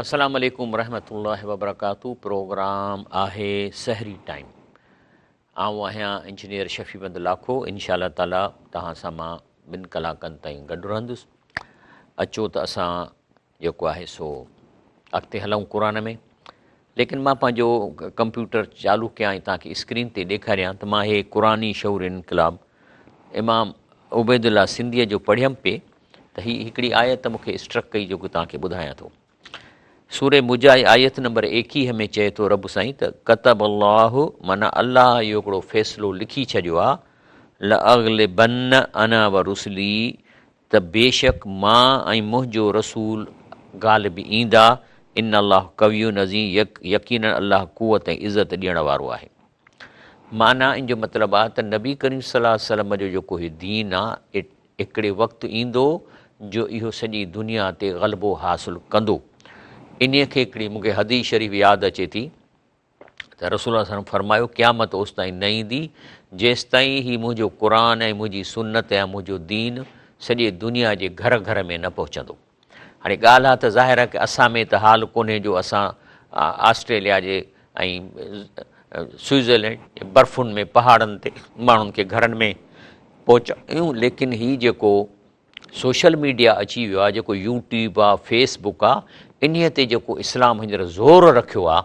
السلام عليڪم ورحمة الله وبرڪاته پروگرام آهي سحري ٽائيم آئون آهيان انجنيئر شفيع بند لاکو انشاء الله تعالي توهان سان مان ٻن ڪلاڪن تائين گڏ رهندس اچو ته اسان جيڪو آهي سو اڳتي هلون قرآن ۾ ليڪن مان پنهنجو ڪمپيوٽر چالو ڪيان ۽ توهان کي اسڪرين تي ڏيکاريان ته مان هي قرآني شعور انقلاب امام عبيدالله سنڌيء جو پڙهيم پي ته هي هڪڙي آيت مون کي اسٽرڪ ڪئي جيڪو توهان کي ٻڌايان ٿو. سورة مجاهد آيت نمبر 21 ۾ چئي ٿو رب سائين ته ڪتب الله معنيٰ الله اهو هڪڙو فيصلو لکي ڇڏيو آ لاغلبن انا ورسلي ته بيشڪ مان ۽ منهنجو رسول غالب ايندا ان الله قوي عزيز يقيناً الله قوت ۽ عزت ڏيڻ وارو آهي. معنيٰ ان جو مطلب آ ته نبي ڪريم صلي الله عليه وسلم جو جيڪو هي دين آ هڪڙي وقت ايندو جو اهو سڄي دنيا تي غلبو حاصل ڪندو. انهيء کي هڪڙي مون کي حديث شريف ياد اچي ٿي ته رسول الله صلي الله عليه وسلم فرمايو قيامت اوستائين نه ايندي جيستائين هي منهنجو قرآن ۽ منهنجي سنت يا منهنجو دين سڄي دنيا جي گهر گهر ۾ نه پهچندو. هاڻي ڳالهه آ ته ظاهر آ ڪه اسان ۾ ته حال ڪونهي جو اسان آسٽريليا جي ۽ سوئٽزرلينڊ جي برفن ۾ پهاڙن تي ماڻهن کي گهرن ۾ پهچايون ليڪن هي جيڪو سوشل ميڊيا اچي ويو آ جيڪو يوٽيوب آ فيس بڪ آ انهي تي جيڪو اسلام هينئر زور رکيو آ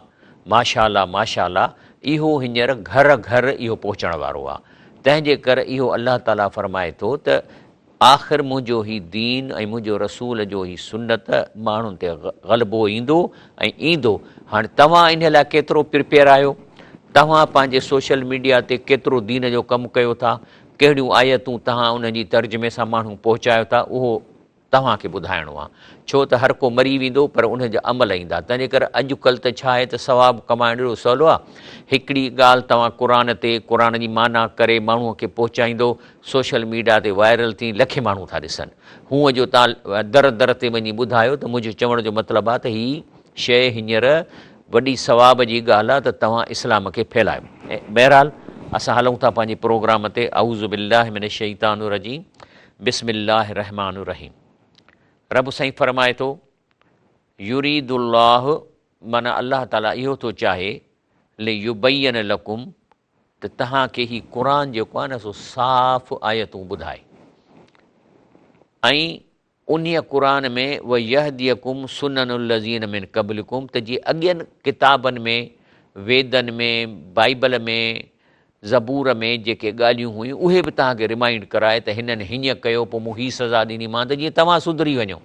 ماشاء الله ماشاء الله اهو هينئر گهر گهر اهو پهچڻ وارو آ تنهن جي ڪر اهو الله تعالي فرمائي ٿو ته آخر منهنجو هي دين ۽ منهنجو رسول جو هي سنت ماڻهن تي غلبو ايندو ۽ ايندو. هاڻي توهان انهي لاء ڪيترو پرپيئر آهيو؟ توهان پنهنجي سوشل ميڊيا تي ڪيترو دين جو ڪم ڪيو ٿا؟ ڪهڙيون آيتون توهان انهن جي ترجمي سان ماڻهو پهچايو ٿا؟ اهو توهان کي ٻڌائڻو آهي. ڇو ته هر ڪو مري ويندو پر انهن جا عمل ايندا. تنهنجي ڪري اڄ ڪلهه ته ڇا آهي ته ثواب ڪمائڻ ڏاڍو سولو آهي. هڪڙي ڳالهه توهان قرآن تي قرآن جي معنيٰ ڪري ماڻهو کي پهچائيندو سوشل ميڊيا تي وائرل ٿي لکين ماڻهو ٿا ڏسن. هونء جو تان در در تي وڃي ٻڌايو ته منهنجو چوڻ جو مطلب آهي ته هي شيء هينئر وڏي ثواب جي ڳالهه آهي ته توهان اسلام کي ڦهلايو. بهرحال اسان هلون ٿا پنهنجي پروگرام تي اعوذ بالله من الشيطان الرجيم بسم الله الرحمٰن الرحيم رب سائين فرمائي ٿو يريد الله معنيٰ الله تعاليٰ اهو ٿو چاهي ليبين لڪم ته توهان کي هي قرآن جيڪو آهي نه سو صاف آيتون ٻڌائي ۽ انهيء قرآن ۾ ويهديڪم سنن الذين من قبلڪم ته جي اڳين ڪتابن ۾ ويدن ۾ بائبل ۾ زبور ۾ جيڪي ڳالهيون هيون اهي به توهان کي ريمائنڊ ڪرائي ته هنن هيئن ڪيو پوء مون هي سزا ڏني مان ته جيئن توهان سڌري وڃو.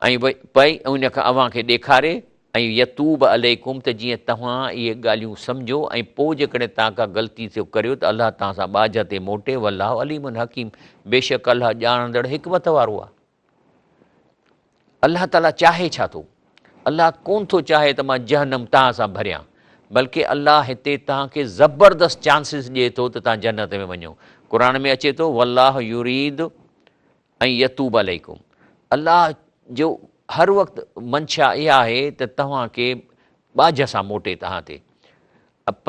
۽ پئي ان کان اوهان کي ڏيکاري ۽ يتوب عليڪم ته جيئن توهان اهي ڳالهيون سمجهو ۽ پوء جيڪڏهن توهان ڪا غلطي ٿيو ڪريو ته الله توهان سان ٻاجهه تي موٽي والله عليم حڪيم بيشڪ الله ڄاڻندڙ حڪمت وارو آهي. الله تعاليٰ چاهي ڇا ٿو؟ الله ڪونه ٿو چاهي ته مان جهنم توهان سان ڀريان بلڪه الله هتي توهان کي زبردست چانسز ڏئي ٿو ته توهان جنت ۾ وڃو. قرآن ۾ اچي ٿو والله يريد ۽ يتوب عليڪم الله جو هر وقت منشا اها آهي ته توهان کي ٻاجهه سان موٽي توهان تي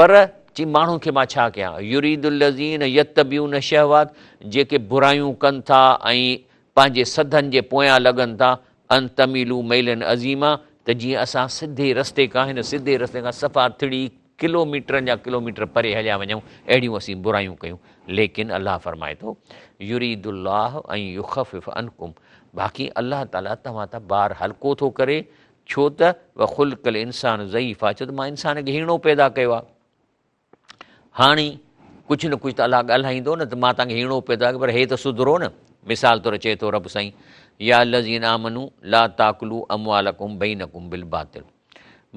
پر چي ماڻهن کي مان ڇا ڪيان يريد الذين يتبعون الشهوات جيڪي برايون ڪن ٿا ۽ پنهنجي سڌن جي پويان لڳن ٿا ان تميلو ميلا عظيما ته جيئن اسان سڌي رستي کان هن سڌي رستي کان صفا ٿڙي ڪلو ميٽرن جا ڪلو ميٽر پري هليا وڃون اهڙيون اسين برايون ڪيون ليڪن الله فرمائي ٿو يريد الله ان يخفف عنڪم باقي الله تعالي توهان تان بار هلڪو ٿو ڪري ڇو ته وخلق الانسان ضعيفا ڇو ته مان انسان کي هيڻو پيدا ڪيو آهي هاڻي ڪجهه نه ڪجهه ته الله ڳالهائيندو نه ته مان توهان کي هيڻو پيدا ڪيو پر هي ته سڌرو نه مثال طور چئي ٿو رب سائين يا الذين آمنوا لا تاڪلوا اموالڪم بينڪم بالباطل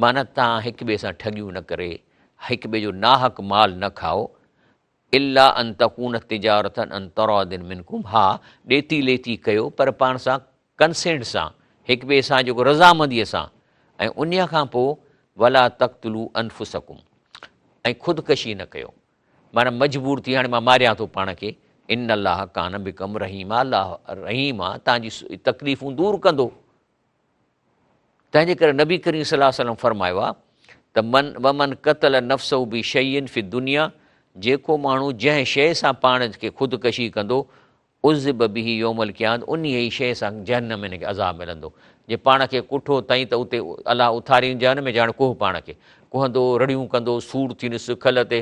معنيٰ توهان هڪ ٻئي سان ٺڳيون نه ڪري هڪ ٻئي جو ناحق مال نه کائو الا ان تڪون تجارتا عن تراض منڪم ها ڏيتي ليتي ڪيو پر پاڻ سان ڪنسينٽ سان، هڪ ٻئي سان جيڪو رضامنديء سان، ۽ انهيء کان پوء ولا تقتلوا انفسڪم ۽ خودڪشي نه ڪيو، معنيٰ مجبور ٿي هاڻي مان ماريان ٿو پاڻ کي، ان الله ڪان بڪم رحيما الله رحيم آ توهان جي تڪليفون دور ڪندو. تنهن جي ڪري نبي ڪريم صلي الله عليه وسلم فرمايو آ ته من ومن قتل نفسه بشيء في الدنيا جيڪو ماڻهو جنهن شيء سان پاڻ کي خودڪشي ڪندو عذب به يوم القيامت انهيء ئي شيء سان جهنم ۾ هن کي عذاب ملندو. جي پاڻ کي ڪٺو اٿائين ته اتي الله اٿارين جهنم ۾ ڄڻ ڪوهه پاڻ کي. ڪهندو، رڙيون ڪندو، سور ٿيندس، کل تي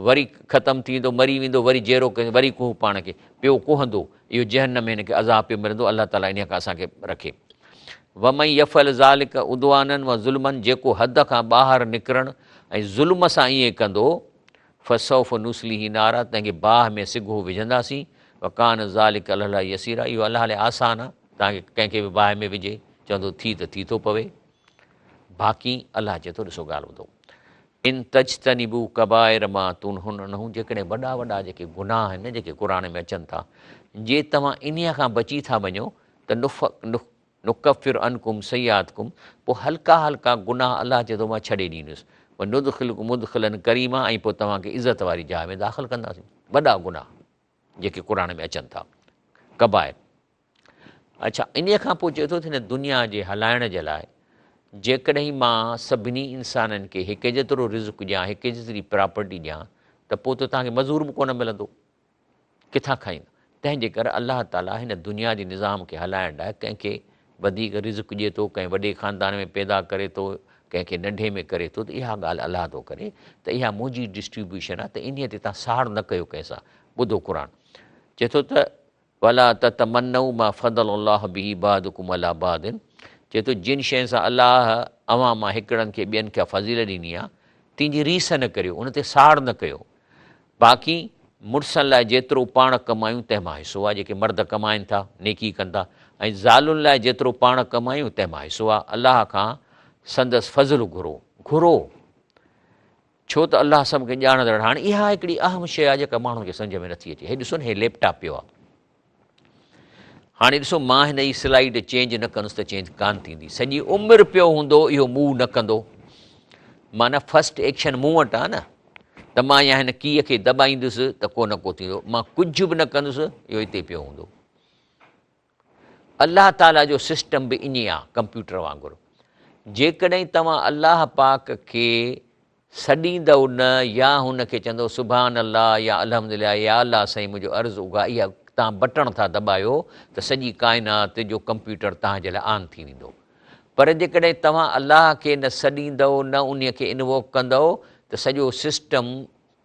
وري ختم ٿي ويندو، مري ويندو، وري جيئرو ڪيس، وري ڪوهه پاڻ کي، پيو ڪهندو، اهو جهنم ۾ هن کي عذاب پيو ملندو، الله تعاليٰ انهيء کان اسان کي رکي. ومن يفعل ذلک عدوانا وظلما جيڪو حد کان ٻاهر نڪرڻ ۽ ظلم سان ائين ڪندو، فسوف نصليه نارا تنهن کي باهه ۾ سگهو وجهنداسين، وڪان ذلک علي الله يسيرا اهو الله لاء آسان آهي، توهان کي ڪنهن کي به باهه ۾ وجهي، چوندو ٿي ته ٿي ٿو پوي. باقي الله چئي ٿو ڏسو ڳالهه ٻڌو ان تجتنبو ڪبائر ما تنهون عنه جيڪڏهن وڏا وڏا جيڪي گناهه آهن نه جيڪي قرآن ۾ اچن ٿا جي توهان انهيء کان بچي ٿا وڃو ته نڪفر عنڪم سيئاتڪم پوء هلڪا هلڪا گناهه الله چئي ٿو مان ڇڏي ڏيندس وندخلڪم مدخلا ڪريما ۽ پوء توهان کي عزت واري جاء ۾ داخل ڪنداسين وڏا گناهه جيڪي قرآن ۾ اچن ٿا ڪبائر اڇا انهيء کان پوء چئي ٿو ته هن دنيا جي هلائڻ جي لاء جيڪڏهن مان سڀني انسانن کي هڪ جيترو رزق ڏيان، هڪ جيتري پراپرٽي ڏيان ته پوء ته توهان کي مزور به ڪونه ملندو، ڪٿان کائيندا؟ تنهن جي ڪري الله تعاليٰ هن دنيا جي نظام کي هلائڻ لاء ڪنهن کي وڌيڪ رزق ڏئي ٿو، ڪنهن وڏي خاندان ۾ پيدا ڪري ٿو، ڪنهن کي ننڍي ۾ ڪري ٿو ته اها ڳالهه الله ٿو ڪري ته اها منهنجي ڊسٽريبيوشن آهي ته انهيء تي توهان ساڙ نه ڪيو ڪنهن سان. ٻڌو قرآن چئي ٿو ته ولا تتمنوا ما فضل الله به بعضڪم علي بعض چئي ٿو جن شين سان الله اوهان مان هڪڙن کي ٻين کان فضيلت ڏني آهي تن جي ريس نه ڪريو ان تي ساڙ نه ڪيو باقي مڙسن لاء جيترو پاڻ ڪمايون تنهن مان حصو آهي جيڪي مرد ڪمائن ٿا نيڪي ڪن ٿا ۽ زالن لاء جيترو پاڻ ڪمايون تنهن مان حصو آهي الله کان سندس فضل گهرو گهرو ڇو ته الله سڀ کي ڄاڻندڙ هاڻي اها هڪڙي اهم شيء آهي جيڪا ماڻهن کي سمجهه ۾ نٿي اچي. هي ڏسو نه هي ليپ ٽاپ پيو آهي. هاڻي ڏسو مان هن جي سلائيڊ چينج نه ڪندس ته چينج ڪانه ٿيندي. سڄي عمر پيو هوندو اهو موو نه ڪندو. معنيٰ فرسٽ ايڪشن مون وٽ آهي نه ته مان يا هن ڪيء کي دٻائيندس ته ڪو نه ڪو ٿيندو. مان ڪجهه به نه ڪندس اهو هتي پيو هوندو. الله تعاليٰ جو سسٽم به ائين آ ڪمپيوٽر وانگر جيڪڏهن توهان الله پاڪ کي سڏيندؤ نه يا هن کي چوندؤ سبحان الله يا الحمد لله يا الله سائين منهنجو عرض اگها اها توهان بٽڻ ٿا دٻايو ته سڄي ڪائنات جو ڪمپيوٽر توهان جي لاء آن ٿي ويندو پر جيڪڏهن توهان الله کي نه سڏيندؤ نه انهي کي انووڪ ڪندؤ ته سڄو سسٽم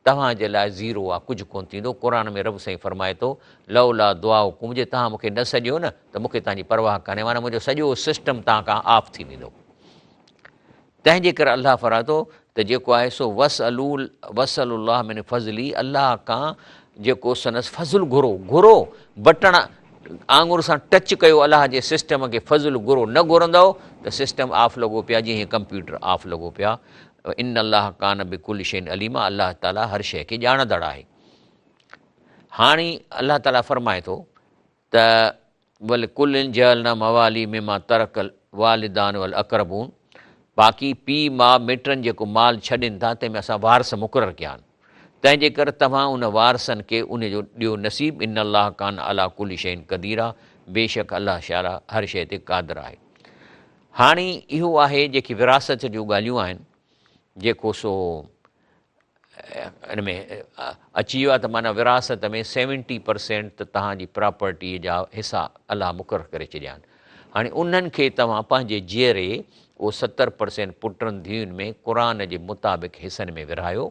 توهان جي لاء زيرو آ، ڪجهه ڪونه ٿيندو، قرآن ۾ رب سائين فرمائي ٿو، لولا دعاؤڪم جي توهان مون کي نه سڏيو نه ته مون کي توهان جي پرواهه ڪانهي معنيٰ منهنجو سڄو سسٽم توهان کان آف ٿي ويندو. تنهن جي ڪري الله فرمائي ٿو ته جيڪو آهي سو واسئلو واسئلوا الله من فضله الله کان جيڪو سندس فضل گهرو، گهرو، بٽڻ آڱر سان ٽچ ڪيو الله جي سسٽم کي فضل گهرو، نه گهرندؤ ته سسٽم آف لڳو پيو آ جيئن هي ڪمپيوٽر آف لڳو پيو آ. ان الله ڪان بڪل شيء عليما الله تعالي هر شيء کي ڄاڻندڙ آهي. هاڻي الله تعالي فرمائي ٿو ته ولڪل جعلنا موالي مما ترڪ الوالدان والاقربون باقي پيء ماء مٽن جيڪو مال ڇڏين ٿا تنهن ۾ اسان وارث مقرر ڪيا آهن تنهن جي ڪري توهان ان وارثن کي ان جو ڏيو نصيب ان الله ڪان علي ڪل شيء قديرا بيشڪ الله تعالي هر شيء تي قادر آهي. هاڻي اهو آهي جيڪي وراثت جون ڳالهيون آهن جيڪو سو ان ۾ اچي ويو آهي ته معنيٰ وراثت ۾ سيونٽي پرسينٽ ته توهان جي پراپرٽي جا حصا الله مقرر ڪري ڇڏيا آهن هاڻي انهن کي توهان پنهنجي جيئري اهو 70% پٽن ڌيئن ۾ قرآن جي مطابق حصن ۾ ورهايو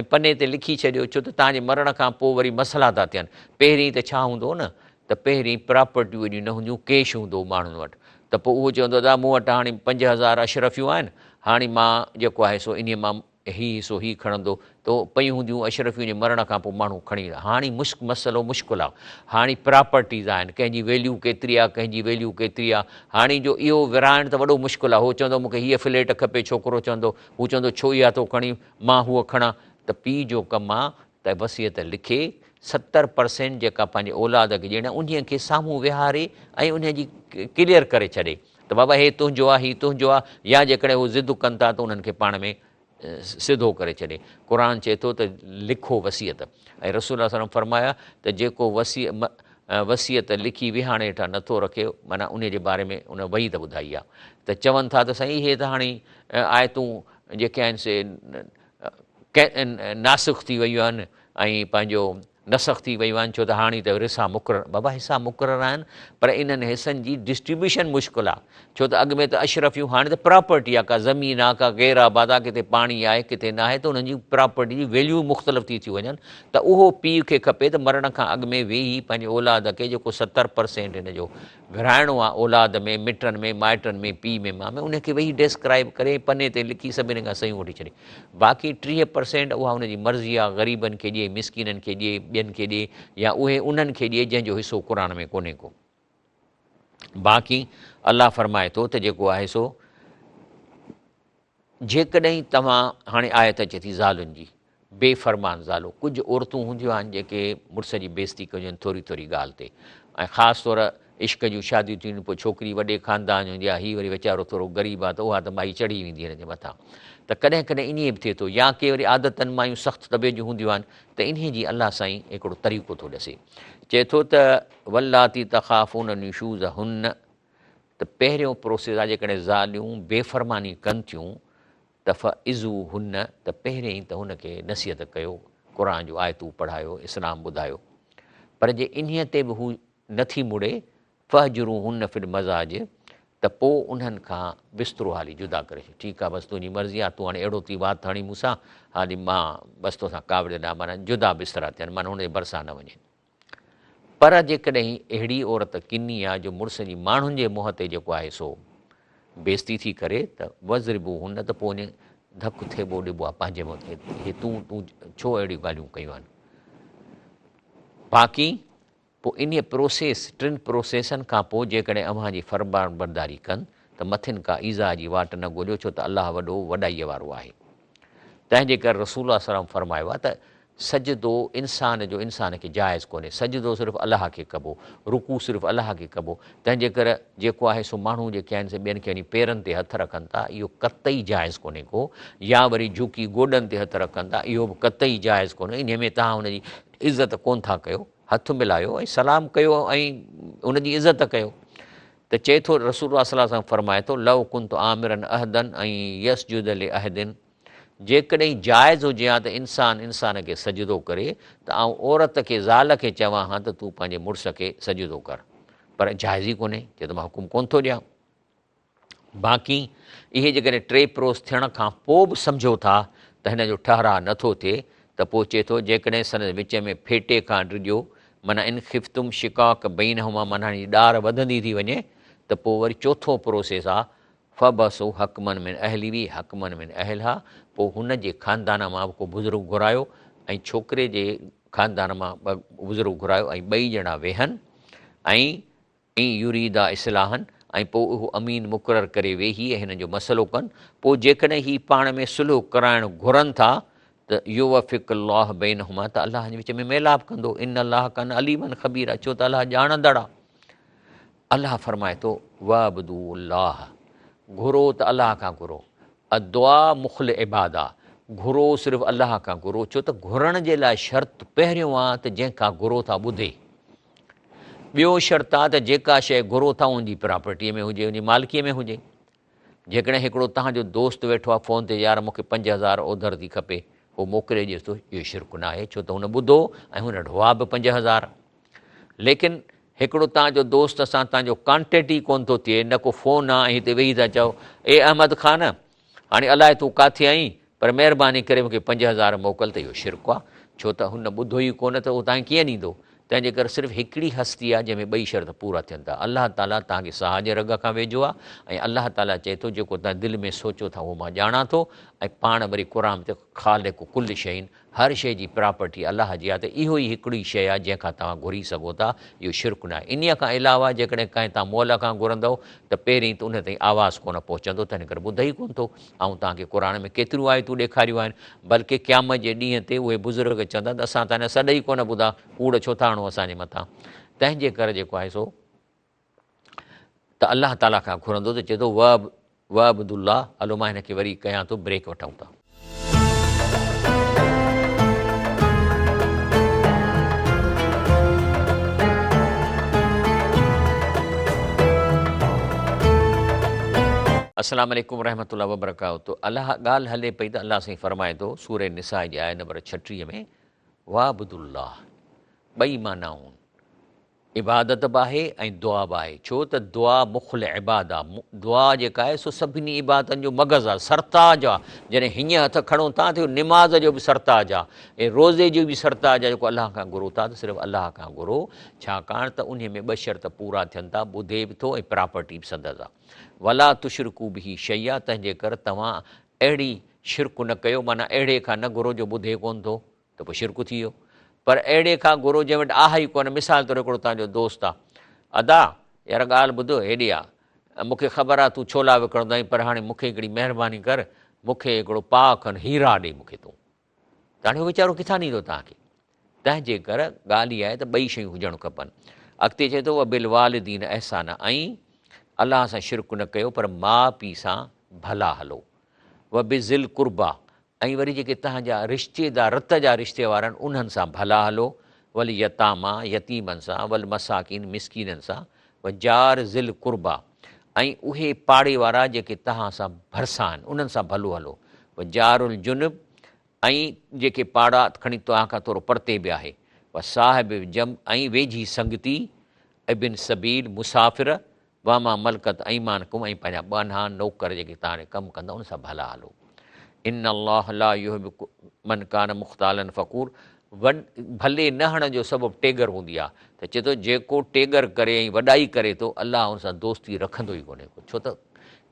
۽ پني تي لکي ڇڏيو ڇو ته توهان جي مرڻ کان پوء وري مسئلا ٿا ٿين پهرين ته ڇا هوندو نه ته پهرين پراپرٽيون ايڏيون نه هونديون ڪيش هوندو هو ماڻهن وٽ ته پوء اهو چوندو ادا مون وٽ هاڻي 5000 اشرفيون آهن هاڻي مان جيڪو آهي سو انهيء مان هي حصو هي کڻندو ته پيون هونديون اشرفيون جي مرڻ کان پوء ماڻهو کڻي ويندا هاڻي مشڪ مسئلو مشڪل آهي هاڻي پراپرٽيز آهن ڪنهن جي ويليو ڪيتري آهي ڪنهن جي ويليو ڪيتري آهي هاڻي جو اهو ورهائڻ ته وڏو مشڪل آهي هو چوندو مون کي هيء فليٽ کپي ڇوڪرو چوندو هو چوندو ڇو اها ٿو کڻي مان هوء کڻان ته پيء جو ڪم آهي ته وصيت لکي 70 پرسينٽ جيڪا پنهنجي اولاد کي ڏيڻي آهي انهيء کي سامهون ويهاري ۽ انهيء جي ڪليئر ڪري ڇڏي ته بابا هي تنهنجو آهي هي تنهنجو آهي يا جيڪڏهن هو ضد ڪن ٿا ته انهن کي پاڻ ۾ سڌو ڪري ڇڏي. قرآن چئي ٿو ته لکو وصيت ۽ رسول الله صلي الله عليه وسلم فرمايا ته جيڪو وصيت لکي ويهاڻي هيٺان نٿو رکي معنيٰ انهيء جي باري ۾ ان وعيد ٻڌائي آهي ته چون ٿا ته سائين اهي ته هاڻي آيتون جيڪي آهن سي ناسخ ٿي ويون آهن ۽ پنهنجو نسخ ٿي ويون آهن ڇو ته هاڻي ته حصا مقرر بابا حصا مقرر آهن پر انهن حصن جي ڊسٽريبيوشن مشڪل آهي ڇو ته اڳ ۾ ته اشرفيون هاڻي ته پراپرٽي آهي ڪا زمين آهي ڪا غير آباد آهي ڪٿي پاڻي آهي ڪٿي ناهي ته انهن جي پراپرٽي جي ويليو مختلف ٿي ٿيون وڃن ته اهو پيء کي کپي ته مرڻ کان اڳ ۾ ويهي پنهنجي اولاد کي جيڪو 70% هن جو ورهائڻو آ اولاد ۾ مٽن ۾ مائٽن ۾ پيء ۾ ماء ۾ ان کي ويهي ڊيسڪرائيب ڪري پني تي لکي سڀني کان صحيحون وٺي ڇڏي باقي 30% اها ان جي مرضي آ غريبن کي ڏئي مسڪينن کي ڏئي ٻين کي ڏئي يا اهي انهن کي ڏئي جنهن جو حصو قرآن ۾ ڪونهي ڪو باقي الله فرمائي ٿو ته جيڪو آهي سو جيڪڏهن توهان، هاڻي آيت اچي ٿي زالن جي، بي فرمان زالون، ڪجهه عورتون هونديون آهن جيڪي مڙس جي بيعزتي ڪنديون آهن ٿوري ٿوري ڳالهه تي ۽ خاص طور عشق جون شاديون ٿينديون پوء ڇوڪري وڏي خاندان جي هوندي آهي هي وري ويچارو ٿورو غريب آهي ته اها ته مائي چڙهي ويندي هن جي مٿان ته ڪڏهن ڪڏهن ائين به ٿئي ٿو يا ڪي وري عادتن مايون سخت طبيعت جون هونديون آهن ته انهي جي الله سائين هڪڙو طريقو ٿو ڏسي چئي ٿو ته واللاتي تخافون نشوزهن ته پهريون پروسيس آهي جيڪڏهن زاليون بي فرماني ڪن ٿيون ته فعظوهن ته پهرين ته هن کي نصيحت ڪيو، قرآن جون آيتون پڙهايو، اسلام ٻڌايو پر جي انهيء تي به هو نه ٿي مڙي فاهجروهن في المضاجع ته پوء انهن کان بسترو حالي جدا ڪري ڇڏ، ٺيڪ آهي بس تنهنجي مرضي آهي تون هاڻي اهڙو ٿي وات هڻين مون سان حالي مان بس توسان ڪاوڙيل آهيان معنيٰ جدا بسترا ٿين معنيٰ هن جي ڀرسان نه وڃين. پر جيڪڏهن اهڙي عورت ڪني آ جو مڙس جي ماڻهن جي منهن تي جيڪو آهي سو بيعزتي ٿي ڪري ته واضربوهن ته پوء وڃي ڌڪ ٿيٻو ڏبو آ پنهنجي منهن تي هي تون تون ڇو اهڙيون ڳالهيون ڪيون آهن. باقي پوء انهيء پروسيس ٽن پروسيسن کان پوء جيڪڏهن اوهان جي فرمانبرداري ڪن ته مٿن ڪا ايذاء جي واٽ نه ڳوليو ڇو ته الله وڏو وڏائيء وارو آهي. تنهن جي ڪري رسول الله صلي الله عليه وسلم فرمايو آهي ته سجدو انسان جو انسان کي جائز ڪونهي، سجدو صرف الله کي ڪبو، رڪوع صرف الله کي ڪبو، تنهن جي ڪري جيڪو آهي سو ماڻهو جيڪي آهن سي ٻين کي وڃي پيرن تي هٿ رکن ٿا اهو قطعي جائز ڪونهي ڪو، يا وري جهڪي گوڏن تي هٿ رکن ٿا اهو به قطعي جائز ڪونهي، انهي ۾ توهان ان جي عزت ڪونه ٿا ڪيو، هٿ ملايو ۽ سلام ڪيو ۽ ان جي عزت ڪيو. ته چئي ٿو رسول الله صلي الله عليه وسلم فرمائي ٿو لو ڪنت آمرا احدا ان يسجد لاحد جيڪڏهن جائز هجي ها ته انسان انسان کي سجدو ڪري ته آئون عورت کي زال کي چوان ها ته تون پنهنجي مڙس کي سجدو ڪر پر جائز ئي ڪونهي چئي ته مان حڪم ڪونه ٿو ڏيان باقي اهي جيڪڏهن ٽي پروس ٿيڻ کان پوء به سمجهو ٿا ته هن جو ٺهراء نه ٿو ٿئي ته پوء چئي ٿو جيڪڏهن سندس وچ ۾ ڦيٽي کان ڊڄو معنيٰ ان خفتم شقاق بينهما معنيٰ هاڻي ڏار وڌندي ٿي وڃي ته پوء وري چوٿون پروسيس آ فابعثوا حڪما من اهله حڪما من اهلها پوء هن جي خاندان مان به ڪو بزرگ گهرايو ۽ ڇوڪري جي خاندان مان به بزرگ گهرايو ۽ ٻئي ڄڻا ويهن ۽ ان يريدا اصلاحا ۽ پوء اهو امين مقرر ڪري ويهي ۽ هنن جو مسئلو ڪن، پوء جيڪڏهن هي پاڻ ۾ صلح ڪرائڻ گهرن ٿا ته يوفق الله بينهما ته الله هنن جي وچ ۾ ميلاپ ڪندو، ان الله ڪان عليما خبيرا ڇو ته الله ڄاڻندڙ آهي. الله فرمائي ٿو واعبدوا الله گهرو ته الله کان گهرو، الدعاء مخ العباده گهرو صرف الله کان گهرو، ڇو ته گهرڻ جي لاء شرط پهريون آهي ته جنهن کان گهرو ٿا ٻڌي. ٻيو شرط آ ته جيڪا شيء گهرو ٿا ان جي پراپرٽيء ۾ هجي، ان جي مالڪيء ۾ هجي. جيڪڏهن هڪڙو توهان جو دوست ويٺو آ فون تي يار مون کي 5000 اوڌر ٿي کپي، هو موڪلي ڏيس ٿو، اهو شرڪ ناهي ڇو ته هن ٻڌو ۽ هن وٽ هئا به 5000. ليڪن هڪڙو توهان جو دوست سان توهان جو ڪانٽيڪٽ ئي ڪونه ٿو ٿئي، نه ڪو فون آ ۽ هتي ويهي ٿا چئو اي احمد خان! هاڻي الائي تون ڪاٿي آهين، پر مهرباني ڪري مون کي 5000 موڪل ته اهو شرڪ آهي، ڇو ته هن ٻڌو ئي ڪونه ته اهو توهان کي ڪيئن ڏيندو؟ تنهن جي ڪري صرف هڪڙي هستي آهي جنهن ۾ ٻئي شرط پورا ٿين ٿا. الله تعاليٰ توهان کي ساهه جي رڳ کان ويجهو آهي ۽ الله تعاليٰ چئي ٿو جيڪو توهان دل ۾ سوچو ٿا اهو مان ڄاڻان ٿو ۽ پاڻ وري قرآن ۾ خالق ڪل شيء هر شيء جي پراپرٽي الله جي آهي ته اهو ئي هڪڙي شيء آهي جنهن کان توهان گهري سگهو ٿا، اهو شرڪ ناهي. انهيء کان علاوه جيڪڏهن ڪنهن تان مئل کان گهرندؤ ته پهرين ته ان تائين آواز ڪونه پهچندو، تنهن ڪري ٻڌي ئي ڪونه ٿو. آئون توهان کي قرآن ۾ ڪيتريون آيتون ڏيکاريون آهن، بلڪه قيامت جي ڏينهن تي اهي بزرگ چوندا ته اسان ته هن سڏ ئي ڪونه ٻڌا، ڪوڙ ڇو ٿا هڻو اسان جي مٿان؟ تنهن جي ڪري جيڪو آهي سو ته الله تعاليٰ کان گهرندو ته چئي ٿو واعبدوا الله، هلو مان هن کي وري ڪيان ٿو بريڪ وٺون ٿا. السلام عليڪم ورحمة الله وبرڪاته الله ڳالهه هلي پئي ته الله سائين فرمائي ٿو سورة نساء جي آيت نمبر 36 ۾ واعبدوا الله. ٻئي معنائون عبادت به آهي ۽ دعا به آهي، ڇو ته دعا مخ العباده، دعا جيڪا آهي سو سڀني عبادتن جو مغز آهي، سرتاج آهي، جڏهن هيئن هٿ کڻو ٿا ته اهو نماز جو به سرتاج آهي ۽ روزي جو به سرتاج آهي، جيڪو الله کان گهرو ٿا ته صرف الله کان گهرو، ڇاڪاڻ ته انهي ۾ ٻه شرط پورا ٿين ٿا، ٻڌي به ٿو ۽ پراپرٽي به سندس آهي. ولا تشرڪوا به شيئا تنهن جي ڪر توهان اهڙي شرڪ نه ڪيو معنيٰ اهڙي کان نه گهرو جو ٻڌي ڪونه ٿو. ته پوء شرڪ ٿي ويو. پر اهڙي کان گهرو جنهن وٽ آهي ئي ڪونه. مثال طور هڪڙو توهان جو دوست آ. ادا! يار ڳالهه ٻڌ، هيڏي آ. مون کي خبر آ تون ڇولا وڪڻندو آهين پر هاڻي مون کي هڪڙي مهرباني ڪر، مون کي هڪڙو پاء کن هيرا ڏي مون کي تون. ته هاڻي هو ويچارو ڪٿان ڏيندو توهان کي؟ تنهن جي ڪر ڳالهه اها آهي ته ٻئي شيون هجڻ کپن. اڳتي چئي ٿو وبالوالدين احسانا ۽ الله سان شرڪ نه ڪيو پر ماء پيء سان ڀلا هلو. وبذي القربيٰ ۽ وري جيڪي توهان جا رشتيدار رت جا رشتي وارا آهن انهن سان ڀلا هلو، واليتاميٰ يتيمن سان، والمساڪين مسڪينن سان، والجار ذي القربيٰ ۽ اهي پاڙي وارا جيڪي توهان سان ڀرسان آهن انهن سان ڀلو هلو، والجار الجنب ۽ جيڪي پاڙا کڻي توهان کان ٿورو پرتي به آهي، والصاحب بالجنب ۽ ويجهي سنگتي، ابن السبيل مسافر، وما ملڪت ايمانڪم ۽ پنهنجا ٻانها، نوڪر، جيڪي توهان ڏي ڪم ڪندا ان سان ڀلا هلو. ان الله لا يحب من ڪان مختالا فخور وڏ ڀلي نه هڻڻ جو سبب ٽيڳر هوندي آهي ته چئي ٿو جيڪو ٽيڳر ڪري ۽ وڏائي ڪري ٿو الله ان سان دوستي رکندو ئي ڪونهي ڪو ڇو ته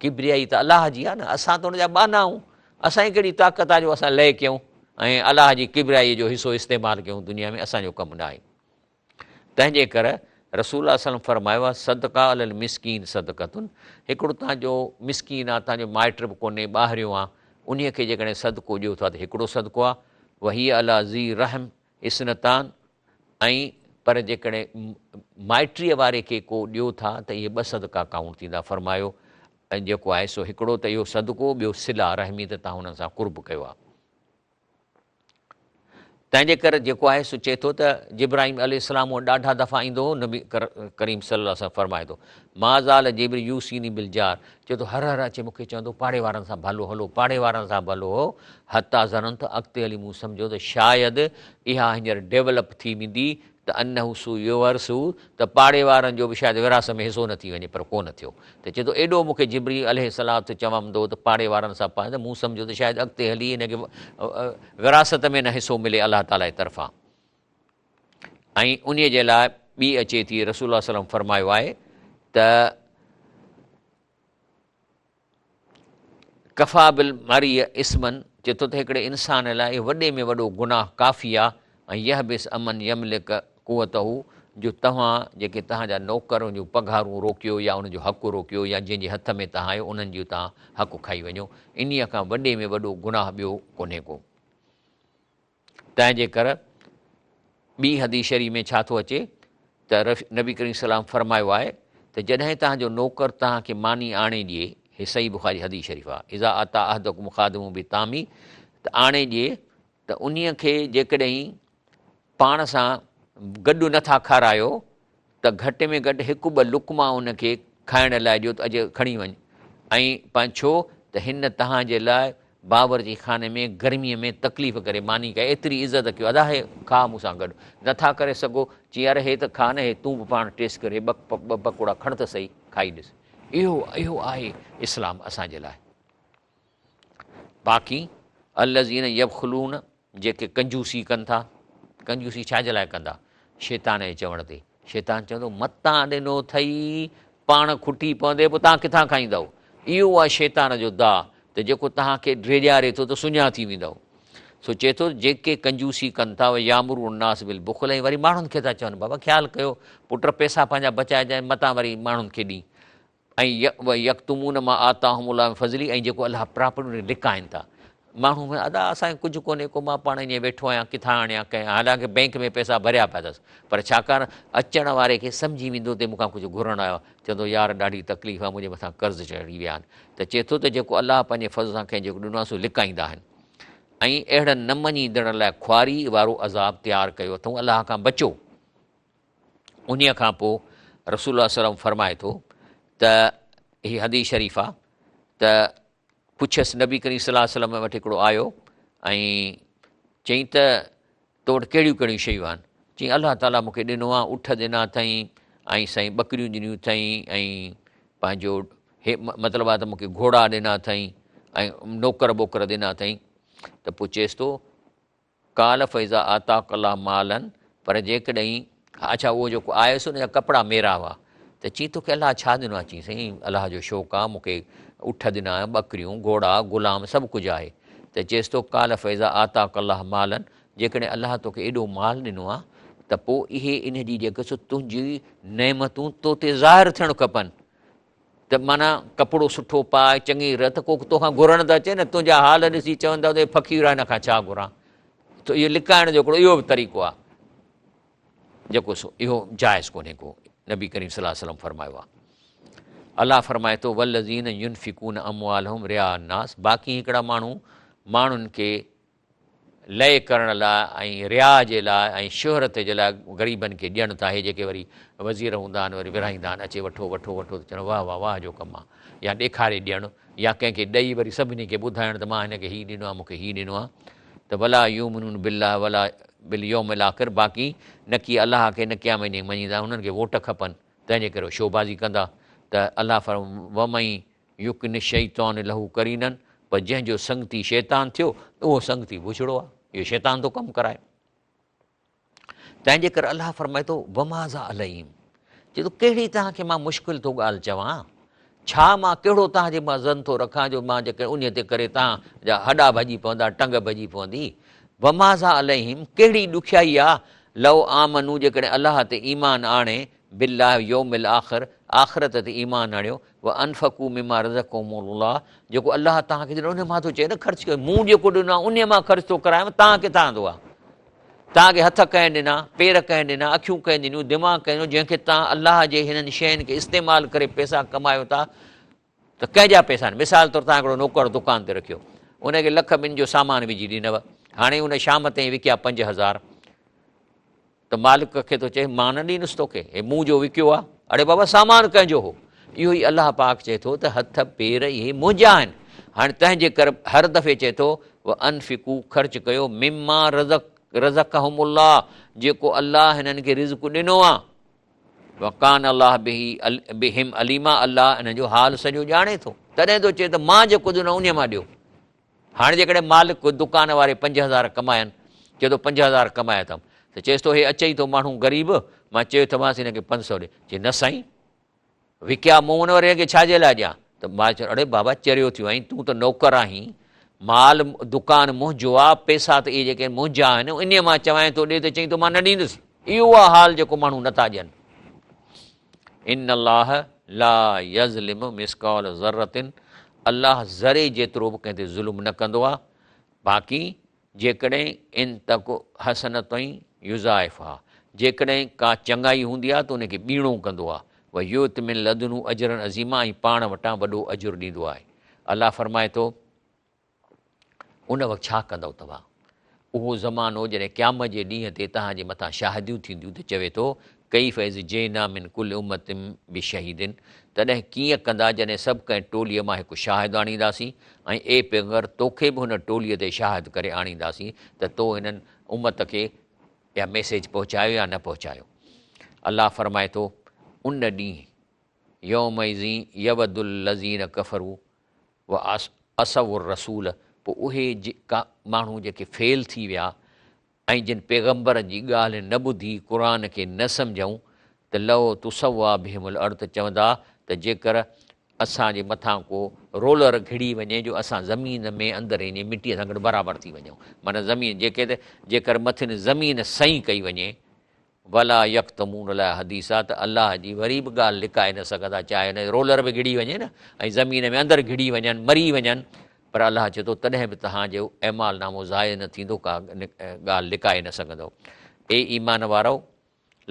ڪبريائي ته الله جي آهي نه اسان ته ان جا ٻانها آهيون اسان جي ڪهڙي طاقت آهي جو اسان لئه ڪيون ۽ الله جي ڪبريائي جو حصو استعمال ڪيون دنيا ۾ اسان جو ڪم نه آهي. تنهن جي ڪر رسول الله صلعم فرمايو آهي، صدقه علي المسڪين صدقة، هڪڙو توهان جو مسڪين آهي، توهان جو مائٽ به ڪونهي، ٻاهريون آهي، انهيء کي جيڪڏهن صدقو ڏيو ٿا ته هڪڙو صدقو آهي، وهي علي ذي رحم اثنتان ۽ پر جيڪڏهن مائٽيء واري کي ڪو ڏيو ٿا ته اهي ٻه صدقا ڪائونٽ ٿيندا، فرمايو ۽ جيڪو آهي سو هڪڙو ته اهو صدقو، ٻيو صله رحمي ته توهان انهن سان قرب ڪيو آهي. تنهن جي ڪري جيڪو آهي سو چئي ٿو ته جبرائيل عليه السلام مون وٽ ڏاڍا دفعا ايندو هو، نبي ڪريم صلي الله عليه وسلم فرمائي ٿو، ما زال جبريل يوصيني بالجار، چئي ٿو هر هر اچي مون کي چوندو پاڙي وارن سان ڀلو هلو، پاڙي وارن سان ڀلو هو، حتيٰ ظننت اڳتي هلي مون سمجهيو ته شايد اها هينئر ڊيولپ ٿي ويندي ته انه سيورثه ته پاڙي وارن جو به شايد وراثت ۾ حصو نه ٿي وڃي پر ڪونه ٿيو ته چئي ٿو ايڏو مون کي جبرئيل عليه السلام ته چوندو هو ته پاڙي وارن سان پاڙي ته مون سمجهيو ته شايد اڳتي هلي هن کي وراثت ۾ نه حصو ملي الله تعالي جي طرفان ۽ انهي جي لاء ٻي اچي ٿي رسول الله صلي الله عليه وسلم فرمايو آهي ته ڪفيٰ بالمرء اثما چئي ٿو ته هڪڙي انسان لاء اهو وڏي ۾ وڏو گناهه ڪافي آهي ان يحبس عمن يملڪ قوته جو توهان جيڪي توهان جا نوڪر ان جون پگهارون روڪيو يا ان جو حق روڪيو يا جنهن جي هٿ ۾ توهان آهيو انهن جو توهان حق کائي وڃو انهيء کان وڏي ۾ وڏو گناهه ٻيو ڪونهي ڪو. تنهن جي ڪر ٻي حديث شريف ۾ ڇا ٿو اچي ته نبي ڪريم صلي الله عليه وسلم فرمايو آهي ته جڏهن توهان جو نوڪر توهان کي ماني آڻي ڏئي، هي صحيح بخاري حديث شريف آهي، اذا اتي احدڪم خادمه بطعامه ته آڻي ڏئي ته انهيء کي جيڪڏهن پاڻ سان گڏ نه ٿا کارايو ته گهٽ ۾ گهٽ هڪ ٻه لقما ان کي کائڻ لاء ڏيو ته اڄ کڻي وڃ ۽ پنهنجو ڇو ته هن توهان جي لاء باورچي خاني ۾ گرميء ۾ تڪليف ڪري ماني کائي ايتري عزت ڪيو ادا هي کاء مون سان گڏ نه ٿا ڪري سگهو چي يار هي ته کاء نه هي تون به پاڻ ٽيسٽ ڪر هي ٻه پڪوڙا کڻ ته سهي کائي ڏس اهو اهو آهي اسلام اسان جي لاء باقي الذين يبخلون جيڪي ڪنجوسي ڪن ٿا، ڪنجوسي ڇا جي لاء ڪندا؟ شيطان جي چوڻ تي. شيطان چوندو، متان ڏنو اٿئي، پاڻ کٽي پوندي، پوء توهان ڪٿان کائيندؤ؟ اهو آهي شيطان جو داء ته جيڪو توهان کي ڊيڄاري ٿو ته سڃا ٿي ويندؤ. سو چئي ٿو، جيڪي ڪنجوسي ڪن ٿا، ويامرون الناس بالبخل ۽ وري ماڻهن کي ٿا چون، بابا خيال ڪيو، پٽ پئسا پنهنجا بچائجانء، متان وري ماڻهن کي ڏين. ۽ ويڪتمون ما آتاهم الله من فضله ۽ جيڪو الله پراپرٽي انهن کي لڪائن ٿا. ماڻهو ۾ ادا اسان کي ڪجهه ڪونهي ڪو مان پاڻ ائين ويٺو آهيان ڪٿان آڻيان ڪنهن حالانڪه بئنڪ ۾ پئسا ڀريا پيا اٿس پر ڇاڪاڻ اچڻ واري کي سمجهي ويندو ته مون کان ڪجهه گهرڻ آيو آهي چوندو يار ڏاڍي تڪليف آهي منهنجي مٿان قرض چڙهي ويا آهن ته چئي ٿو ته جيڪو الله پنهنجي فضل سان ڪنهن جيڪو ڏنو آهي سو لڪائيندا آهن ۽ اهڙن نه مڃيندڙن لاء خواري وارو عذاب تيار ڪيو اٿئون الله کان بچو. انهيء کان پوء رسول الله صلي الله عليه وسلم فرمائي ٿو ته هي حديث شريف آ ته پڇيس نبي ڪريم صلي الله عليه وسلم وٽ هڪڙو آيو ۽ چئين ته تو وٽ ڪهڙيون ڪهڙيون شيون آهن؟ چيائين الله تعاليٰ مون کي ڏنو آهي، اٺ ڏنا اٿئين ۽ سائين ٻڪريون ڏنيون اٿئين ۽ پنهنجو هي مطلب آهي ته مون کي گهوڙا ڏنا اٿئين ۽ نوڪر ٻوڪر ڏنا اٿئين ته پوء چيس ٿو قال فاذا آتاک الله مالا پر جيڪڏهن اڇا اهو جيڪو آيس ان جا ڪپڙا ميرا هئا ته چيائين توکي الله ڇا ڏنو آهي چيائين سائين الله جو شوق آهي مون کي اٺ ڏنا ٻڪريون گهوڙا غلام سڀ ڪجهه آهي ته چيس ٿو قال فاذا آتاک الله مالا جيڪڏهن الله توکي ايڏو مال ڏنو آهي ته پوء اهي ان جي جيڪو سو تنهنجي نعمتون تو تي ظاهر ٿيڻ کپن ته معنيٰ ڪپڙو سٺو پاء، چڱي رهه ته ڪو توکان گهرڻ ته اچي نه، تنهنجا حال ڏسي چوندا ته هي فقير آهي هن کان ڇا گهران. ته اهو لڪائڻ جو هڪڙو اهو به طريقو آهي جيڪو سو اهو جائز ڪونهي ڪو نبي ڪريم صلي الله عليه وسلم فرمايو آهي. الله فرمائي ٿو والذين ينفقون اموالهم رياء الناس باقي هڪڙا ماڻهو ماڻهن کي لئي ڪرڻ لاء ۽ رياء جي لاء ۽ شهرت جي لاء غريبن کي ڏين ٿا، هي جيڪي وري وزير هوندا آهن وري ورهائيندا آهن اچي وٺو وٺو وٺو ته چون واهه واهه واهه جو ڪم آ يا ڏيکاري ڏيڻ يا ڪنهن کي ڏئي وري سڀني کي ٻڌائڻ ته مان هن کي هي ڏنو آ مون کي هي ڏنو آ ته ولا يؤمنون بالله ولا باليوم الاخر باقي نڪي الله کي نه قيامت ڏينهن مڃيندا انهن کي ووٽ کپن تنهن جي ڪري شوبازي ڪندا ته الله فرمائي ومن يڪن الشيطان له قرينا پر جنهن جو سنگتي شيطان ٿيو اهو سنگتي بڇڙو آهي، اهو شيطان ٿو ڪم ڪرائي. تنهن جي ڪري الله فرمائي ٿو وماذا عليهم چئي ٿو ڪهڙي توهان کي مان مشڪل ٿو ڳالهه چوان، ڇا مان ڪهڙو توهان جي مان ظن ٿو رکان جو مان جيڪڏهن انهيء تي ڪري توهان جا هڏا ڀڄي پوندا، ٽنگ ڀڄي پوندي. وماذا عليهم ڪهڙي ڏکيائي آ لو آمنوا جيڪڏهن الله تي ايمان آڻي بالله يوم الاخر آخرت تي ايمان آڻيو وانفقوا مما رزقهم الله جيڪو الله توهان کي ڏنو ان مان ٿو چئي نه خرچ ڪيو مون جيڪو ڏنو آهي ان مان خرچ ٿو ڪرايان توهان ڪٿان آندو آهي توهان کي هٿ ڪنهن ڏنا پير ڪنهن ڏنا اکيون ڪنهن ڏنيون دماغ ڪنهن ڏنو جنهن کي توهان الله جي هنن شين کي استعمال ڪري پئسا ڪمايو ٿا ته ڪنهن جا پئسا آهن مثال طور توهان هڪڙو نوڪر دڪان تي رکيو ان کي لک ٻن جو سامان وجهي ڏنو هاڻي ان شام تائين وڪيا 5000 ته مالڪ کي ٿو چئي مان نه ڏيندس توکي، هي مون جو وڪيو آ. اڙي بابا سامان ڪنهن جو هو؟ اهو ئي الله پاڪ چئي ٿو ته هٿ پير اهي منهنجا آهن. هاڻي تنهن جي ڪر هر دفعي چئي ٿو وانفقو خرچ ڪيو مما رزق رزقهم الله جيڪو الله هنن کي رزق ڏنو آ. وڪان الله به بهم عليما الله انهن جو حال سڄو ڄاڻي ٿو. تڏهن ٿو چئي ته مان جيڪو ڏنو انهي مان ڏيو. هاڻي جيڪڏهن مالڪ دڪان واري 5000 ڪمايا آهن، چئي ٿو 5000 ڪمايا اٿم، ته چئيس ٿو هي اچئي ٿو ماڻهو غريب، مان چيو ٿمانس هن کي 500 ڏي، چئي نه سائين، وڪيا مون وري هن کي ڇا جي لاء ڏيان؟ ته مالڪ چيو اڙي بابا چريو ٿيو آهين، تون ته نوڪر آهين، مال دڪان منهنجو آ، پئسا ته اهي جيڪي منهنجا آهن، انهيء مان چوانء ٿو ڏي ته چئين ٿو مان نه ڏيندس. اهو آ حال جيڪو ماڻهو نٿا ڏين. ان الله لا يظلم مثقال ذرة الله ذري جيترو به ڪنهن تي ظلم نه ڪندو آهي باقي جيڪڏهن ان تڪ حسنة يضاعفها جيڪڏهن ڪا چڱائي هوندي آهي ته ان کي ٻيڻو ڪندو آهي ويؤت من لدنه اجرا عظيما ۽ پاڻ وٽان وڏو اجر ڏيندو آهي الله فرمائي ٿو ان وقت ڇا ڪندؤ توهان؟ اهو زمانو جڏهن قيامت جي ڏينهن تي توهان جي مٿان شاهديون ٿينديون ته چوي ٿو، ڪيف اذ جئنا من ڪل امة بشهيد تڏهن ڪيئن ڪندا جڏهن سڀ ڪنهن ٽوليء مان هڪ شاهد آڻينداسين ۽ اي پيغمبر توکي به هن ٽوليء تي شاهد ڪري آڻينداسين ته تو هنن امت کي اها ميسيج پهچايو يا نه پهچايو. الله فرمائي ٿو، ان ڏينهن، يومئذ يود الذين ڪفروا وعصوا الرسول پوء اهي ماڻهو جيڪي فيل ٿي ويا ۽ جن پيغمبر جي ڳالهه نه ٻڌي قرآن کي نه سمجهيائون ته لو تسويٰ بهم الارض چوندا ته جيڪر اسان جي مٿان ڪو رولر گهڙي وڃي جو اسان زمين ۾ اندر وڃي مٽيء سان گڏ برابر ٿي وڃون معنيٰ زمين جيڪي ته جيڪر مٿن زمين سئين ڪئي وڃي ولا يڪتمون الله حديثا ته الله جي وري به ڳالهه لڪائي نه سگهندا چاهي ان رولر به گهڙي وڃي نه ۽ زمين ۾ اندر گهڙي وڃن مري وڃن پر الله چئي ٿو تڏهن به توهان جو اعمال نامو ضايع نه ٿيندو ڪا ڳالهه لڪائي نه سگهندؤ اي ايمان وارؤ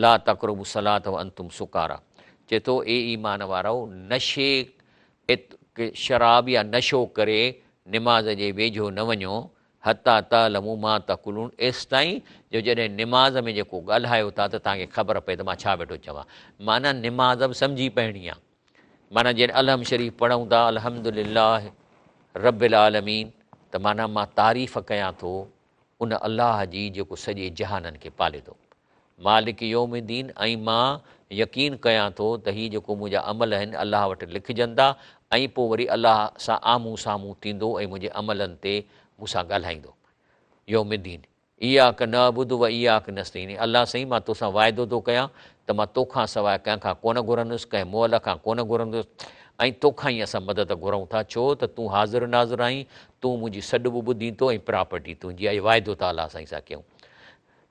لا تقربوا الصلاة وانتم سڪارا چئي ٿو اي ايمان وارؤ نشي شراب يا نشو ڪري نماز جي ويجهو نه وڃو حتيٰ تعلموا ما تقولون ايستائين جو جڏهن نماز ۾ جيڪو ڳالهايو ٿا ته توهان کي خبر پئي ته مان ڇا ويٺو چوان. معنيٰ نماز به سمجهي پڙهڻي آهي. معنيٰ جڏهن الحمد شريف پڙهون ٿا الحمد لله رب العالمين ته معنيٰ مان تعريف ڪيان ٿو ان الله جي جيڪو سڄي جهانن کي پالي ٿو. مالڪ يوم الدين ۽ مان يقين ڪيان ٿو ته هي جيڪو منهنجا عمل آهن الله وٽ لکجندا ۽ پوء وري الله سان آمهون سامهون ٿيندو ۽ منهنجي عملن تي مون سان ڳالهائيندو. يوم الدين. اياڪ نعبد و اياڪ نستعين اي الله سائين مان توسان واعدو ٿو ڪيان ته مان توکان سواء ڪنهن کان ڪونه گهرندس، ڪنهن مئل کان ڪونه گهرندس ۽ توکان ئي اسان مدد گهرون ٿا ڇو ته تون حاضر ناظر آهين، تون منهنجي سڏ به ٻڌين ٿو ۽ پراپرٽي تنهنجي آهي اهو واعدو ٿا الله سائين سان ڪيون.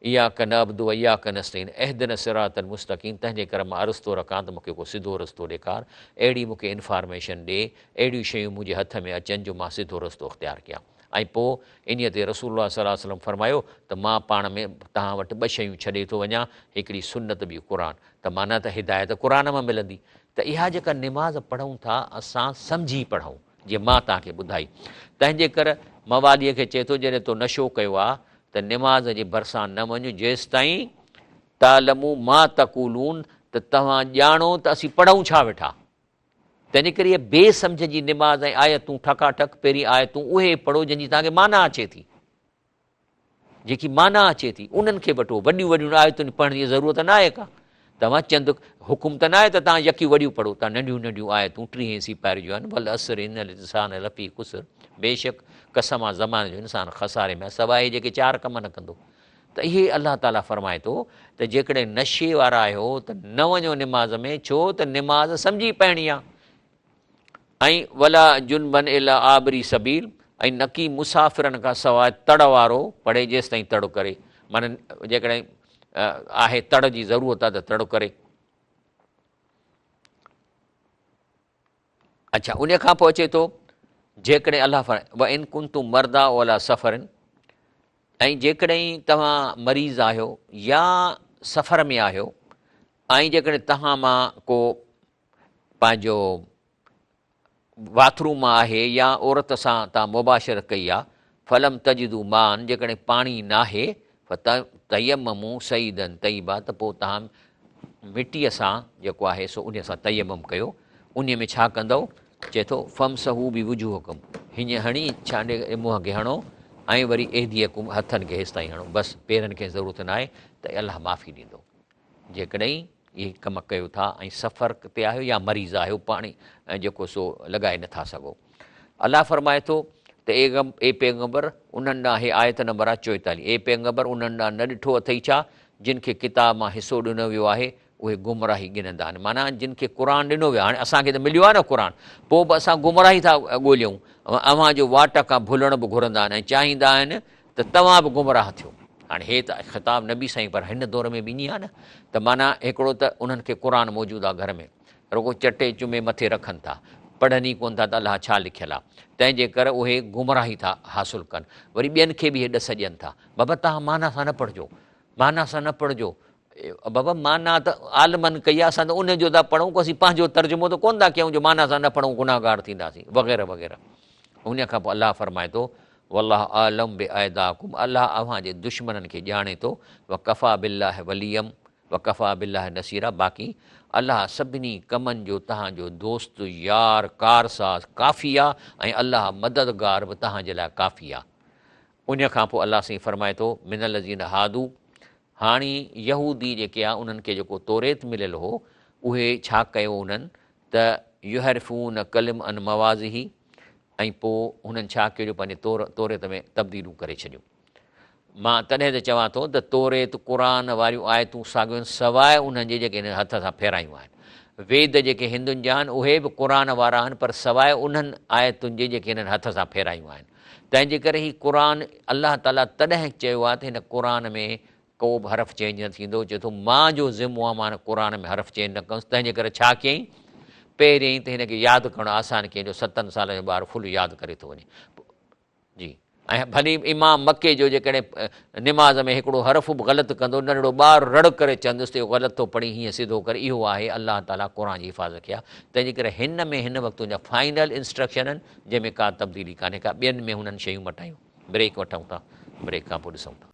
اياڪ نعبد و اياڪ نستعين اهدنا الصراط المستقيم تنهنجي ڪري مان عرض ٿو رکان ته مون کي ڪو سڌو رستو ڏيکار، اهڙي مون کي انفارميشن ڏي، اهڙيون شيون منهنجي هٿ ۾ اچن جو مان سڌو رستو اختيار ڪيان. ۽ پوء انهيء تي رسول الله صلي الله عليه وسلم فرمايو ته مان پاڻ ۾ توهان وٽ ٻه شيون ڇڏي ٿو وڃان، هڪڙي سنت ٻي قرآن، ته معنيٰ ته هدايت قرآن مان ملندي. ته اها جيڪا نماز پڙهون ٿا اسان سمجهي پڙهون، جيئن مان توهان کي ٻڌائي. تنهن جي ڪر مواليء کي چئي ٿو جڏهن تو نشو ڪيو آ ته نماز جي ڀرسان نه وڃ جيستائين تعلموا ما تقولون ته توهان ڄاڻو ته اسين پڙهون ڇا ويٺا. تنهنجي ڪري اها بي سمجهه جي نماز ۽ آيتون ٺڪا ٺڪ پهرين آيتون اهي پڙهو جن جي توهان کي معنيٰ اچي ٿي. جيڪي معنيٰ اچي ٿي انهن کي وٺو. وڏيون وڏيون آيتون پڙهڻ جي ضرورت ناهي ڪا. توهان چند حڪم ته ناهي ته توهان يڪيون وڏيون پڙهو. توهان ننڍيون ننڍيون آيتون ٽيهين سيپاري جون آهن والعصر ان الانسان لفي خسر بيشڪ قسم آ زماني جو انسان خساري ۾ آهي سواء هي جيڪي چار ڪم نه ڪندو. ته اهي الله تعاليٰ فرمائي ٿو ته جيڪڏهن نشي وارا آهيو ته نه وڃو نماز ۾ ڇو ته نماز سمجهي پڙهڻي آهي ۽ ولا جنبا الا عابري سبيل ۽ نڪي مسافرن کان سواء تڙ وارو پڙهي جيستائين تڙ ڪري معنيٰ جيڪڏهن آهي تڙ جي ضرورت آهي ته تڙ ڪري. اڇا انهيء کان پوء اچي ٿو جيڪڏهن الله فرمائي وان ڪنتم مرضيٰ او عليٰ سفر ۽ جيڪڏهن توهان مريض آهيو يا سفر ۾ آهيو ۽ جيڪڏهن توهان مان ڪو پنهنجو باٿ روم مان آهي يا عورت سان توهان مباشرت ڪئي آهي فلم تجدو ماء جيڪڏهن پاڻي ناهي فتيمموا صعيدا طيبا ته پوء توهان مٽيء سان جيڪو آهي سو انهيء سان تيمم ڪيو. انهيء ۾ ڇا ڪندؤ؟ چئي ٿو، فامسحوا بوجوهڪم، هيئن هڻي ڇانڊي منهن کي هڻو ۽ وري ايديڪم، هٿن کي هيستائين هڻو، بس پيرن کي ضرورت ناهي ته الله معافي ڏيندو. جيڪڏهن اهي ڪم ڪيو ٿا ۽ سفر تي آهيو يا مريض آهيو پاڻي جيڪو سو لڳائي نٿا سگهو. الله فرمائي ٿو ته اي پيغمبر! انهن ڏانهن هي آيت نمبر آهي 44 اي پيغمبر! انهن ڏانهن نه ڏٺو اٿئي ڇا جن کي ڪتاب مان حصو ڏنو ويو آهي اهي گمراهي ڳنهندا آهن معنيٰ جن کي قرآن ڏنو ويو آهي هاڻي اسان کي ته مليو آهي نه قرآن پوء به اسان گمراهي ٿا ڳوليون اوهان جو واٽ کان ڀلڻ به گهرندا آهن ۽ چاهيندا آهن ته توهان به گمراهه ٿيو. هاڻي هي ته خطاب نبي سائين پر هن دور ۾ به ائين آهي نه ته معنيٰ هڪڙو ته انهن کي قرآن موجود آهي گهر ۾ رڳو چٽي چمي مٿي رکن ٿا پڙهن ئي ڪونه ٿا ته الله ڇا لکيل آهي تنهن جي ڪري اهي گمراهي ٿا حاصل ڪن وري ٻين کي به اهي ڏس ڏين ٿا بابا توهان معنيٰ سان نه پڙهجو معنيٰ سان نه پڙهجو بابا معنيٰ ته عالمن ڪئي آهي اسان ته ان جو ٿا پڙهون ڪو اسين پنهنجو ترجمو ته ڪونه ٿا ڪيون جو معنيٰ سان نه پڙهون گناهگار ٿينداسين وغيره وغيره ان کان پوء الله فرمائي ٿو والله اعلم باعداءڪم الله اوهان جي دشمنن کي ڄاڻي ٿو وڪفيٰ بالله وليا وڪفيٰ بالله نصيرا باقي الله سڀني ڪمن جو توهان جو دوست، يار، ڪارساز ڪافي آ ۽ الله مددگار به توهان جي لاء ڪافي آ. انهيء کان پوء الله سائين فرمائي ٿو، من الذين هادو هاڻي يهودي جيڪي آ انهن کي جيڪو توريت مليل هو اهي ڇا ڪيو انهن ته يحرفون ڪلم عن مواضعه ۽ پوء هنن ڇا ڪيو جو پنهنجي توريت ۾ تبديلون ڪري ڇڏيون. مان تڏهن ته چوان ٿو ته توريت، قرآن، واريون آيتون ساڳيون آهن سواء انهن جي جيڪي هنن هٿ سان ڦيرايون آهن. ويد جيڪي هندن جا آهن اهي به قرآن وارا آهن پر سواء انهن آيتن جي جيڪي هنن هٿ سان ڦيرايون آهن. تنهن جي ڪري هي قرآن الله تعاليٰ تڏهن چيو آهي ته هن قرآن ۾ ڪو به حرف چينج نه ٿيندو، چئي ٿو مان جو ذمو آهي مان هن قرآن ۾ حرف چينج نه ڪندس، تنهن جي ڪري ڇا ڪيائين؟ پهريائين ته هن کي ياد ڪرڻ آسان ڪيائين جو ستن سالن جو ٻار فل ياد ڪري ٿو وڃي. جي ۽ ڀلي امام مڪي جو جيڪڏهن نماز ۾ هڪڙو حرف به غلط ڪندو ننڍڙو ٻار رڙ ڪري چوندس ته اهو غلط ٿو پڙهين هيئن سڌو ڪر اهو آهي الله تعاليٰ قرآن جي حفاظت ڪئي آهي تنهن جي ڪري هن ۾ هن وقت ان جا فائنل انسٽرڪشن آهن جنهن ۾ ڪا تبديلي ڪانهي ڪا ٻين ۾ هنن شيون مٽايون بريڪ وٺون ٿا بريڪ کان پوء ڏسون ٿا.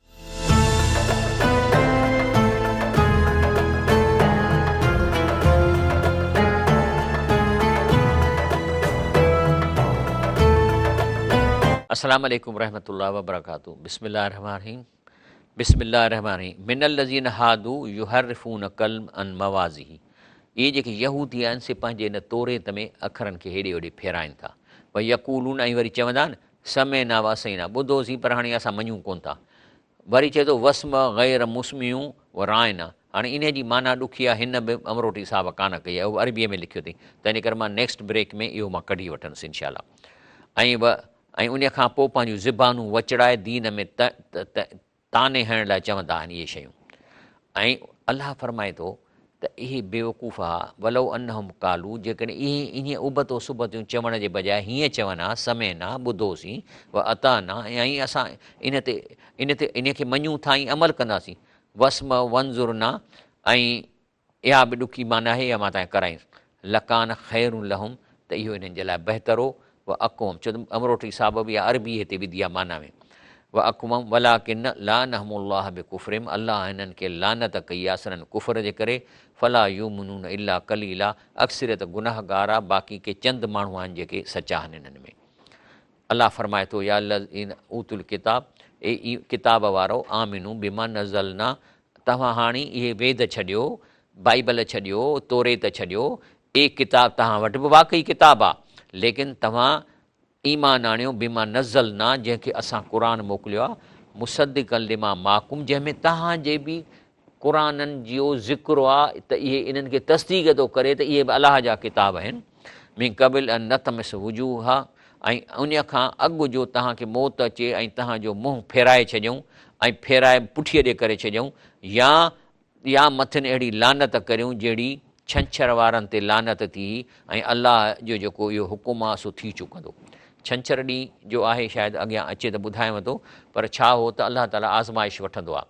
السلام عليڪم ورحمة الله وبرڪاته بسم الله الرحمن الرحيم بسم الله الرحمٰن الرحيم من الذين هادوا يحرفون الڪلم عن مواضعه اهي جيڪي يهودي آهن سي پنهنجي ان توريت ۾ اکرن کي هيڏي هوڏي ڦيرائن ٿا ويقولون ۽ وري چوندا آهن سمعنا وعصينا ٻڌوسين پر هاڻي اسان مڃون ڪونه ٿا وري چئي ٿو واسمع غير مسمع وراعنا هاڻي انهي جي معنيٰ ڏکي آهي هن به امروٽي صاحب ڪانه ڪئي آهي اهو به عربيء ۾ لکيو اٿئي تنهنجي ڪري مان نيڪسٽ بريڪ ۾ اهو مان ڪڍي وٺندس انشاء الله ۽ و ۽ انهي کان پوء پنهنجون زبانون وچڙائي دين ۾ طعني هڻڻ لاء چوندا آهن اهي شيون ۽ الله فرمائي ٿو ته اهي بيوقوف ها ولو انهم قالوا جيڪڏهن اهي انهيء ابتو سبتيون چوڻ جي بجاء هيئن چون ها سمعنا ٻڌوسين و اطعنا ۽ اسان ان تي ان تي انهيء کي مڃون ٿا ۽ عمل ڪنداسين واسمع وانظرنا ۽ اها به ڏکي معنيٰ آهي، اها مان توهان کي ڪرائيندس. لڪان خير لهم ته اهو انهن جي لاء بهتر هو، و اقوم، ڇو ته امروٽي صاحب به اها عربي هتي وڌي آهي معنيٰ ۾، و اقوم ولڪن لعنهم الله بڪفرهم الله هنن کي لعنت ڪئي آهي سندن ڪفر جي ڪري، فلا يؤمنون الا قليلا اڪثريت گنهگار آهي باقي ڪي چند ماڻهو آهن جيڪي سچا آهن انهن ۾. الله فرمائي ٿو، يا الذين اوتوا الڪتاب، اي ڪتاب وارؤ، آمنوا بما نزلنا، توهان هاڻي اهي ويد ڇڏيو، بائيبل ڇڏيو، توريت ڇڏيو، اي ڪتاب توهان وٽ به واقعي ڪتاب آ، ليڪن توهان ايمان آڻيو بما نزلنا، جنهن کي اسان قرآن موڪليو آ، مصدقا لما معڪم، جنهن ۾ توهان جي به قرآنن جو ذڪر آ ته اهي انهن کي تصديق ٿو ڪري ته اهي به الله جا ڪتاب آهن، من قبل ان نطمس وجوها ۽ انهيء کان اڳ جو توهان کي موت اچي ۽ توهان جو منهن ڦيرائي ڇڏيون ۽ ڦيرائي پٺيء ڏي ڪري ڇڏيون يا يا مٿن اهڙي لعنت ڪريون جهڙي ڇنڇر وارن تي لعنت ٿي هئي ۽ الله جو جيڪو اهو حڪم آ سو ٿي چڪندو. ڇنڇر ڏينهن جو آهي شايد اڳيان اچي ته ٻڌايانو ٿو پر ڇا هو ته الله تعاليٰ آزمائش وٺندو آ.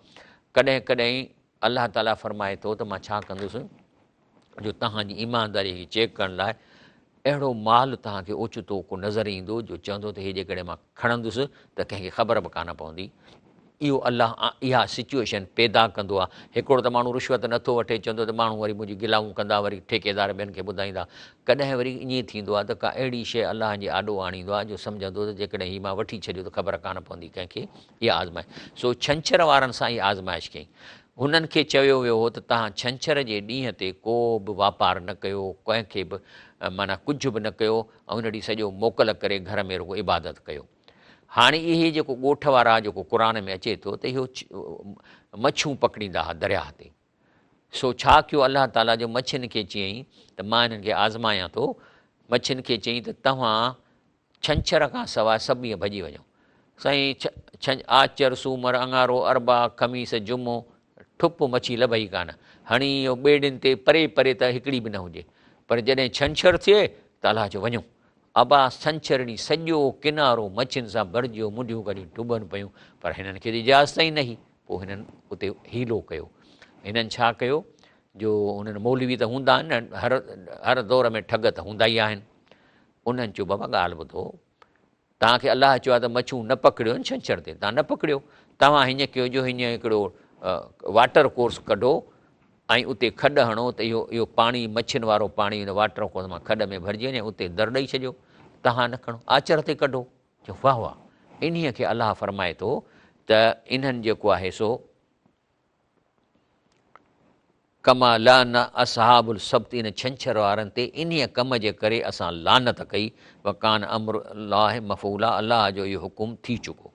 ڪڏهن ڪڏهن الله تعاليٰ فرمائي ٿو ته مان ڇا ڪندس جو توهان جي ايمانداريء کي چيڪ ڪرڻ لاء اهڙو مال توهان کي اوچتو ڪو نظر ايندو جو چوندو ته هي جيڪڏهن مان کڻندس ته ڪنهن کي خبر به ڪانه پوندي. اهو الله اها سچوئيشن پيدا ڪندو آهي. هڪڙو ته ماڻهو رشوت نٿو وٺي چوندو ته ماڻهو وري منهنجي گلائون ڪندا وري ٺيڪيدار ٻين کي ٻڌائيندا. ڪڏهن وري ائين ٿيندو آهي ته ڪا اهڙي شيء الله جي آڏو آڻيندو آهي جو سمجهندو ته جيڪڏهن هي مان وٺي ڇڏيو ته خبر ڪانه پوندي ڪنهن کي. اها آزمائش. سو ڇنڇر وارن سان اها آزمائش ڪيائين. هنن کي چيو ويو هو ته توهان ڇنڇر جي ڏينهن تي ڪو به واپار نه ڪيو، ڪنهن کي به معنيٰ ڪجهه به نه ڪيو ۽ ان ڏينهن سڄو موڪل ڪري گهر ۾ رڳو عبادت ڪيو. هاڻي اهي جيڪو ڳوٺ وارا جيڪو قرآن ۾ اچي ٿو ته اهو مڇيون پڪڙيندا ها درياهه تي. سو ڇا ڪيو الله تعاليٰ جو مڇين کي چيائين ته مان هنن کي آزمايان ٿو. مڇين کي چيائين ته توهان ڇنڇر کان سواء سڀ ڏينهن ڀڄي وڃو. سائين آچر، سومر، اڱارو، اربع، خميس، جمعو، ٺپ مڇي لڀي ئي ڪانه. هڻي اهو ٻيڙين تي پري پري ته هڪڙي به نه هجي. پر جڏهن ڇنڇر ٿئي ته الله چيو وڃو. ابا ڇنڇر ڏينهن سڄو ڪنارو مڇين سان ڀرجيو منڍيون ڪڍي ٽٻن پيون. پر هنن کي ته اجازت ئي نه هئي. پوء هنن اتي حيلو ڪيو. هنن ڇا ڪيو جو هنن مولوي ته هوندا آهن نه هر هر دور ۾ ٺڳ ته هوندا ئي آهن. انهن چيو بابا ڳالهه ٻڌو، توهان کي الله چيو آهي ته مڇون نه پڪڙيو نه ڇنڇر تي، توهان نه پڪڙيو، توهان هيئن ڪيو جو هيئن هڪڙو واٽر ڪورس ڪڍو ۽ اتي کڏ هڻو ته اهو اهو پاڻي مڇين وارو پاڻي ان واٽر ڪورس مان کڏ ۾ ڀرجي وڃي اتي در ڏئي ڇڏيو، توهان نه کڻو، آچر تي ڪڍو. چيو واهه واهه، انهيء کي الله فرمائي ٿو ته انهن جيڪو آهي سو ڪما لعن اصحاب السبت ان ڇنڇر وارن تي انهيء ڪم جي ڪري اسان لعنت ڪئي وڪان امر الله مفعولا الله جو اهو حڪم ٿي چڪو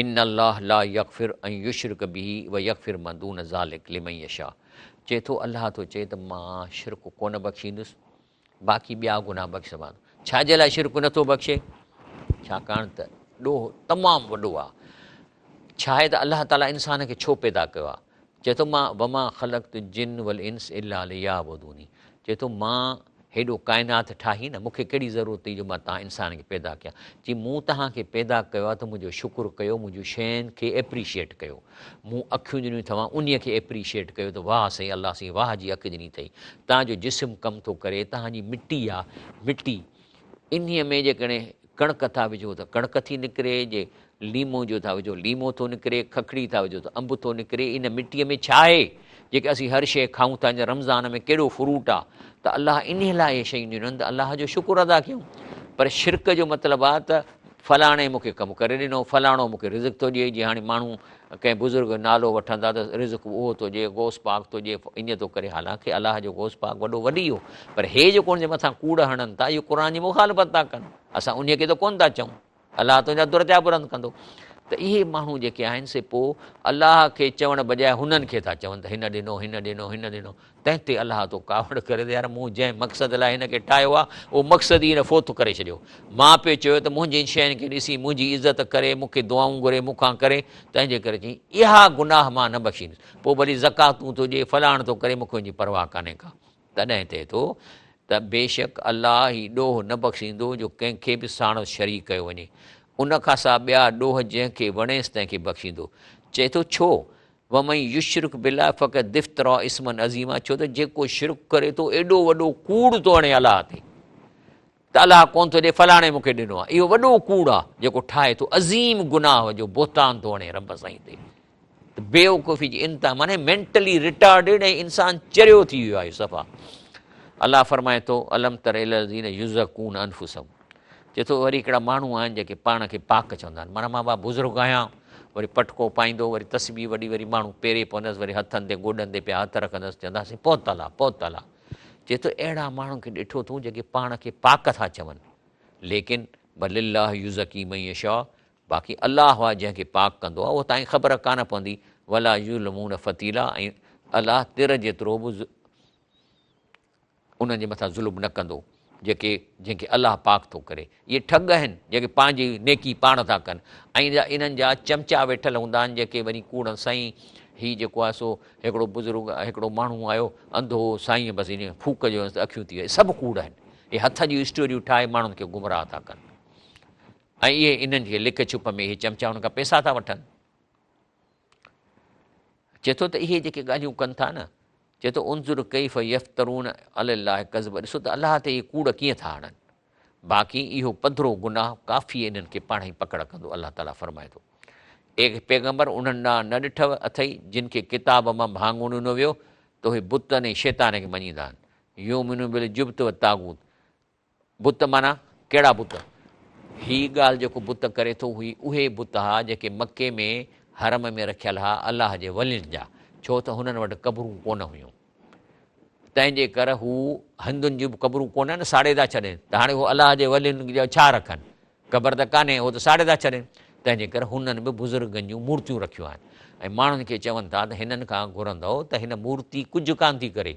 ان الله لا يغفر ان يشرڪ به ويغفر ما دون ذلڪ لمن يشاء چئي ٿو الله ٿو چئي ته مان شرڪ ڪونه بخشيندس باقي ٻيا گناهه بخشي سگهان ٿو. ڇا جي لاء شرڪ نه ٿو بخشي؟ ڇاڪاڻ ته ڏوهه تمام وڏو آهي. ڇا آهي ته الله تعاليٰ انسان کي ڇو پيدا ڪيو آهي؟ چئي ٿو مان وما خلقت الجن والانس الا ليعبدوني چئي ٿو مان هيڏو ڪائنات ٺاهي نه مون کي ڪهڙي ضرورت هئي جو مان توهان انسان کي پيدا ڪيان؟ چي مون توهان کي پيدا ڪيو آهي ته منهنجو شڪر ڪيو منهنجون شين کي ايپريشيٽ ڪيو. مون اکيون ڏنيون اٿوان انهيء کي ايپريشيٽ ڪيو ته واهه سائين الله سائين واهه جي اک ڏني اٿئي. توهان جو جسم ڪم ٿو ڪري، توهان جي مٽي آ، مٽي، انهيء ۾ جيڪڏهن ڪڻڪ ٿا وجهو ته ڪڻڪ ٿي نڪري، جي ليمو جو ٿا وجهو ليمو ٿو نڪري، ککڙي ٿا وجهو ته انب ٿو نڪري، ان مٽيء ۾ ڇا آهي؟ جيڪي اسين هر شيء کائون ٿا، هينئر رمضان ۾ ڪهڙو فروٽ آ ته الله انهيء لاء اهي شيون ڏنيون آهن ته الله جو شڪر ادا ڪيون. پر شرڪ جو مطلب آ ته فلاڻي مون کي ڪم ڪري ڏنو، فلاڻو مون کي رزق ٿو ڏئي، جيئن هاڻي ماڻهو ڪنهن بزرگ جو نالو وٺندا ته رزق اهو ٿو ڏئي، غوث پاڪ ٿو ڏئي، ائين ٿو ڪري، حالانڪه الله جو غوث پاڪ وڏو ولي هو، پر هي جيڪو ان جي مٿان ڪوڙ هڻن ٿا، اهو قرآن جي مخالفت ٿا ڪن، اسان انهيء کي ته ڪونه ٿا چئون. الله تنهنجا درجا بلند ڪندو. ته اهي ماڻهو جيڪي آهن سي پوء الله کي چوڻ بجاء هنن کي ٿا چون ته هن ڏنو، هن ڏنو، هن ڏنو. تنهن تي الله ٿو ڪاوڙ ڪري ته يار مون جنهن مقصد لاء هن کي ٺاهيو آهي اهو مقصد ئي هن فوت ڪري ڇڏيو. مان پئي چيو ته منهنجين شين کي ڏسي منهنجي عزت ڪري، مون کي دعائون گهري مون کان ڪري، تنهن جي ڪري چيائين اها گناهه مان نه بخشيندس. پوء ڀلي زڪواتون ٿو ڏئي، فلاڻ ٿو ڪري مون کي ان جي پرواهه ڪانهي ڪا. تڏهن ٿئي ٿو ته بيشڪ الله هي ڏوهه نه بخشيندو جو ڪنهن کي به ساڻس شريڪ ڪيو وڃي، ان کان سواء ٻيا ڏوهه جنهن کي وڻيس تنهن کي بخشيندو. چئي ٿو، ڇو؟ ومن يشرڪ بالله فقد افترا اثما عظيما ڇو ته جيڪو شرڪ ڪري ٿو ايڏو وڏو ڪوڙ ٿو هڻي الله تي ته الله ڪونه ٿو ڏي فلاڻي مون کي ڏنو آهي اهو وڏو ڪوڙ آهي جيڪو ٺاهي ٿو عظيم گناهه جو بهتان ٿو هڻي رب سائين تي ته بيوقوفي جي انتها معني مينٽلي ريٽارڊيڊ ۽ انسان چريو ٿي ويو آهي صفا الله فرمائي ٿو الم تر الي الذين يزڪون انفسهم چئي ٿو وري هڪڙا ماڻهو آهن جيڪي پاڻ کي پاڪ چوندا آهن معنيٰ مان با بزرگ آهيان وري پٽڪو پائيندو وري تسبيح وڏي وري ماڻهو پيري پوندس وري هٿن تي گوڏن تي پيا هٿ رکندس چونداسين پهتل آ پهتل آ چئي ٿو اهڙا ماڻهن کي ڏٺو اٿئون جيڪي پاڻ کي پاڪ ٿا چون ليڪن بل الله يزڪي من يشاء باقي الله آهي جنهن کي پاڪ ڪندو آهي اهو تائين خبر ڪانه پوندي ولا يظلمون فتيلا ۽ الله تر جيترو به انهن جي مٿان ظلم نه ڪندو جيڪي جنهن کي الله پاڪ ٿو ڪري. اهي ٺڳ آهن جيڪي پنهنجي نيڪي پاڻ ٿا ڪن ۽ انهن جا چمچا ويٺل هوندا آهن جيڪي وري ڪوڙن سائين هي جيڪو آهي سو هڪڙو بزرگ هڪڙو ماڻهو آيو انڌو هو سائين بس ان ڦوڪ جو اکيون ٿي ويون سڀ ڪوڙ آهن اهي هٿ جون اسٽوريون ٺاهي ماڻهن کي گمراهه ٿا ڪن ۽ اهي انهن کي لڪ ڇپ ۾ اهي چمچا انهن کان پئسا ٿا وٺن. چئي ٿو ته اهي جيڪي ڳالهيون ڪن ٿا نه، چئي ٿو انظر ڪيف يفترون علي الله الڪذب ڏسو ته الله تي اهي ڪوڙ ڪيئن ٿا هڻن. باقي اهو پڌرو گناهه ڪافي انهن کي پاڻهي پڪڙ ڪندو الله تعاليٰ فرمائي ٿو اي پيغمبر انهن ڏانهن نه ڏٺو اٿئي جن کي ڪتاب مان ڀاڱو ڏنو ويو ته اهي بتن ۽ شيطان کي مڃيندا آهن يؤمنون بالجبت والطاغوت بت معنيٰ ڪهڙا بت؟ هي ڳالهه جيڪو بت ڪري ٿو هي اهي بت ها جيڪي مڪي ۾ حرم ۾ رکيل ها الله جي ولين جا ڇو ته هنن وٽ قبرون ڪونه هيون تنهن جي ڪر هو هندن جون به قبرون ڪونهن ساڙي ٿا ڇڏين ته هاڻي هو الله جي ولين جا ڇا رکن قبر ته ڪانهي هو ته ساڙي ٿا ڇڏين تنهن جي ڪري هنن به بزرگن جون مورتيون رکيون آهن ۽ ماڻهن کي چون ٿا ته هنن کان گهرندؤ ته هن مورتي ڪجهه ڪانه ٿي ڪري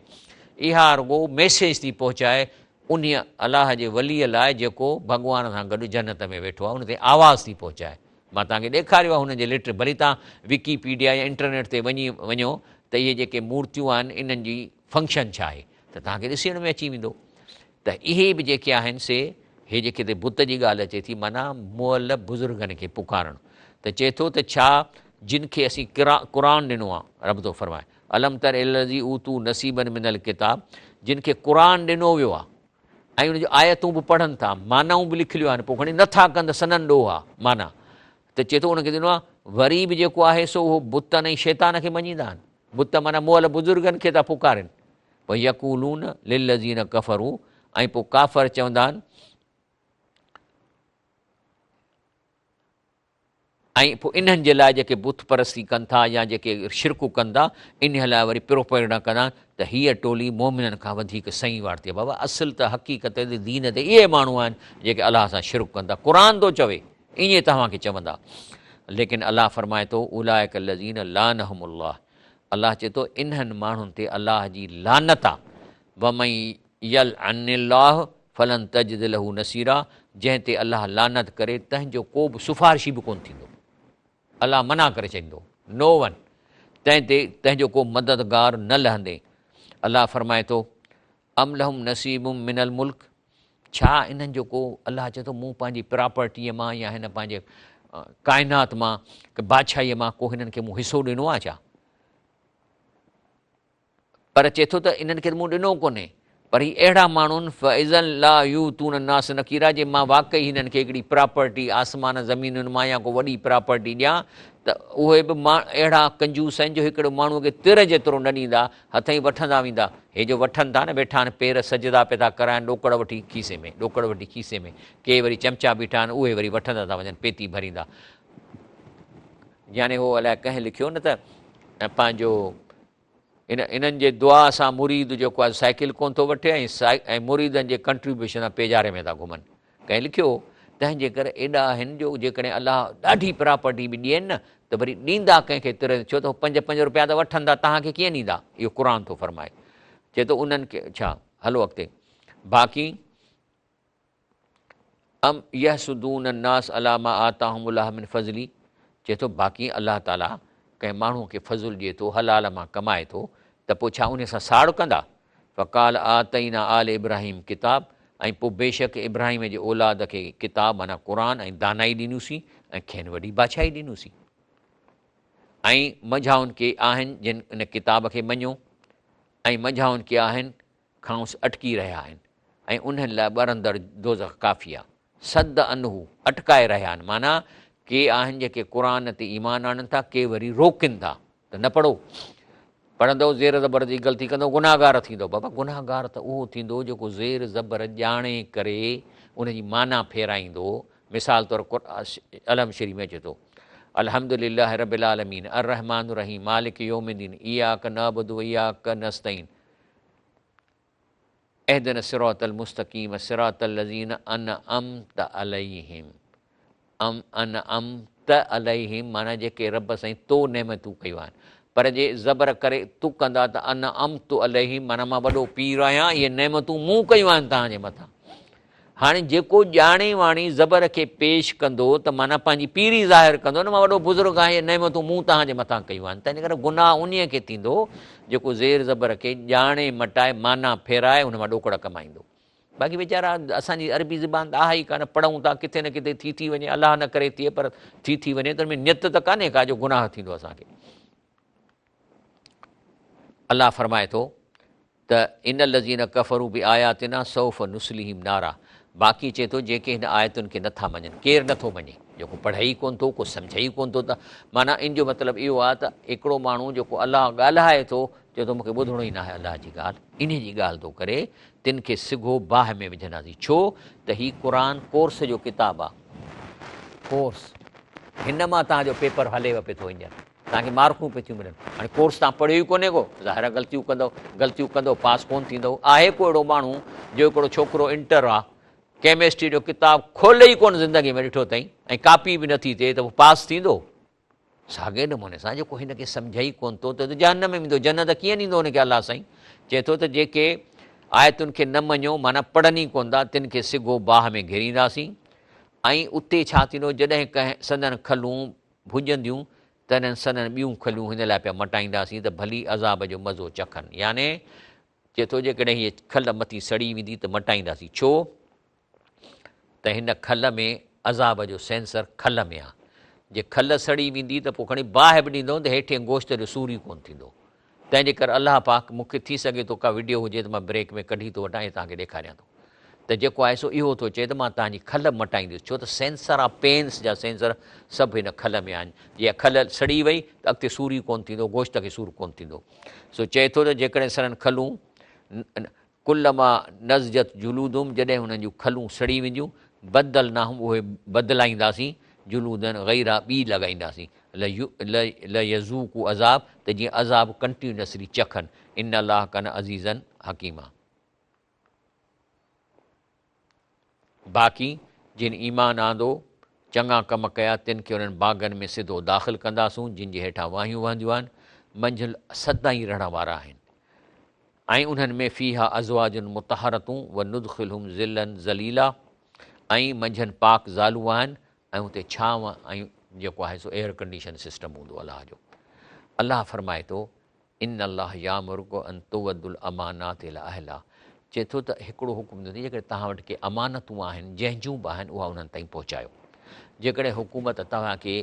اها رڳو ميسيج ٿي پهچائي انهيء الله جي وليء لاء جيڪو ڀڳوان سان گڏ جنت ۾ ويٺو آهي، ان تائين آواز ٿي پهچائي. مان توهان کي ڏيکاريو آهي هنن جي ليٽر، ڀلي توهان وڪي پيڊيا يا انٽرنيٽ تي وڃي وڃو ته اهي جيڪي مورتيون آهن انهن جي فنڪشن ڇا آهي ته توهان کي ڏسڻ ۾ اچي ويندو ته اهي به جيڪي آهن سي هي جيڪي هتي بت جي ڳالهه اچي ٿي معنيٰ مئل بزرگن کي پڪارڻ ته چئي ٿو ته ڇا جن کي اسين قرآن ڏنو آهي رب ٿو فرمائي الم تر الي الذي اوتوا نصيبا من الڪتاب جن کي قرآن ڏنو ويو آهي ۽ ان جون آيتون به پڙهن ٿا معنائون به لکليون آهن پوء کڻي نٿا ڪن ته سندن ڏوهه آهي معنيٰ ته چئي ٿو ان کي ڏنو آهي وري به جيڪو آهي سو اهو بتن ۽ شيطان کي مڃيندا آهن بت معنيٰ مئل بزرگن کي ٿا پڪارين پوء يقولون للذين ڪفروا ۽ پوء ڪافر چوندا آهن ۽ پوء انهن جي لاء جيڪي بت پرستي ڪن ٿا يا جيڪي شرڪ ڪن ٿا، انهيء لاء وري پروپيگنڊا ڪندا آهن ته هيء ٽولي مؤمنن کان وڌيڪ سئي وارتي آهي. بابا اصل ته حقيقت تي دين تي اهي ماڻهو آهن جيڪي الله سان شرڪ ڪن ٿا. قرآن ٿو چوي ائين توهان کي چوندا. ليڪن الله فرمائي ٿو اولئڪ الذين لعنهم الله الله چئي ٿو انهن ماڻهن تي الله جي لعنت آهي. ومن يلعن الله فلن تجد له نصيرا جنهن تي الله لعنت ڪري تنهن جو ڪو به سفارشي به ڪونه ٿيندو. الله منع ڪري ڇڏيندو. نو ون تنهن تي تنهن جو ڪو مددگار نه لهندين. الله فرمائي ٿو، ام لهم نصيب من الملڪ ڇا انهن جو ڪو الله چئي ٿو مون پنهنجي پراپرٽيء مان يا هن پنهنجي ڪائنات مان بادشاهيء مان ڪو هنن کي مون حصو ڏنو آهي ڇا؟ پر چئي ٿو ته انهن کي ته مون ڏنو ڪونهي، پر هي اهڙا ماڻهو آهن، فاذا لا يؤتون الناس نقيرا جي مان واقعي هنن کي هڪڙي پراپرٽي آسمان زمينن مان يا ڪو وڏي پراپرٽي ڏيان ته اهي به اهڙا ڪنجوس آهن جو هڪڙي ماڻهوء کي تر جيترو نه ڏيندا، هٿئين وٺندا ويندا. هي جو وٺن ٿا نه، ويٺا آهن پير سجدا پيا ٿا ڪرائن، ڏوڪڙ وٺي کيسي ۾، ڏوڪڙ وٺي کيسي ۾. ڪي وري چمچا بيٺا آهن، اهي وري وٺندا ٿا وڃن، پيتي ڀريندا. يعني هو الائي ڪنهن لکيو نه ته پنهنجو ان انهن جي دعا سان مريد جيڪو آهي سائيڪل ڪونه ٿو وٺي ۽ مريدن جي ڪنٽريبيوشن سان پيجاري ۾ ٿا گهمن. ڪنهن لکيو هو، تنهن جي ڪري ايڏا آهن جو جيڪڏهن الله ڏاڍي پراپرٽي به ڏين نه ته وري ڏيندا ڪنهن کي تر ڇو ته هو پنج پنج روپيا ته وٺن ٿا توهان کي ڪيئن ڏيندا اهو قرآن ٿو فرمائي چئي ٿو انهن کي ڇا هلو اڳتي باقي ام يحسدون الناس علي ما آتاهم الله من فضله چئي ٿو باقي الله تعالي ڪنهن ماڻهو کي فضل ڏئي ٿو حلال مان ڪمائي ٿو ته پوء ڇا انهي سان ساڙ ڪندا فقال آتينا آل ابراهيم ڪتاب ۽ پوء بيشڪ ابراهيم جي اولاد کي ڪتاب معنيٰ قرآن ۽ دانائي ڏنوسين ۽ کين وڏي بادشاهي ڏنوسين ۽ منجهائن ڪي آهن جن ان ڪتاب کي مڃيو ۽ منجهائن ڪي آهن کانئس اٽڪي رهيا آهن ۽ انهن لاء ٻرندڙ دوزخ ڪافي آهي. صد عنه، اٽڪائي رهيا آهن، معنيٰ ڪي آهن جيڪي قرآن تي ايمان آڻن ٿا، ڪي وري روڪين ٿا ته نه پڙهو، پڙهندؤ زير زبر جي غلطي ڪندؤ گنهگار ٿيندؤ، بابا گنهگار ته اهو ٿيندو جيڪو زير زبر ڄاڻي ڪري ان جي معنيٰ ڦيرائيندو، مثال طور الحمد شريف ۾ اچي ٿو، الحمد لله رب العالمين الرحمٰن الرحيم مالڪ يوم الدين اياڪ نعبد و اياڪ نستعين اهدنا الصراط المستقيم صراط الذين انعمت عليهم ام انعمت عليهم معنيٰ جيڪي رب سائين تو نعمتون ڪيون آهن پر جي زبر ڪري تو ڪندا ته انعمت عليهم معنيٰ مان وڏو پير آهيان اهي نعمتون مون ڪيون آهن توهان جي مٿان هاڻي جيڪو ڄاڻي واڻي زبر کي پيش ڪندو ته معنيٰ پنهنجي پيري ظاهر ڪندو نه مان وڏو بزرگ آهيان اهي نعمتون مون توهان جي مٿان ڪيون آهن تنهنجي ڪري گناهه انهيء کي ٿيندو جيڪو زير زبر کي ڄاڻي مٽائي معنيٰ ڦيرائي ان مان ڏوڪڙ ڪمائيندو باقي ويچارا اسان جي عربي زبان ته آهي ئي ڪانه پڙهون ٿا ڪٿي نه ڪٿي ٿي ٿي وڃي الله نه ڪري ٿئي پر ٿي ٿي وڃي ته ان ۾ نيت ته ڪانهي ڪا جو گناهه ٿيندو اسان کي الله فرمائي ٿو ته ان الذين ڪفروا بآياتنا سوف نصليهم نارا باقي چئي ٿو جيڪي هن آيتن کي نٿا مڃن ڪير نٿو مڃي جيڪو پڙهي ئي ڪونه ٿو ڪو سمجهي ئي ڪونه ٿو ته معنيٰ ان جو مطلب اهو آهي ته هڪڙو ماڻهو جيڪو الله ڳالهائي ٿو چئي ٿو مونکي ٻڌڻو ئي ناهي الله جي ڳالهه انهي جي ڳالهه ٿو ڪري تن کي سگهو باهه ۾ وجهنداسين ڇو ته هي قرآن ڪورس جو ڪتاب آهي ڪورس هن مان توهان جو پيپر هليو پئي ٿو هينئر توهان کي مارڪون پئي ٿيون ملن. هاڻي ڪورس توهان پڙهيو ئي ڪونهي ڪو، ظاهر آهي غلطيون ڪندؤ، غلطيون ڪندؤ پاس ڪونه ٿيندؤ. آهي ڪو اهڙو ماڻهو جو هڪڙو ڇوڪرو انٽر آ، ڪيمسٽري جو ڪتاب کولي ئي ڪونه زندگي ۾ ڏٺو اٿئي ۽ ڪاپي به نٿي ٿئي ته پوء پاس ٿيندو؟ ساڳئي نموني سان جيڪو هن کي سمجهي ئي ڪونه ٿو ته جهنم ۾ ويندو، جنت ڪيئن ڏيندو هن کي الله سائين؟ چئي ٿو ته جيڪي آيتن کي نه مڃيو معنيٰ پڙهن ئي ڪونه ٿا تن کي سگهو باهه ۾ گهيرينداسين ۽ اتي ڇا ٿيندو جڏهن ڪنهن سندن کلون ڀڄنديون، تڏهن سندن ٻيون کليون هن لاء پيا مٽائينداسين ته ڀلي عذاب جو مزو چکن. يعني، چئي ٿو جيڪڏهن هيء کل مٿي سڙي ويندي ته مٽائينداسين. ڇو ته هن کل ۾ عذاب جو سينسر کل ۾ آ. جي کل سڙي ويندي ته پوء کڻي باهه به ڏيندؤ ته هيٺين گوشت جو سور ئي ڪونه ٿيندو. تنهن جي ڪري الله پاڪ مون کي ٿي سگهي ٿو ڪا وڊيو هجي ته مان بريڪ ۾ ڪڍي ٿو وٺان ۽ توهان کي ڏيکاريان ٿو ته جيڪو آهي سو اهو ٿو چئي ته مان توهان جي کل مٽائيندس ڇو ته سينسر آف پينس جا سينسر سڀ هن کل ۾ آهن جي اها کل سڙي وئي ته اڳتي سور ئي ڪونه ٿيندو گوشت کي سور ڪونه ٿيندو سو چئي ٿو ته جيڪڏهن سرن کلون ڪلما نضجت جلودهم جڏهن انهن جون کلون سڙي وينديون، بدلناهم اهي بدلائينداسين، جلودا غيرها ٻي لڳائينداسين، ليذوقوا عذاب ته جيئن عذاب ڪنٽينيوسلي چکن، ان الله ڪان عزيزا حڪيما. باقي جن ايمان آندو، چڱا ڪم ڪيا، تن کي انهن باغن ۾ سڌو داخل ڪنداسون، جن جي هيٺان واهيون وهنديون آهن، منجهه سدائين رهڻ وارا آهن. ۽ انهن ۾ فيها ازواج مطهرة وندخلهم ظلا ظليلا ۽ منجهن پاڪ زالون آهن ۽ اتي ڇانو ۽ جيڪو آهي سو ايئر ڪنڊيشن سسٽم هوندو الله جو. الله فرمائي ٿو، ان الله يامرڪم ان تؤدوا الامانات الي اهلها چئي ٿو ته هڪڙو حڪم ڏنو اٿئي جيڪڏهن توهان وٽ ڪي امانتون آهن جنهن جون به آهن اها انهن تائين پهچايو. جيڪڏهن حڪومت توهان کي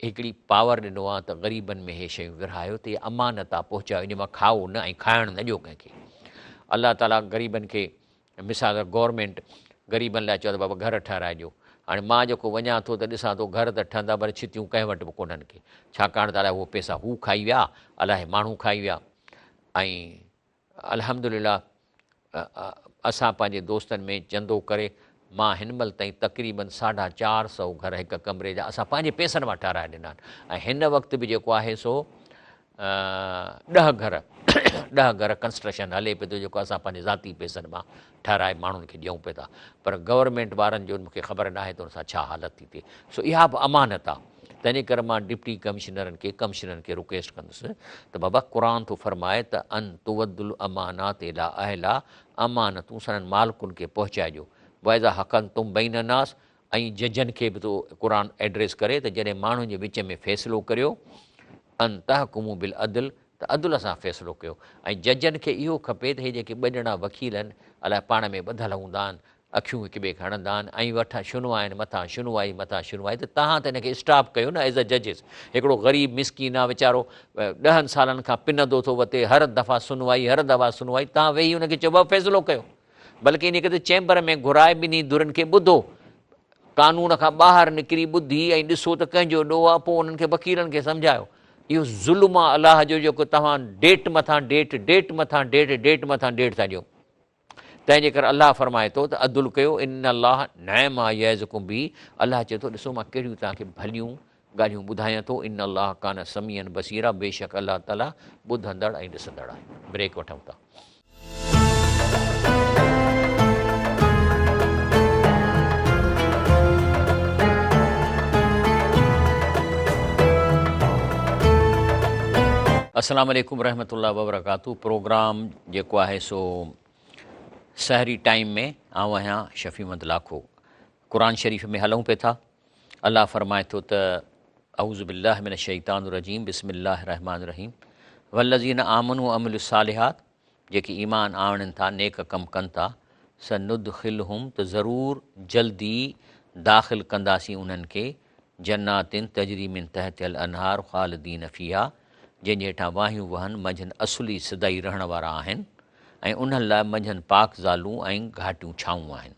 هڪڙي پاور ڏنو آ ته غريبن ۾ هي شيون ورهايو ته هي امانت آ پهچايو ان مان کائو نه ۽ کائڻ نه ڏيو ڪنهن کي الله تعالي غريبن کي مثال گورنمينٽ غريبن لاء چيو ته بابا گهر ٺهرائي ڏيو هاڻي مان جيڪو وڃان ٿو ته ڏسان ٿو گهر ته ٺهندا پر ڇتيون ڪنهن وٽ به ڪونهن ڪي، ڇاڪاڻ ته الائي اهو پئسا هو کائي ويا، الائي ماڻهو کائي ويا ۽ الحمدلله اسان پنهنجي دوستن ۾ چندو ڪري مان هن مهل تائين تقريبن ساڍا 400 گهر هڪ ڪمري جا اسان پنهنجي پئسن مان ٺهرائي ڏنا آهن ۽ هن وقت به جيڪو آهي سو 10 گهر 10 گهر ڪنسٽرڪشن هلي پئي ٿو جيڪو اسان پنهنجي ذاتي پئسن مان ٺهرائي ماڻهن کي ڏيون پئي ٿا پر گورنمينٽ وارن جو مونکي خبر ناهي ته ان سان ڇا حالت ٿي ٿئي سو اها به امانت آهي تنهنجي ڪري مان ڊپٽي ڪمشنرن کي ڪمشنرن کي رڪويسٽ ڪندس ته بابا قرآن ٿو فرمائي ته ان تؤدوا الامانات الي اهلها امانتون سندن مالڪن کي پهچائجو واذا حڪمتم بين الناس ۽ ججن کي به ٿو قرآن ايڊريس ڪري ته جڏهن ماڻهن جي وچ ۾ فيصلو ڪريو ان تحڪموا بالعدل ته عدل سان فيصلو ڪيو ۽ ججن کي اهو کپي ته هي جيڪي ٻه ڄڻا وڪيل آهن الائي پاڻ ۾ ٻڌل هوندا آهن اکيون هڪ ٻئي کي هڻندا آهن ۽ وٺ شنوائن مٿان شنوائي مٿان شنوائي ته تهان ته هن کي اسٽاپ ڪيو نه ايز ا ججز هڪڙو غريب مسڪين آ ويچارو 10 سالن کان پنندو ٿو وتي هر دفعا شنوائي هر دفعا شنوائي تهان ويهي هن کي چئو بابا فيصلو ڪيو بلڪه انهي کي ته چيمبر ۾ گهرائي ٻنهي ڌرين کي ٻڌو قانون کان ٻاهر نڪري ٻڌي ۽ ڏسو ته ڪنهن جو ڏوهه آ پوء انهن کي وڪيلن کي سمجهايو اهو ظلم آ الله جو جيڪو توهان ڊيٽ مٿان ڊيٽ ڊيٽ مٿان ڊيٽ ڊيٽ مٿان ڊيٽ ٿا ڏيو تنهن جي ڪري الله فرمائي ٿو ته عدل ڪيو ان الله نعم ما يعظڪم به الله چئي ٿو ڏسو مان ڪهڙيون توهان کي ڀليون ڳالهيون ٻڌايان ٿو ان الله ڪان سميعا بصيرا بيشڪ الله تعالي ٻڌندڙ ۽ ڏسندڙ آهي. بريڪ وٺون ٿا. السلام عليڪم ورحمة الله وبرڪاته پروگرام جيڪو آهي سو سحري ٽائيم ۾ آئون آهيان شفيع محمد لاکو قرآن شريف ۾ هلون پئي ٿا الله فرمائي ٿو ته اعوذ بالله من الشيطان الرجيم بسم الله الرحمن الرحيم والذين آمنوا وعملوا الصالحات جيڪي ايمان آڻين ٿا نيڪ ڪم ڪن ٿا سندخلهم ته ضرور جلدي داخل ڪنداسين انهن کي جنات تجري من تحتها الانهار خالدين فيها جنهن جي هيٺان واهيون وهن، منجهن اصلي سدائي رهڻ وارا آهن ۽ انهن لاء منجهن پاڪ زالون ۽ گهاٽيون ڇانون آهن.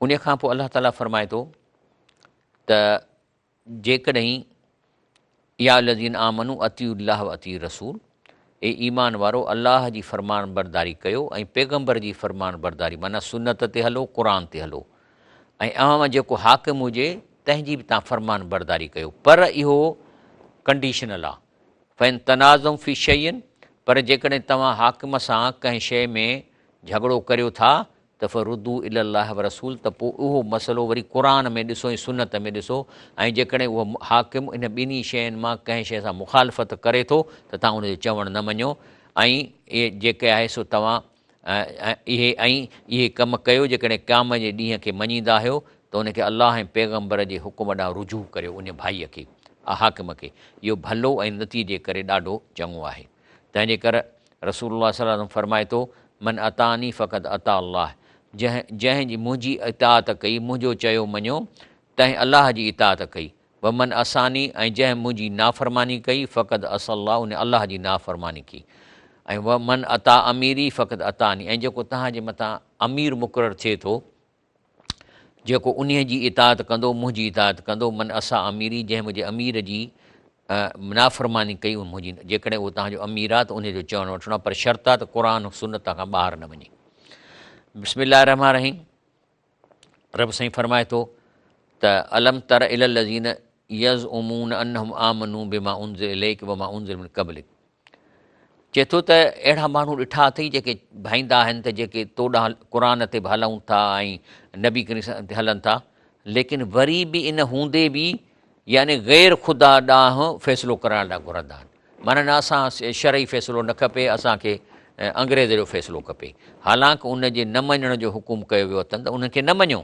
انهيء کان پوء الله تعاليٰ فرمائي ٿو ته جيڪڏهن يا الذين آمنوا اطيعوا الله واطيعوا الرسول اي ايمان وارو الله جي فرمانبرداري ڪيو ۽ پيغمبر جي فرمانبرداري معنيٰ سنت تي هلو قرآن تي هلو ۽ اوهان مان جيڪو حاڪم هجي تنهن جي به توهان فرمانبرداري ڪيو پر اهو ڪنڊيشنل آ فإن تنازعتم في شيء پر جيڪڏهن توهان حاڪم سان ڪنهن شيء ۾ جهڳڙو ڪريو ٿا ته فردوه الي الله والرسول ته پوء اهو مسئلو وري قرآن ۾ ڏسو ۽ سنت ۾ ڏسو ۽ جيڪڏهن اهو حاڪم ان ٻنهي شين مان ڪنهن شيء سان مخالفت ڪري ٿو ته توهان ان جو چوڻ نه مڃو ۽ جيڪي آهي سو توهان اهي ۽ اهي ڪم ڪيو جيڪڏهن قيامت جي ڏينهن کي مڃيندا آهيو ته ان کي الله ۽ پيغمبر جي حڪم ڏانهن رجوع ڪريو ان ڀائيء کي، حاڪم کي، اهو ڀلو ۽ نتيجي ڪري ڏاڍو چڱو آهي. تنهن جي ڪر رسول الله صلي الله عليه وسلم فرمائي ٿو، من اطاعني فقد اطاع الله جنهن جنهن جي منهنجي اطاعت ڪئي، منهنجو چيو مڃيو، تنهن الله جي اطاعت ڪئي. ومن عصاني ۽ جنهن منهنجي نافرماني ڪئي فقد عصي الله ان الله جي نافرماني ڪئي ۽ ومن اطاع اميري فقد اطاعني ۽ جيڪو توهان جي مٿان امير مقرر ٿئي ٿو جيڪو انهي جي اطاعت ڪندو منهنجي اطاعت ڪندو من عصي اميري جنهن منهنجي امير جي نافرماني ڪئي اهو منهنجي جيڪڏهن اهو توهان جو امير آهي ته انهي جو چوڻ وٺڻو آهي پر شرط آهي ته قرآن سنت کان ٻاهر نه وڃي بسم الله الرحمن الرحيم رب سائين فرمائي ٿو ته الم تر الي الذين يزعمون انهم آمنوا بما انزل اليك وما انزل من قبلك چئي ٿو ته اهڙا ماڻهو ڏٺا اٿئي جيڪي ڀائيندا آهن ته جيڪي تو ڏانهن قرآن تي به هلون ٿا ۽ نبي ڪريم تي هلن ٿا ليڪن وري به ان هوندي به يعني غير خدا ڏانهن فيصلو ڪرائڻ لاء گهرندا آهن معنيٰ نه اسان شرعي فيصلو نه کپي اسان کي انگريز جو فيصلو کپي حالانڪ ان جي نه مڃڻ جو حڪم ڪيو ويو اٿن ته انهن کي نه مڃو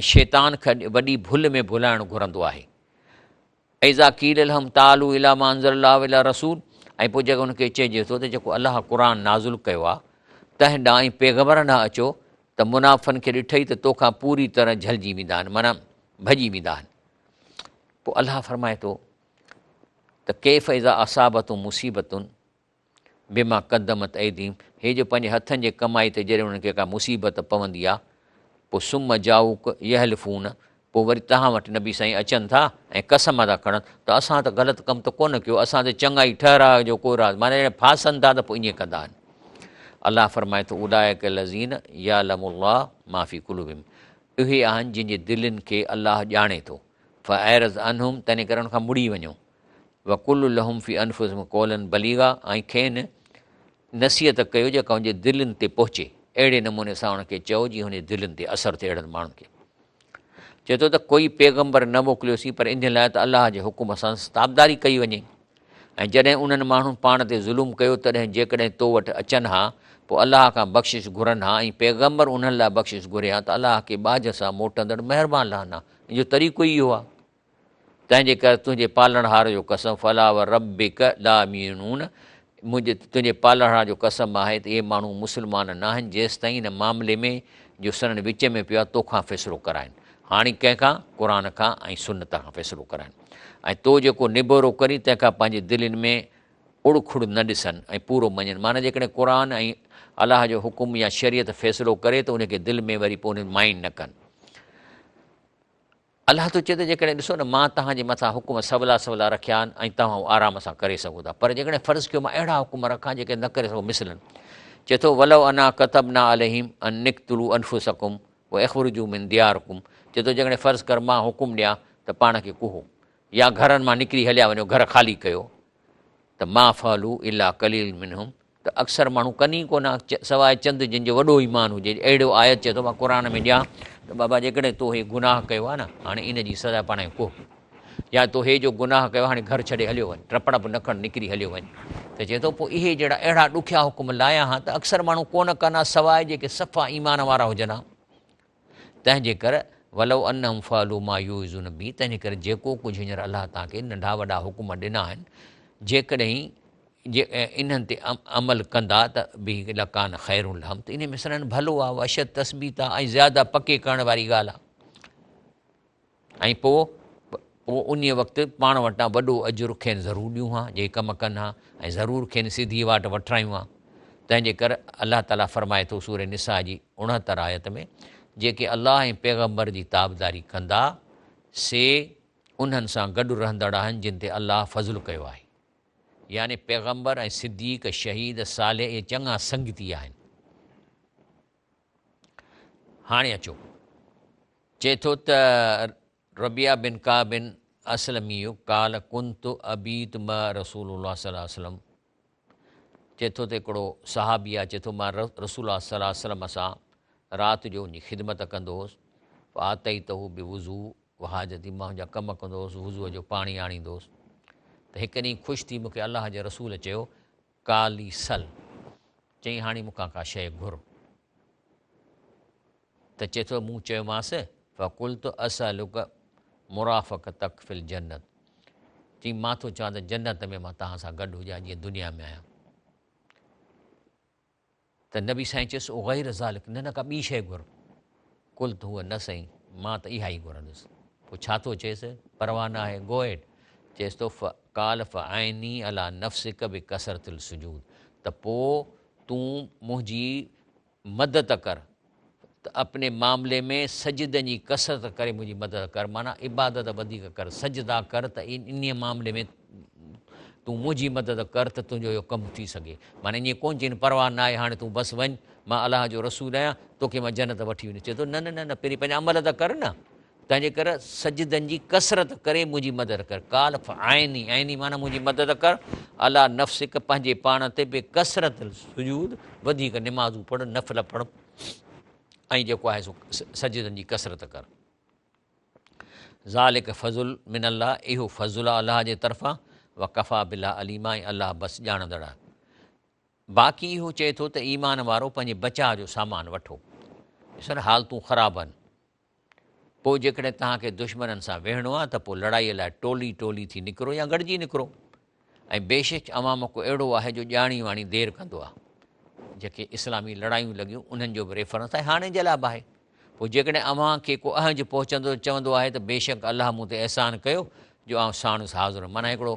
۽ شيطان کي وڏي ڀل ۾ ڀلائڻ گهرندو آهي اذا قيل لهم تعالوا الى ما انزل الله والى الرسول ۽ پوء جيڪڏهن انهن کي چئجي ٿو ته جيڪو الله قرآن نازل ڪيو آهي تنهن ڏانهن ۽ پيغمبر ڏانهن اچو ته منافقن کي ڏٺئي ته توکان پوري طرح جهلجي ويندا آهن معنيٰ ڀڄي ويندا آهن پوء الله فرمائي ٿو ته ڪيف اذا اصابتهم مصيبت بما قدمت ايديهم هي جو پنهنجي هٿن جي ڪمائي تي جڏهن انهن کي ڪا مصيبت پوندي آهي پوء ثم جاءوک يحلفون پوء وري توهان وٽ نبي سائين اچن ٿا ۽ قسم ٿا کڻن ته اسان ته غلط ڪم ته ڪونه ڪيو، اسان تي چڱائي ٺهراء جو ڪو راز، معنيٰ جڏهن ڦاسن ٿا ته پوء ائين ڪندا آهن. الله فرمائي ٿو اولئک الذين يعلم الله ما في قلوبهم اهي آهن جن جي دلين کي الله ڄاڻي ٿو، فاعرض عنهم تنهن ڪري انهن کان مڙي وڃو، وقل لهم في انفسهم قولا بليغا ۽ کين نصيحت ڪيو جيڪا ان جي دلين تي پهچي، اهڙي نموني سان انهن کي چئو جيئن هن جي دلين تي اثر ٿئي اهڙن ماڻهن کي چئي ٿو ته ڪوئي پيغمبر نه موڪليوسين پر ان لاء ته الله جي حڪم سان تابعداري ڪئي وڃي ۽ جڏهن انهن ماڻهن پاڻ تي ظلم ڪيو تڏهن جيڪڏهن تو وٽ اچن ها پوء الله کان بخشش گهرن ها ۽ پيغمبر انهن لاء بخشش گهري ها ته الله کي ٻاجهه سان موٽندڙ مهربان لهن ها. ان جو طريقو ئي اهو آهي. تنهن جي ڪري تنهنجي پالڻهار جو قسم فلا وربک لا يؤمنون منهنجي تنهنجي پالڻهار جو قسم آهي ته اهي ماڻهو مسلمان ناهن جيستائين ان معاملي ۾ جو سندن وچ ۾ پيو آهي توکان فيصلو ڪرائن هاڻي ڪنهن کان قرآن کان ۽ سنت کان فيصلو ڪرائن ۽ تو جيڪو نبيرو ڪرين تنهن کان پنهنجي دلين ۾ اڙ کڙ نه ڏسن ۽ پورو مڃن معنيٰ جيڪڏهن قرآن ۽ الله جو حڪم يا شريعت فيصلو ڪري ته ان کي دل ۾ وري پوء ان مائنڊ نه ڪن. الله ٿو چئي ته جيڪڏهن ڏسو نه مان توهان جي مٿان حڪم سولا سولا رکيا آهن ۽ توهان اهو آرام سان ڪري سگهو ٿا پر جيڪڏهن فرض ڪيو مان اهڙا حڪم رکان جيڪي نه ڪري سگهو مثلاً چئي ٿو ولو انا ڪتبنا عليهم ان اقتلوا انفسڪم واخرجوا من ديارڪم چئي ٿو جيڪڏهن فرض ڪر مان حڪم ڏيان ته پاڻ کي ڪهو يا گهرن مان نڪري هليا وڃو گهر خالي ڪيو ته ما فعلوا الا قليل منهم ته اڪثر ماڻهو ڪن ئي ڪونه سواء چند جن جو وڏو ايمان هجي اهڙو آيت چئي ٿو مان قرآن ۾ ڏيان ته بابا جيڪڏهن تو هي گناهه ڪيو آهي نه هاڻي ان جي سزا پاڻ کي ڪوهه يا تو هي جو گناهه ڪيو هاڻي گهر ڇڏي هليو وڃ ٽپڙ به نه کڻ نڪري هليو وڃ ته چئي ٿو پوء اهي جهڙا اهڙا ڏکيا حڪم لايا ها ته اڪثر ماڻهو ڪونه ڪن ها سواء جيڪي صفا ايمان وارا هجن ها تنهن جي ڪر ولو انهم فعلوا ما يوعظون به تنهن جي ڪري جيڪو ڪجهه هينئر الله توهان کي ننڍا وڏا حڪم ڏنا آهن جيڪڏهن جي انهن تي عمل ڪندا ته به لڪان خير لهم ته انهي ۾ سندن ڀلو آهي واشد تثبيتا ۽ زياده پڪي ڪرڻ واري ڳالهه آهي. ۽ پوء پوء انهيء وقت پاڻ وٽان وڏو اجر کين ضرور ڏيون ها، جي ڪم ڪن ها، ۽ ضرور کين سڌيء واٽ وٺرايون ها. تنهن جي ڪر الله تعاليٰ فرمائي ٿو سورة نساء جي 69 آيت ۾، جيڪي الله ۽ پيغمبر جي تابعداري ڪندا، سي انهن سان گڏ رهندڙ آهن جن تي الله فضل ڪيو آهي. يعني پيغمبر ۽ صديق، شهيد، صالح اهي چڱا سنگتي آهن. هاڻي اچو. چئي ٿو ته ربيعه بن ڪعب اسلمي قال ڪنت ابيت مع رسول الله صلي الله عليه وسلم چئي ٿو ته هڪڙو صحابي آهي چئي ٿو مان رسول الله صلي الله عليه وسلم سان رات جو ان جي خدمت ڪندو هوس فاتيته بوضوء وحاجتي مان ان جا ڪم ڪندو هوس وضوء جو پاڻي آڻيندو هوس ته هڪ ڏينهن خوش ٿي مون کي الله جي رسول چيو قالي سل چئي هاڻي مون کان ڪا شيء گهر ته چئي ٿو مون چيومانس، فقلت اسألک مرافقتک في الجنت چئي مان ٿو چوان ته جنت ۾ مان توهان سان گڏ هجان جيئن دنيا ۾ آهيان. ته نبي سائين چيس غير ذلک نه نه ڪا ٻي شيء گهر. قلت هو نه سائين مان ته اها ئي گهرندس. پوء ڇا ٿو چئيس پرواهه نه آهي گو اهيڊ. چئيس ٿو قال فاعني علي نفسک بڪثرت السجود ته پوء تون منهنجي مدد ڪر ته اپني معاملي ۾ سجدن جي ڪثرت ڪري منهنجي مدد ڪر معنيٰ عبادت وڌيڪ ڪر، سجدا ڪر ته انهيء معاملي ۾ تون منهنجي مدد ڪر ته تنهنجو اهو ڪم ٿي سگهي. معنيٰ ائين ڪونه چئين پرواهه ناهي هاڻي تون بس وڃ مان الله جو رسول آهيان توکي مان جنت وٺي ويندس. چئي ٿو نه نه نه نه پهرين پنهنجا عمل ته ڪر نه. تنهن جي ڪري سجدن جي ڪثرت ڪري منهنجي مدد ڪر. قال فاعني، اعني معنيٰ منهنجي مدد ڪر، عليٰ نفسڪ پنهنجي پاڻ تي بڪثرت السجود وڌيڪ نمازون پڙهه، نفل پڙهه ۽ جيڪو آهي سو سجدن جي ڪثرت ڪر. ذالڪ فضل من الله اهو فضل آهي الله جي طرفان، وڪفيٰ بالله عليما ۽ الله بس ڄاڻندڙ آهي. باقي اهو چئي ٿو ته ايمان وارو پنهنجي بچاء جو سامان وٺو. ڏسو نه حالتون خراب آهن. پوء جيڪڏهن توهان کي دشمنن سان ويهڻو آهي ته پوء لڙائيء لاء ٽولي ٽولي ٿي نڪرو يا گڏجي نڪرو ۽ بيشڪ اوهان مان ڪو اهڙو آهي جو ڄاڻي واڻي دير ڪندو آهي. جيڪي اسلامي لڙايون لڳيون انهن جو به ريفرنس آهي هاڻي جي لاء به آهي. پوء جيڪڏهن اوهان کي ڪو اهنج پهچندو ته چوندو آهي ته بيشڪ الله مون تي احسان ڪيو جو آئون ساڻس حاضر هيم. معنيٰ هڪڙو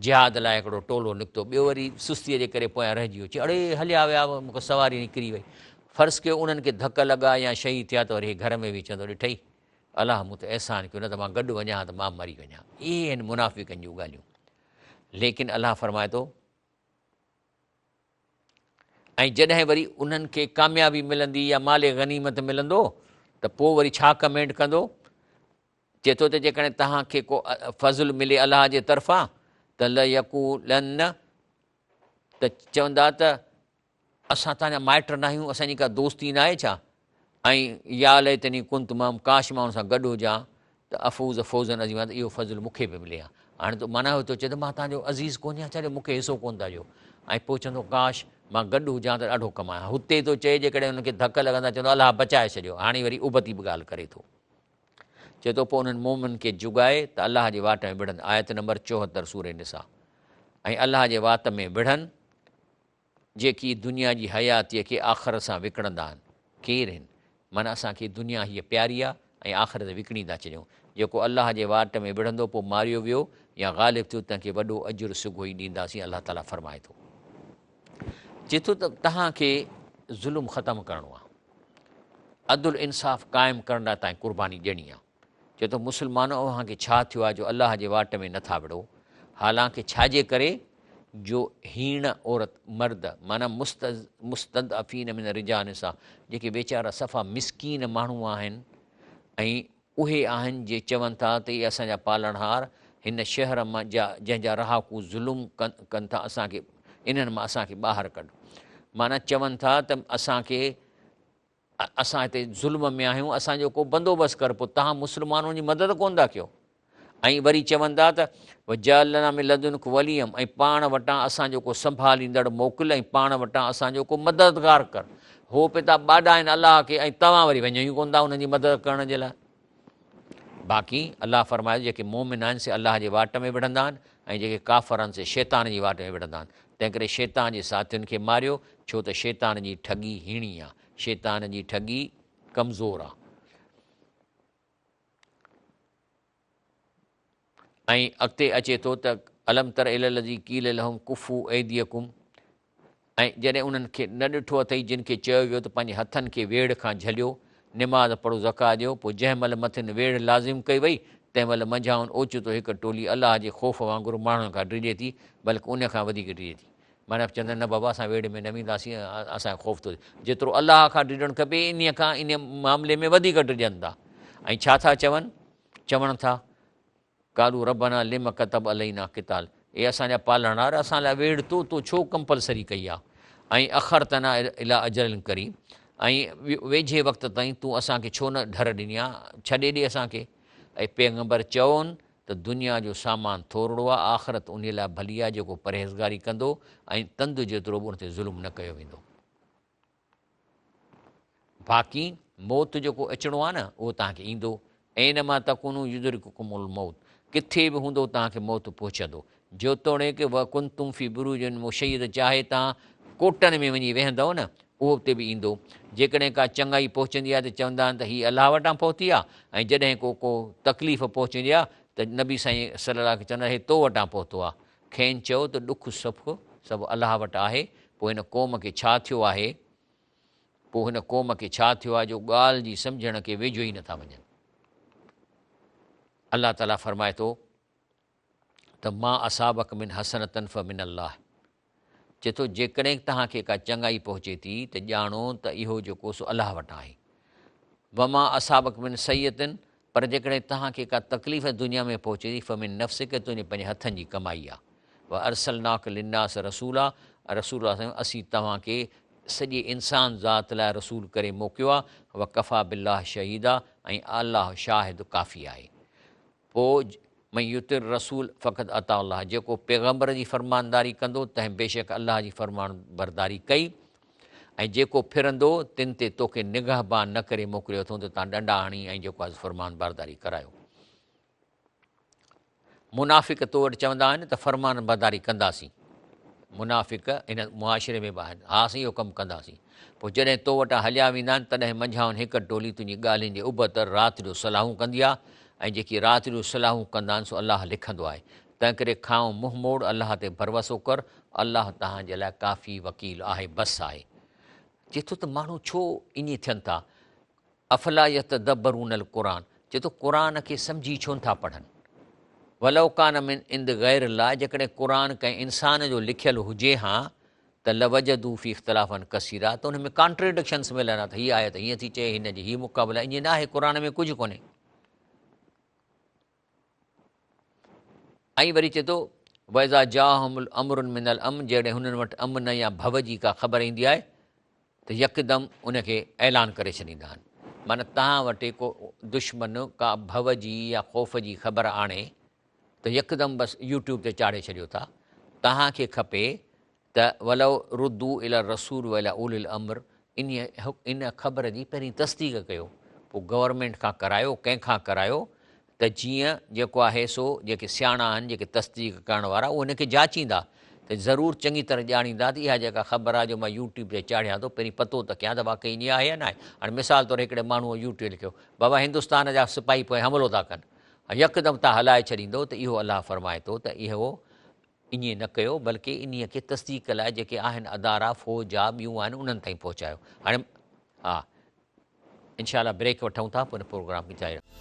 جهاد لاء هڪڙو ٽولو نڪتو ٻيو وري سستيء جي ڪري پويان رهجي ويو چي اڙي هليا ويا مون کان سواري نڪري وئي. فرض ڪيو انهن کي ڌڪ لڳا يا شهيد ٿيا ته وري هي گهر ۾ ويهي چوندو ڏٺئي الله مون تي احسان ڪيو نه ته مان گڏ وڃان ها ته مان مري وڃان ها. اهي آهن منافقن جون ڳالهيون. ليڪن الله فرمائي ٿو. ۽ جڏهن وري انهن کي ڪاميابي ملندي يا مال غنيمت ملندو ته پوء وري ڇا ڪمينٽ ڪندو؟ چئي ٿو ته جيڪڏهن توهان کي ڪو فضل ملي الله جي طرفان ته ليقولن ته چوندا ته اسان توهان جا مائٽ ناهيون، اسان جي ڪا دوستي ناهي ڇا؟ ۽ يا ليتني ڪنت معهم ڪاش مان ان سان گڏ هجان ته افوز فوزا عظيما ته اهو فضل مون کي به ملي ها. هاڻي ته معنيٰ هو ٿو چئي ته مان توهان جو عزيز ڪونهيان ڇا جو مون کي حصو ڪونه ٿا ڏيو ۽ پوء چوندو ڪاش مان گڏ هجان ته ڏاڍو ڪمايان ها. هتي ٿو چئي جيڪڏهن هن کي ڌڪ لڳندا چوندو الله بچائي ڇڏيو. هاڻي وري ابتي به ڳالهه ڪري ٿو. چئي ٿو پوء انهن مؤمنن کي جڳائي ته الله جي واٽ ۾ وڙهن آيت نمبر 74 سورة نساء ۽ الله جي وات ۾ وڙهن جيڪي دنيا جي حياتيء کي آخرت سان وڪڻندا آهن، ڪير هن؟ معنيٰ اسان کي دنيا هيء پياري آ ۽ آخرت وڪڻي ٿا ڇڏيون. جيڪو الله جي واٽ ۾ وڙهندو پوء ماريو ويو يا غالب ٿيو تنهن کي وڏو اجر سگهو ئي ڏينداسين الله تعاليٰ فرمائي ٿو. چئي ٿو ته توهان کي ظلم ختم ڪرڻو آ، عدل انصاف قائم ڪرڻ لاء توهان کي قرباني ڏيڻي آ. چئي ٿو مسلمانو اوهان کي ڇا ٿيو آهي جو الله جي واٽ ۾ نٿا وڙهو حالانڪه ڇاجي ڪري جو هيڻ عورت مرد معنيٰ مستضعفين من الرجال نساء جيڪي ويچارا صفا مسڪين ماڻهو آهن ۽ اهي آهن جي چون ٿا ته اي اسان جا پالڻهار هن شهر مان جا جنهن جا رهاڪو ظلم ڪن ٿا اسان کي انهن مان اسان کي ٻاهر ڪڍ معنيٰ چون ٿا ته اسان کي اسان هتي ظلم ۾ آهيون، اسان جو ڪو بندوبست ڪر، پوء توهان مسلمانن جي مدد ڪونه ٿا ڪيو ۽ وري چون ٿا ته واجعل لنا من لدنک وليا ۽ پاڻ وٽان اسان جو ڪو سنڀاليندڙ موڪل ۽ پاڻ وٽان اسان جو ڪو مددگار ڪر. هو پيا ٿا ٻاڏائن الله کي ۽ توهان وري وڃو ئي ڪونه ٿا انهن جي مدد ڪرڻ جي لاء. باقي الله فرمائي ٿو جيڪي مؤمن آهن سي الله جي واٽ ۾ وڙهندا آهن ۽ جيڪي ڪافر آهن سي شيطان جي واٽ ۾ وڙهندا آهن تنهنڪري شيطان جي ساٿين کي ماريو ڇو ته شيطان جي ٺڳي هيڻي آ شيطان جي ٺڳي ڪمزور آ. ۽ اڳتي اچي ٿو ته الم تر الي الذي قيل لهم ڪفوا ايديڪم ۽ جڏهن انهن کي نه ڏٺو اٿئي جن کي چيو ويو ته پنهنجي هٿن کي ويڙهه کان جهليو، نماز پڙهو زڪوات ڏيو، پوء جنهن مهل مٿن ويڙهه لازم ڪئي وئي تنهن مهل منجهائن اوچتو هڪ ٽولي الله جي خوف وانگر ماڻهن کان ڊڄي ٿي بلڪ ان کان وڌيڪ ڊڄي ٿي. معنيٰ چوندا آهن نه بابا اسان ويڙهه ۾ نه وينداسين اسان کي خوف ٿو ٿئي. جيترو الله کان ڊڄڻ کپي انهيء کان انهيء معاملي ۾ وڌيڪ ڊڄن ٿا ۽ ڇا ٿا چون؟ چوڻ ٿا، قالوا ربنا لم ڪتب علينا القتال اي اسان جا پالڻهار اسان لاء ويڙهه تو تو ڇو ڪمپلسري ڪئي آ ۽ اخرتنا الي اجل قريب ۽ ويجهي وقت تائين تون اسان کي ڇو نه ڍر ڏني آ ڇڏي ڏي اسان کي اي پيغمبر چون ته دنيا جو سامان ٿورڙو آ آخرت انهي لاء ڀلي آ جيڪو پرهيزگاري ڪندو ۽ تند جيترو به ان تي ظلم نه ڪيو ويندو. باقي موت جيڪو اچڻو آهي نه اهو توهان کي ايندو، اينما تڪونوا يدرڪڪم الموت ڪٿي به هوندو توهان کي موت پهچندو، جيتوڻيڪ وڪنتم في بروج مشيده چاهي توهان ڪوٽن ۾ وڃي ويهندؤ نه اهو اتي به ايندو، جيڪڏهن ڪا چڱائي پهچندي آهي ته چوندا آهن ته هي الله وٽان پهتي آهي ۽ جڏهن ڪو ڪو تڪليف پهچندي آهي ته نبي سائين صلي الله کي چوندا آهن هي تو وٽان پهتو آهي کين چئو ته ڏک سک سڀ الله وٽ آهي، پوء هن قوم کي ڇا ٿيو آهي؟ پوء هن قوم کي ڇا ٿيو آهي جو ڳالهه جي سمجهڻ کي ويجهو ئي نٿا وڃن؟ الله تعاليٰ فرمائي ٿو ته ما اصابک من حسنة فمن الله چئي ٿو جيڪڏهن توهان کي ڪا چڱائي پهچي ٿي ته ڄاڻو ته اهو جيڪو سو الله وٽان آهي. وما اصابک من سيئة پر جيڪڏهن توهان کي ڪا تڪليف دنيا ۾ پهچي ٿي فمن نفسک تنهنجي پنهنجي هٿن جي ڪمائي آهي. وارسلناک للناس رسولا رسول الله صلي اسين توهان کي سڄي انسان ذات لاء رسول ڪري موڪليو آهي. وڪفيٰ بالله شهيدا ۽ الله شاهد ڪافي آهي. پوء من يطع الرسول فقد اطاع الله جيڪو پيغمبر جي فرمانداري ڪندو تنهن بيشڪ الله جي فرمانبرداري ڪئي ۽ جيڪو ڦرندو تن تي توکي نگهبان نه ڪري موڪليو اٿئون ته تان ڏنڊا هڻي ۽ جيڪو آهي فرمانبرداري ڪرايو. منافق تو وٽ چوندا آهن ته فرمانبرداري ڪنداسين. منافق هن معاشري ۾ به آهن، ها اسين اهو ڪم ڪنداسين. پوء جڏهن تو وٽان هليا ويندا آهن، تڏهن منجهائن هڪ ٽولي تنهنجي ڳالهين جي ابتڙ رات جو صلاحون ڪندي آهي ۽ جيڪي رات جو صلاحون ڪندا آهن سو الله لکندو آهي. تنهنڪري کانئن منهن موڙ، الله تي ڀروسو ڪر، الله توهان جي لاء ڪافي وڪيل آهي، بس آهي. چئي ٿو ته ماڻهو ڇو ائين ٿين ٿا؟ افلا يتدبرون القرآن چئي ٿو قرآن کي سمجهي ڇو نٿا پڙهن؟ ولو ڪان من عند غير الله جيڪڏهن قرآن ڪنهن انسان جو لکيل هجي هان ته لوجدوا فيه اختلافا ڪثيرا ته ان ۾ ڪانٽريڊڪشنس ملن ها ته هي آيت هيئن ٿي چئي هن جي هي مقابل آهي ائين ناهي قرآن ۾ ڪجهه ڪونهي. ۽ وري چئي ٿو، واذا جاءهم امر من الامن جيڪڏهن هنن وٽ امن يا ڀؤ جي ڪا خبر ايندي آهي ته يڪدم ان کي اعلان ڪري ڇڏيندا آهن. معنيٰ توهان وٽ ڪو دشمن ڪا ڀؤ جي يا خوف جي خبر آڻي ته يڪدم بس يوٽيوب تي چاڙهي ڇڏيو ٿا. توهان کي کپي ته ولو ردوا الي الرسول والي اولي الامر انهيء ان خبر جي پهرين تصديق ڪيو پوء گورنمينٽ کان ڪرايو ڪنهن کان ڪرايو ته جيئن جيڪو آهي سو جيڪي سياڻا آهن جيڪي تصديق ڪرڻ وارا اهي ان کي جاچيندا ته ضرور چڱي طرح ڄاڻيندا ته اها جيڪا خبر آهي جو مان يوٽيوب تي چاڙهيان ٿو پهرين پتو ته ڪيان ته واقعي ائين آهي يا ناهي هاڻي مثال طور هڪڙي ماڻهوء يوٽيوب لکيو بابا هندستان جا سپاهي پوء حملو ٿا ڪن يڪدم تان هلائي ڇڏيندو ته اهو الله فرمائي ٿو ته اهو ائين نه ڪيو بلڪه انهيء کي تصديق لاء جيڪي آهن ادارا، فوج آ، ٻيون آهن انهن تائين پهچايو. هاڻي ها انشاء الله بريڪ وٺون ٿا پوء ان پروگرام کي جاري رکون.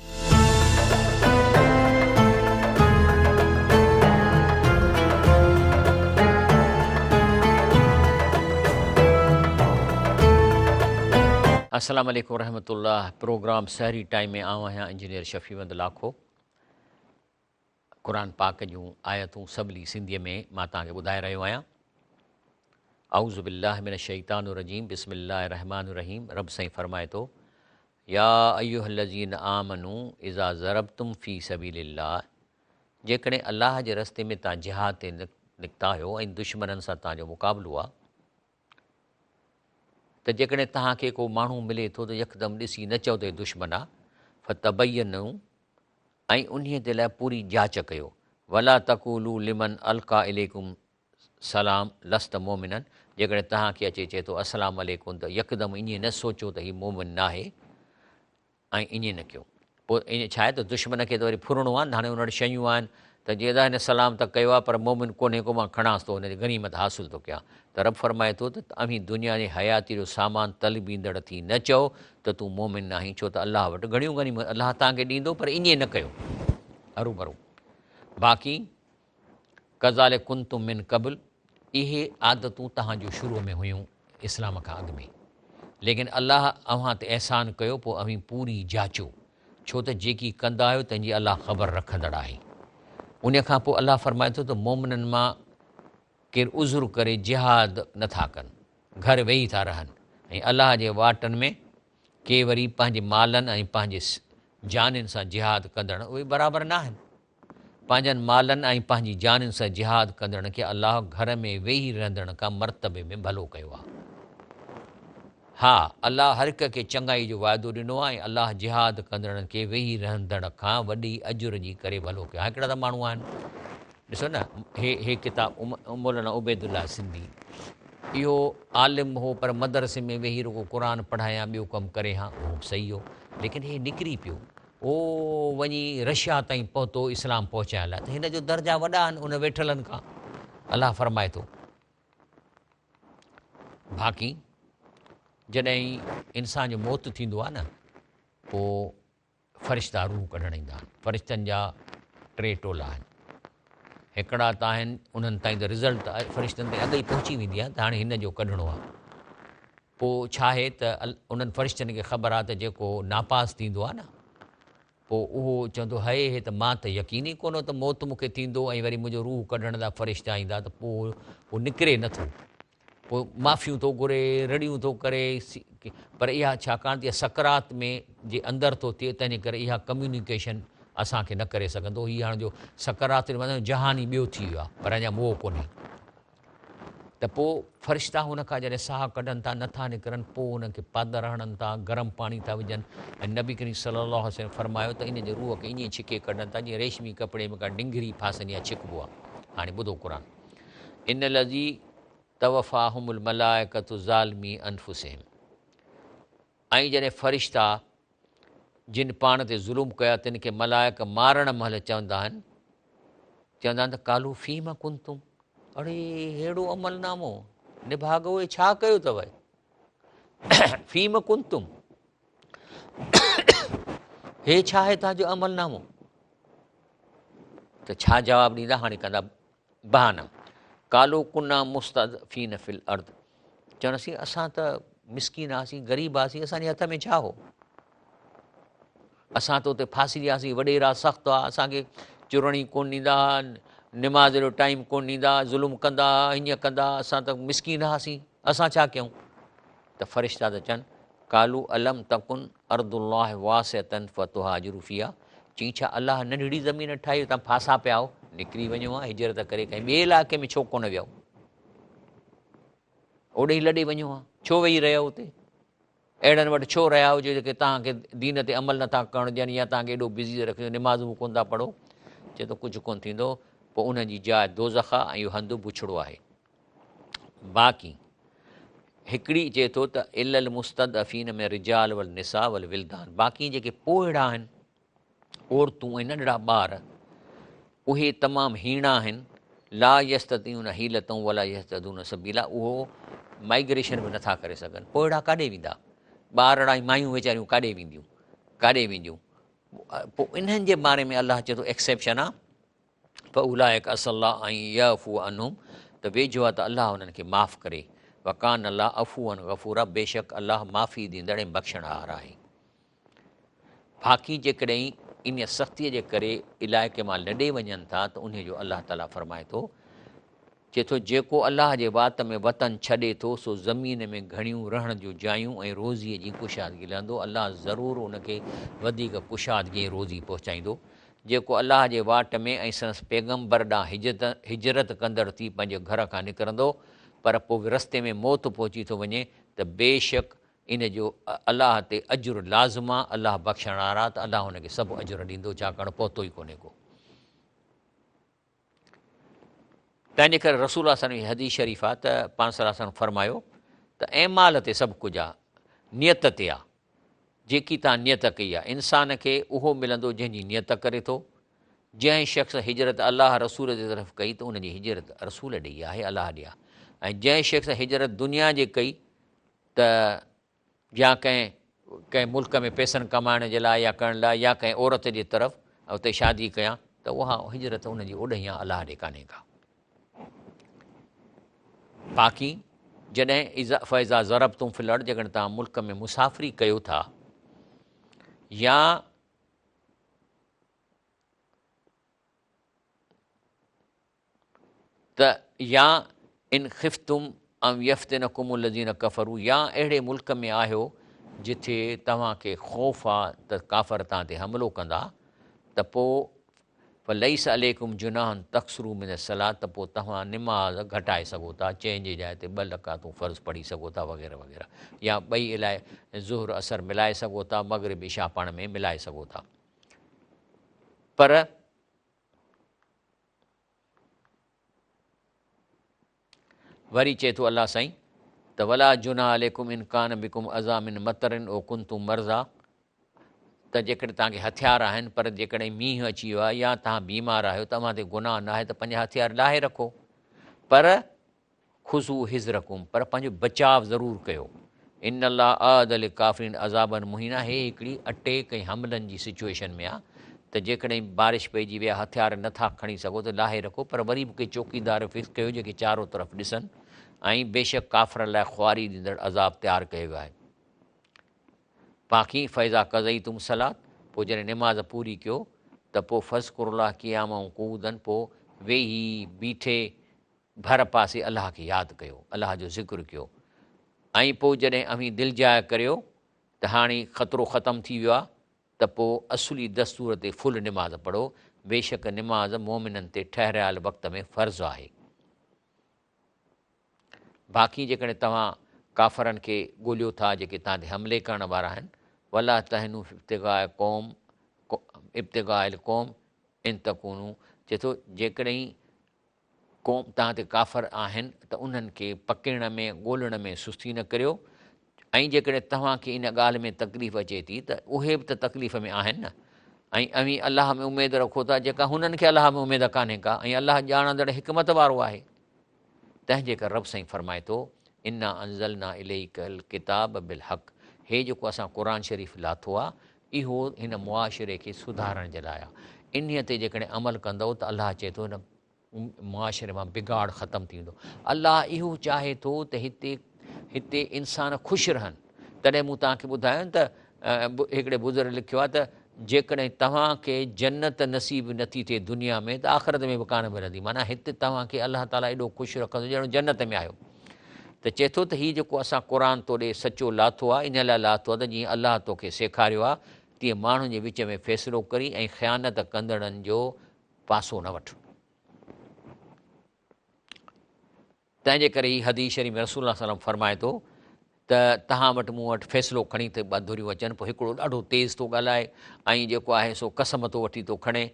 السلام عليڪم ورحمة الله پروگرام سحري ٽائيم ۾ آئون آهيان انجنيئر شفيع محمد لاکو. قرآن پاڪ جون آيتون سولي سنڌيء ۾ مان توهان کي ٻڌائي رهيو آهيان. اعوذ بالله من الشيطان الرجيم بسم الله الرحمن الرحيم رب سائين فرمائي ٿو يا ايها الذين آمنوا اذا ضربتم في سبيل الله جيڪڏهن الله جي رستي ۾ توهان جهاد تي نڪتا آهيو ۽ دشمنن سان توهان جو مقابلو آهي ته جيڪڏهن توهان کي ڪو ماڻهو ملي ٿو ته يڪدم ڏسي نه چئو ته هي دشمن آهي فتبينوا ۽ انهيء جي لاء پوري جاچ ڪيو. ولا تقولوا لمن القي اليڪم السلام لست مؤمنا جيڪڏهن توهان کي اچي چئي ٿو السلام عليڪم ته يڪدم ائين نه سوچو ته هي مؤمن ناهي ۽ ائين نه ڪيو. پوء ائين ڇا آهي ته دشمن کي ته وري ڦرڻو آهي نه هاڻي ان وٽ شيون آهن ته جي ادا هن سلام ته ڪيو آهي پر مؤمن ڪونهي ڪو مان کڻانس ٿو هن جي غنيمت حاصل ٿو ڪيان ته رب فرمائي ٿو ته اوهين دنيا جي حياتيء جو سامان طلبيندڙ ٿي نه چئو ته تون مؤمن ناهين ڇو ته الله وٽ گهڻيون غنيمتون الله توهان کي ڏيندو پر ائين نه ڪيو هروڀرو باقي ڪذالڪ ڪنتم من قبل اهي عادتون توهان جون شروع ۾ هيون اسلام کان اڳ ۾ ليڪن الله اوهان تي احسان ڪيو پوء اوهين پوري جاچو ڇو ته جيڪي ڪندا آهيو تنهن جي الله خبر رکندڙ آهي. انهيء کان پوء الله فرمائي ٿو ته مؤمنن مان ڪير عذر ڪري جهاد نه ٿا ڪن، گهر ويهي ٿا رهن ۽ الله جي واٽن ۾ ڪي وري پنهنجي مالن ۽ پنهنجي جانين سان جهاد ڪندڙ اهي برابر ناهن. پنهنجن مالن ۽ پنهنجي جانين سان جهاد ڪندڙن کي الله گهر ۾ ويهي رهندڙن کان مرتبي ۾ ڀلو ڪيو آهي. ها، الله هر هڪ کي چڱائي جو وعدو ڏنو آهي ۽ الله جهاد ڪندڙن کي ويهي رهندڙ کان وڏي اجر جي ڪري ڀلو ڪيو آهي. هڪڙا ته ماڻهو آهن، ڏسو نه هي هي ڪتاب مولانا عبيدالله سنڌي اهو عالم هو پر مدرسي ۾ ويهي رڳو قرآن پڙهائي ها ٻيو ڪم ڪري ها اهو به صحيح هو ليڪن هي نڪري پيو او وڃي رشيا تائين پهتو اسلام پهچائڻ لاء ته هن جو درجا وڏا آهن ان ويٺلن کان الله فرمائي ٿو باقي جڏهن انسان جو موت ٿيندو آهي نه پوء فرشتا روح ڪڍڻ ايندا آهن فرشتن جا ٽي ٽولا آهن هڪڙا ته آهن انهن تائين ته رزلٽ فرشتن تائين اڳ ئي پهچي ويندي آهي ته هاڻي هن جو ڪڍڻو آهي پوء ڇا آهي ته انهن فرشتن کي خبر آهي ته جيڪو ناپاس ٿيندو آهي نه پوء اهو چوندو هئي هي ته مان ته يقين ئي ڪونه ته موت مون کي ٿيندو ۽ وري منهنجو روح ڪڍڻ لاء فرشتا ايندا ته پوء اهو نڪري نٿو پوء معافيون ٿو گهري رڙيون ٿو ڪري پر اها ڇاڪاڻ ته اها سڪرات ۾ جي اندر ٿو ٿئي تنهن جي ڪري اها ڪميونيڪيشن اسان کي نه ڪري سگهندو هي هاڻ جو سڪرات جهان ئي ٻيو ٿي ويو آهي پر اڃا موئو ڪونهي ته پوء فرشتا هن کان جڏهن ساهه ڪڍن ٿا، نه ٿا نڪرن، پوء هنن کي پادر هڻن ٿا، گرم پاڻي ٿا وجهن ۽ نبي ڪريم صلي الله عليه وسلم فرمايو ته ان جي روح کي ائين ڇڪي ڪڍن ٿا جيئن ريشمي ڪپڙي ۾ ڪا ڊنگهري ڦاسندي آهي ڇڪبو آهي. هاڻي ٻڌو قرآن ان الذي توفاهم الملائڪة ظالمي انفسهم ۽ جڏهن فرشتا جن پاڻ تي ظلم ڪيا تن کي ملائڪ مارڻ مهل چوندا آهن چوندا آهن ته قالو فيما ڪنتم اڙي ههڙو عمل نامو نڀاڳو هي ڇا ڪيو اٿو؟ فيم ڪنتم هي ڇا آهي توهان جو عمل نامو؟ ته ڇا جواب ڏيندا؟ هاڻي ڪندا بهانا، قالو ڪنا مستضعفين في الارض، چونداسين اسان ته مسڪين هئاسين، غريب هئاسين، اسان جي هٿ ۾ ڇا هو؟ اسان ته اتي ڦاسي وياسين، وڏيرا سخت هئا، اسان کي چرڻ ئي ڪونه ڏيندا هئا، نماز جو ٽائيم ڪونه ڏيندا هئا، ظلم ڪندا هئا، هيئن ڪندا هئا، اسان ته مسڪين هئاسين، اسان ڇا ڪيون؟ ته فرشتا ته چون، قالوا الم تڪن ارض الله واسعة فتهاجروا فيها، چيائين ڇا الله ننڍڙي زمين ٺاهي توهان ڦاسا پيا آهيو، نڪري وڃو ها، هجرت ڪري ڪنهن ٻئي علائقي ۾ ڇو ڪونه ويؤ، اوڏي ئي لڏي وڃو ها، ڇو ويهي رهيؤ اتي، اهڙن وٽ ڇو رهيا آهيو جيڪي توهان کي دين تي عمل نٿا ڪرڻ ڏين يا توهان کي ايڏو بزي رکيو نمازون به ڪونه ٿا پڙهو، چئي ٿو ڪجهه ڪونه ٿيندو، پوء انهن جي جاء دوزخ آهي ۽ اهو هنڌ بڇڙو آهي. باقي هڪڙي چئي ٿو ته الا المستضعفين من الرجال والنساء والولدان باقي جيڪي پوئڙا آهن عورتون ۽ ننڍڙا ٻار اهي تمام هيڻا آهن لا يستطيعون حيلة ولا يهتدون سبيلا اهو مائگريشن به نٿا ڪري سگهن پوئڙا ڪاڏي ويندا ٻارڙا ۽ مايون ويچاريون ڪاڏي وينديون ڪاڏي وينديون پوء انهن جي باري ۾ الله چئي ٿو ايڪسيپشن آ فاولئک عسي الله ان يعفو عنهم ته ويجهو آهي ته الله انهن کي معاف ڪري وڪان الله عفوا غفورا بيشڪ الله معافي ڏيندڙ ۽ بخشڻهار آهي. باقي جيڪڏهن انهيء سختيء جي ڪري علائقي مان لڏي وڃن ٿا ته انهيء جو الله تعاليٰ فرمائي ٿو، چئي ٿو، جيڪو الله جي واٽ ۾ وطن ڇڏي ٿو سو زمين ۾ گهڻيون رهڻ جون جايون ۽ روزيء جي ڪشادگي لهندو، الله ضرور ان کي وڌيڪ ڪشادگي ۽ روزي پهچائيندو. جيڪو الله جي واٽ ۾ ۽ سندس پيغمبر ڏانهن هجرت ڪندڙ ٿي پنهنجي گهر کان نڪرندو پر پوء رستي ۾ موت پهچي ٿو وڃي ته بيشڪ ان جو الله تي اجر لازم آ، الله بخشڻهار آ ته الله ان کي سڀ اجر ڏيندو ڇاڪاڻ پهتو ئي ڪونهي ڪو. تنهن جي ڪري رسول الله صلي الله عليه وسلم جي حديث شريف آ ته پاڻ صلي الله عليه وسلم فرمايو ته اعمال تي سڀ ڪجهه آ، نيت تي آ، جيڪي توهان نيت ڪئي آ، انسان کي اهو ملندو جنهن جي نيت ڪري ٿو، جنهن شخص هجرت الله رسول جي طرف ڪئي ته ان جي هجرت رسول ڏي آهي الله ڏي آ ۽ جنهن شخص هجرت دنيا جي ڪئي ته يا ڪنهن ڪنهن ملڪ ۾ پئسن ڪمائڻ جي لاء يا ڪرڻ لاء يا ڪنهن عورت جي طرف اتي شادي ڪيان ته اها هجرت ان جي اوڏهين آ الله ڏي ڪانهي ڪا. باقي جڏهن اذا فاذا ضربتم في الارض جيڪڏهن توهان ملڪ ۾ مسافري ڪيو ٿا يا ته يا ان خفتم ان يفتنکم الذين ڪفروا يا اهڙي ملڪ ۾ آهيو جٿي توهان کي خوف آ ته ڪافر توهان تي حملو ڪندا ته پوء فليس عليڪم جناح ان تقصروا من الصلوة ته پوء توهان نماز گهٽائي سگهو ٿا چئن جي جاء تي ٻه رڪعتون فرض پڙهي سگهو ٿا وغيره وغيره يا ٻئي الائي ظهر عصر ملائي سگهو ٿا مغرب عشاء پاڻ ۾ ملائي سگهو ٿا پر وري چئي ٿو الله سائين ته ولا جناح عليڪم ان ڪان بڪم اذيٰ من مطر او ڪنتم مرضيٰ ته جيڪڏهن توهان کي هٿيار آهن پر جيڪڏهن مينهن اچي ويو آهي يا توهان بيمار آهيو ته اوهان تي گناهه ناهي ته پنهنجا هٿيار لاهي رکو پر خذو حذرڪم پر پنهنجو بچاء ضرور ڪيو ان الله اعد للڪافرين عذابا مهينا هي هڪڙي اٽيڪ ۽ حملن جي سچوئيشن ۾ آ ته جيڪڏهن بارش پئجي وئي آ هٿيار نه ٿا کڻي سگهو ته لاهي رکو پر وري به ڪي چوڪيدار فڪس ڪيو جيڪي چارو طرف ڏسن ۽ بيشڪ ڪافرن لاء خواري ڏيندڙ عذاب تيار ڪيو ويو آهي باقي فاذا قضيتم الصلوة پوء جڏهن نماز پوري ڪيو ته پوء فاذڪروا الله قياما وقعودا پوء ويهي بيٺي ڀر پاسي الله کي ياد ڪيو، الله جو ذڪر ڪيو ۽ پوء جڏهن اوهين دلجاء ڪريو ته هاڻي خطرو ختم ٿي ويو آهي ته پوء اصلي دستور تي فل نماز پڙهو، بيشڪ نماز مؤمنن تي ٺهرايل وقت ۾ فرض آهي. باقي جيڪڏهن توهان ڪافرن کي ڳوليو ٿا جيڪي توهان تي حملي ڪرڻ وارا آهن، ولا تهنوا في ابتغاء قوم ابتغاء القوم ان تڪونوا چئي ٿو جيڪڏهن قوم توهان تي ڪافر آهن ته انهن کي پڪڙڻ ۾ ڳولڻ ۾ سستي نه ڪريو ۽ جيڪڏهن توهان کي ان ڳالهه ۾ تڪليف اچي ٿي ته اهي به ته تڪليف ۾ آهن نه ۽ اوهين الله ۾ اميد رکو ٿا جيڪا هنن کي الله ۾ اميد ڪانهي ڪا ۽ الله ڄاڻندڙ حڪمت وارو آهي. تنهن جي ڪري رب سائين فرمائي ٿو، انا انزلنا اليک الڪتاب بالحق هي جيڪو اسان قرآن شريف لاٿو آ اهو هن معاشري کي سڌارڻ جي لاء آ انهيء تي جيڪڏهن عمل ڪندؤ ته الله چئي ٿو هن معاشري مان بگاڙ ختم ٿي ويندو. الله اهو چاهي ٿو ته هتي هتي انسان خوش رهن. تڏهن مون توهان کي ٻڌايو نه ته هڪڙي بزرگ لکيو آهي ته جيڪڏهن توهان کي جنت نصيب نٿي ٿئي دنيا ۾ ته آخرت ۾ به ڪانه ملندي. معنيٰ هتي توهان کي الله تعاليٰ ايڏو خوش رکندو ڄڻ جنت ۾ آهيو. ته چئي ٿو ته هي جيڪو اسان قرآن تو ڏي سچو لاٿو آهي ان لاء لاٿو آهي ته جيئن الله توکي سيکاريو آهي تيئن ماڻهن جي وچ ۾ فيصلو ڪرين ۽ خيانت ڪندڙن جو پاسو نه وٺ. تنهن جي ڪري هي حديث شريف ۾ رسول الله صلي الله عليه وسلم فرمائي ٿو ته توهان وٽ مون وٽ فيصلو کڻي ته ٻه ڌريون اچن پوء هڪڙو ڏاڍو تيز ٿو ڳالهائي ۽ جيڪو آهي سو قسم ٿو وٺي ٿو کڻي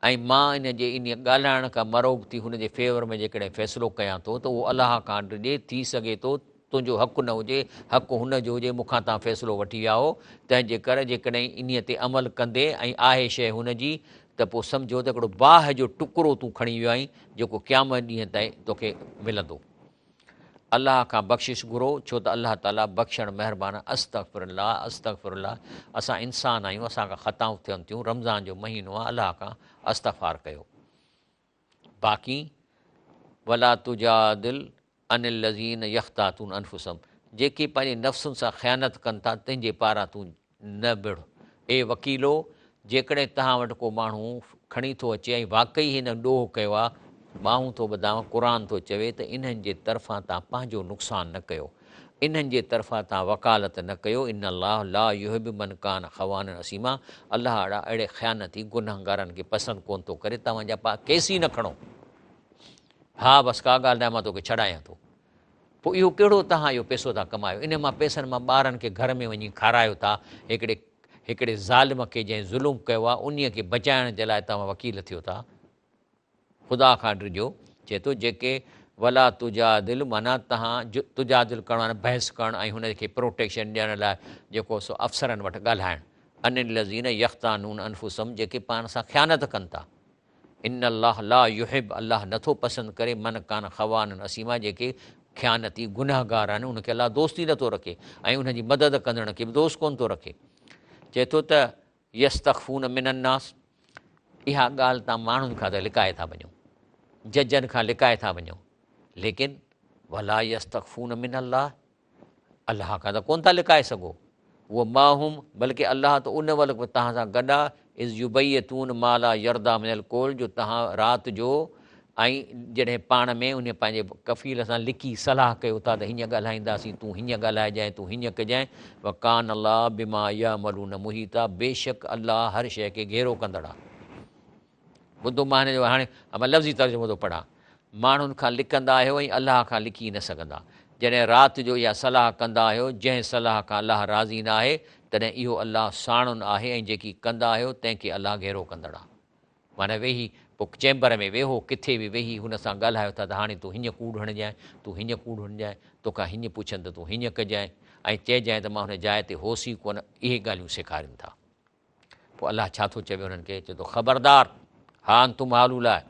۽ مان ان جي ان ڳالهائڻ کان مرعوب ٿي هن جي فيور ۾ جيڪڏهن فيصلو ڪيان ٿو ته اهو الله کان ڊڄي ٿي سگهي ٿو تنهنجو حق نه هجي، حق هن جو هجي، مون کان توهان فيصلو وٺي ويا هو، تنهن جي ڪري جيڪڏهن انهيء تي عمل ڪندي ۽ آهي شيء هن جي، ته پوء سمجهو ته هڪڙو باهه جو ٽڪرو تون کڻي ويو آهين، جيڪو قيامت ڏينهن تائين توکي ملندو. الله کان بخشش گهرو، ڇو ته الله تعاليٰ بخشڻ مهربان آهي. استغفر الله، استغفر الله، اسان انسان آهيون، اسان کان خطائون ٿين ٿيون، رمضان جو مهينو آهي، الله کان استغفار ڪيو. باقي ولا تجادل عن الذين يختاتون انفسهم جيڪي پنهنجي نفسن سان خيانت ڪن ٿا تن جي پاران تون نه وڙهه. اي وڪيلو! جيڪڏهن توهان وٽ ڪو ماڻهو کڻي ٿو اچي ۽ واقعي هن ڏوهه ڪيو آهي، ٻانهون ٿو ٻڌانء، قرآن ٿو چوي ته انهن جي طرفان توهان پنهنجو نقصان نه ڪيو. انهن جي طرفان توهان وڪالت نه ڪيو، ان الله لا يحب من ڪان خوانا اثيما الله اهڙا اهڙي خيانتي گنهگارن کي پسند ڪونه ٿو ڪري، توهان جا پا ڪيس ئي نه کڻو. ها بس ڪا ڳالهه ناهي مان توکي ڇڏايان ٿو. پوء اهو ڪهڙو توهان اهو پئسو ٿا ڪمايو، انهن مان پئسن مان ٻارن کي گهر ۾ وڃي کارايو ٿا، هڪڙي هڪڙي ظالم کي جنهن ظلم ڪيو آهي انهيء کي بچائڻ جي لاء توهان وڪيل ٿيو ٿا. خدا کان ڊڄو، چئي ٿو، جيڪي ولا تجادل معنيٰ توهان تجادل ڪرڻ معنيٰ بحث ڪرڻ ۽ هن کي پروٽيڪشن ڏيڻ لاء جيڪو سو افسرن وٽ ڳالهائڻ، عن الذين يختانون انفسهم جيڪي پاڻ سان خيانت ڪن ٿا. ان الله لا يحب الله نٿو پسند ڪري من ڪان خوانا اثيما جيڪي خيانتي گنهگار آهن انهن کي الله دوست ئي نٿو رکي ۽ انهن جي مدد ڪندڙن کي به دوست ڪونه ٿو رکي. چئي ٿو ته يستخفون من الناس اها ڳالهه توهان ماڻهن کان ته لڪائي ٿا وڃو، ججن کان لڪائي ٿا وڃو، ليڪن ولا يستخفون من الله الله کان ته ڪونه ٿا لڪائي سگهو. هو معهم بلڪه الله ته ان وقت به توهان سان گڏ آهي اذ يبيتون ما لا يرضيٰ من القول جو توهان رات جو ۽ جڏهن پاڻ ۾ انهيء پنهنجي ڪفيل سان لڪي صلاح ڪيو ٿا ته هيئن ڳالهائينداسين، تون هيئن ڳالهائجانء، تون هيئن ڪجانء، وڪان الله بما يعملون محيطا بيشڪ الله هر شيء کي گهيرو ڪندڙ آهي. ٻڌو مان هن جو هاڻي مان لفظي ترجمو ٿو پڙهان. ماڻهن کان لڪندا آهيو ۽ الله کان لڪي نه سگهندا. جڏهن رات جو اها صلاح ڪندا آهيو، جنهن صلاح کان الله راضي نه آهي، تڏهن اهو الله ساڻن آهي ۽ جيڪي ڪندا آهيو، تنهن کي الله گهيرو ڪندڙ آهي. معنيٰ ويهي پوء چيمبر ۾ ويهو، ڪٿي به ويهي هن سان ڳالهايو ٿا ته هاڻي تون هيئن ڪوڙ هڻجانء، تون هيئن ڪوڙ هڻجانء، توکان هيئن پڇن ته تون هيئن ڪجانء ۽ چئجانء ته مان هن جاء تي هوس ئي ڪونه، اهي ڳالهيون سيکارين ٿا. پوء الله ڇا ٿو چوي انهن کي؟ چئي ٿو خبردار، ها انتم هؤلاء،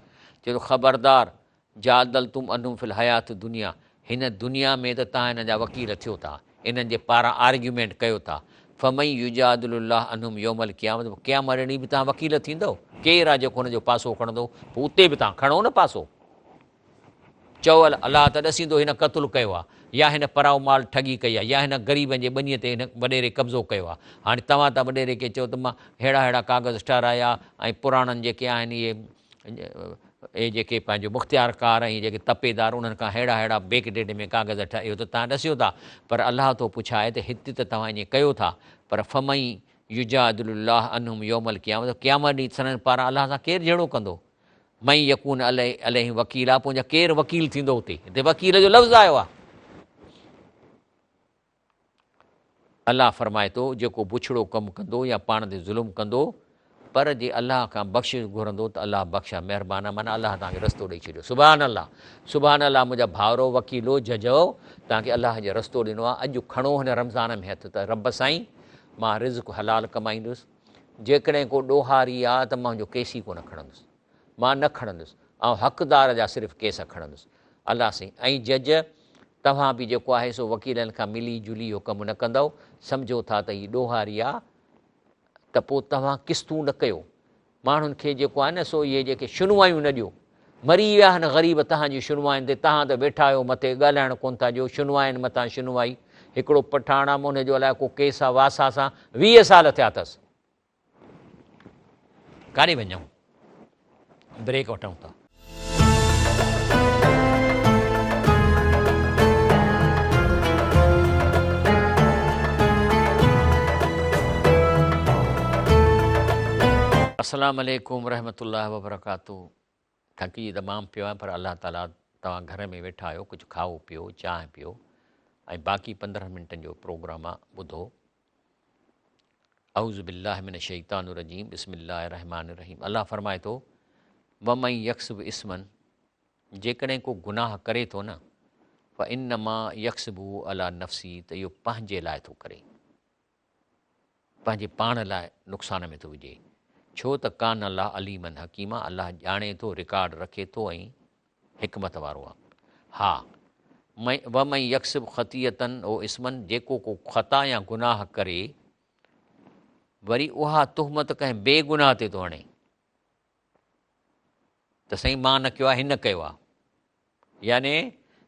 چئي ٿو خبردار، جادلتم عنهم في الحياة الدنيا، هن دنيا ۾ ته توهان انهن جا وڪيل ٿيو ٿا، انهن جي پاران آرگيومينٽ ڪيو ٿا، فمن يجادل الله عنهم يوم القيامة پوء قيامت ڏينهن به توهان وڪيل ٿيندؤ؟ ڪير آهي جيڪو هن جو پاسو کڻندو؟ پوء اتي به توهان کڻو نه پاسو. چئو الله ته ڏسيندو هن قتل ڪيو آهي يا هن پرائو مال ٺڳي ڪئي آهي يا هن غريبن جي ٻنيء تي هن وڏيري قبضو ڪيو آهي. هاڻي توهان ٿا وڏيري کي چئو ته مان ههڙا ههڙا ڪاغذ ٺهرايا ۽ پراڻن جيڪي آهن اهي اهي جيڪي پنهنجو مختيارڪار ۽ جيڪي تپيدار انهن کان ههڙا ههڙا بيڪ ڊيٽ ۾ ڪاغذ ٺاهي اهو ته توهان ڏسيو ٿا پر الله ٿو پڇائي ته هتي ته توهان ائين ڪيو ٿا پر فمن يجادل الله عنهم يوم القيامة قيامت ڏينهن سندن پاران الله سان ڪير جهيڙو ڪندو من يڪون عليهم وڪيلا پوء جا ڪير وڪيل ٿيندو اتي هتي وڪيل جو لفظ آيو آهي الله فرمائي ٿو، جيڪو بڇڙو ڪم ڪندو يا پاڻ تي ظلم ڪندو، پر جي الله کان بخشش گهرندو ته الله بخشڻ مهربان آهي، معنيٰ الله توهان کي رستو ڏئي ڇڏيو. سبحان الله! سبحان الله منهنجا ڀائرو، وڪيلو، ججؤ، توهان کي الله جي رستو ڏنو آهي، اڄ کڻو هن رمضان ۾ هٿ ته رب سائين! مان رزق حلال ڪمائيندس، جيڪڏهن ڪو ڏوهاري آهي ته مان هن جو ڪيس ئي ڪونه کڻندس. مان نه کڻندس، آئون حقدار جا صرف ڪيس کڻندس. الله سائين ۽ جج توهان به جيڪو آهي سو وڪيلن کان ملي جلي اهو ڪم نه ڪندؤ، سمجهو ٿا ته هي ڏوهاري آ ته پوء توهان قسطون نه ڪيو، ماڻهن کي جيڪو آهي نه سو اهي جيڪي شنوايون نه ڏيو، مري ويا آهن غريب توهان جي شنواين تي، توهان ته ويٺا آهيو مٿي ڳالهائڻ ڪونه ٿا ڏيو، شنواين مٿان شنوائي، هڪڙو پٺاڻ آ ان جو الائي ڪو ڪيس آ واسا سان 20 سال ٿيا اٿس. ڪاڏي وڃون بريڪ وٺون ٿا. السلام عليڪم ورحمة الله وبرڪاته ٿڪجي ته مان پيو آهيان پر الله تعالي توهان گهر ۾ ويٺا آهيو ڪجهه کائو پيو چانهه پيو ۽ باقي 15 منٽن جو پروگرام آ ٻڌو اعوذ بالله من الشيطان الرجيم بسم الله الرحمن الرحيم الله فرمائي ٿو ومن يڪسب اثما جيڪڏهن ڪو گناهه ڪري ٿو نه فانما يڪسبه علي نفسه ته اهو پنهنجي لاء ٿو ڪري پنهنجي پاڻ لاء نقصان ۾ ٿو وجهي ڇو ته ڪان الله عليما حڪيما الله ڄاڻي ٿو رڪارڊ رکي ٿو ۽ حڪمت وارو آ. ها، ومن يڪسب خطيئة او اثما جيڪو ڪو خطا يا گناهه ڪري، وري اها تهمت ڪنهن بي گناهه تي ٿو هڻي ته سائين مان نه ڪيو آ، هن ڪيو آ. يعني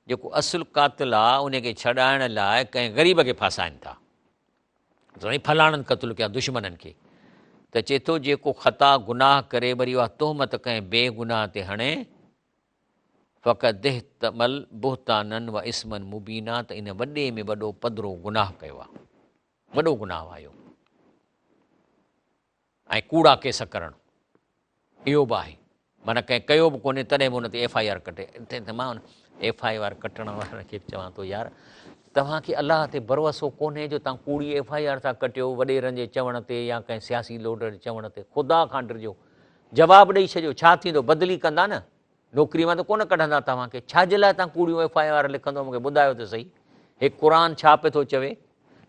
جيڪو اصل قاتل آ، ان کي ڇڏائڻ لاء ڪنهن غريب کي ڦاسائن ٿا. سائين فلاڻن قتل ڪيا دشمنن کي ته چئي ٿو جيڪو خطا گناهه ڪري وري اها تهمت ڪنهن بي گناهه تي هڻي فقد احتمل بهتانا و اثما مبينا ته ان وڏي ۾ وڏو پڌرو گناهه ڪيو آهي وڏو گناهه آهي اهو ۽ ڪوڙا ڪيس ڪرڻ اهو به آهي معنيٰ ڪنهن ڪيو به ڪونهي تڏهن به ان تي ايف I R ڪٽي ته مان ايف I R ڪٽڻ وارن کي به چوان ٿو يار توهان کي الله تي ڀروسو ڪونهي جو توهان ڪوڙي ايف I R ٿا ڪٽيو وڏيرن جي چوڻ تي يا ڪنهن سياسي لوڊر جي چوڻ تي خدا کان ڊڄو جواب ڏئي ڇڏيو ڇا ٿيندو بدلي ڪندا نه نوڪري مان ته ڪونه ڪڍندا توهان کي، ڇا جي لاء توهان ڪوڙيون ايف I R لکندو مون کي ٻڌايو ته سهي. هي قرآن ڇا پئي ٿو چوي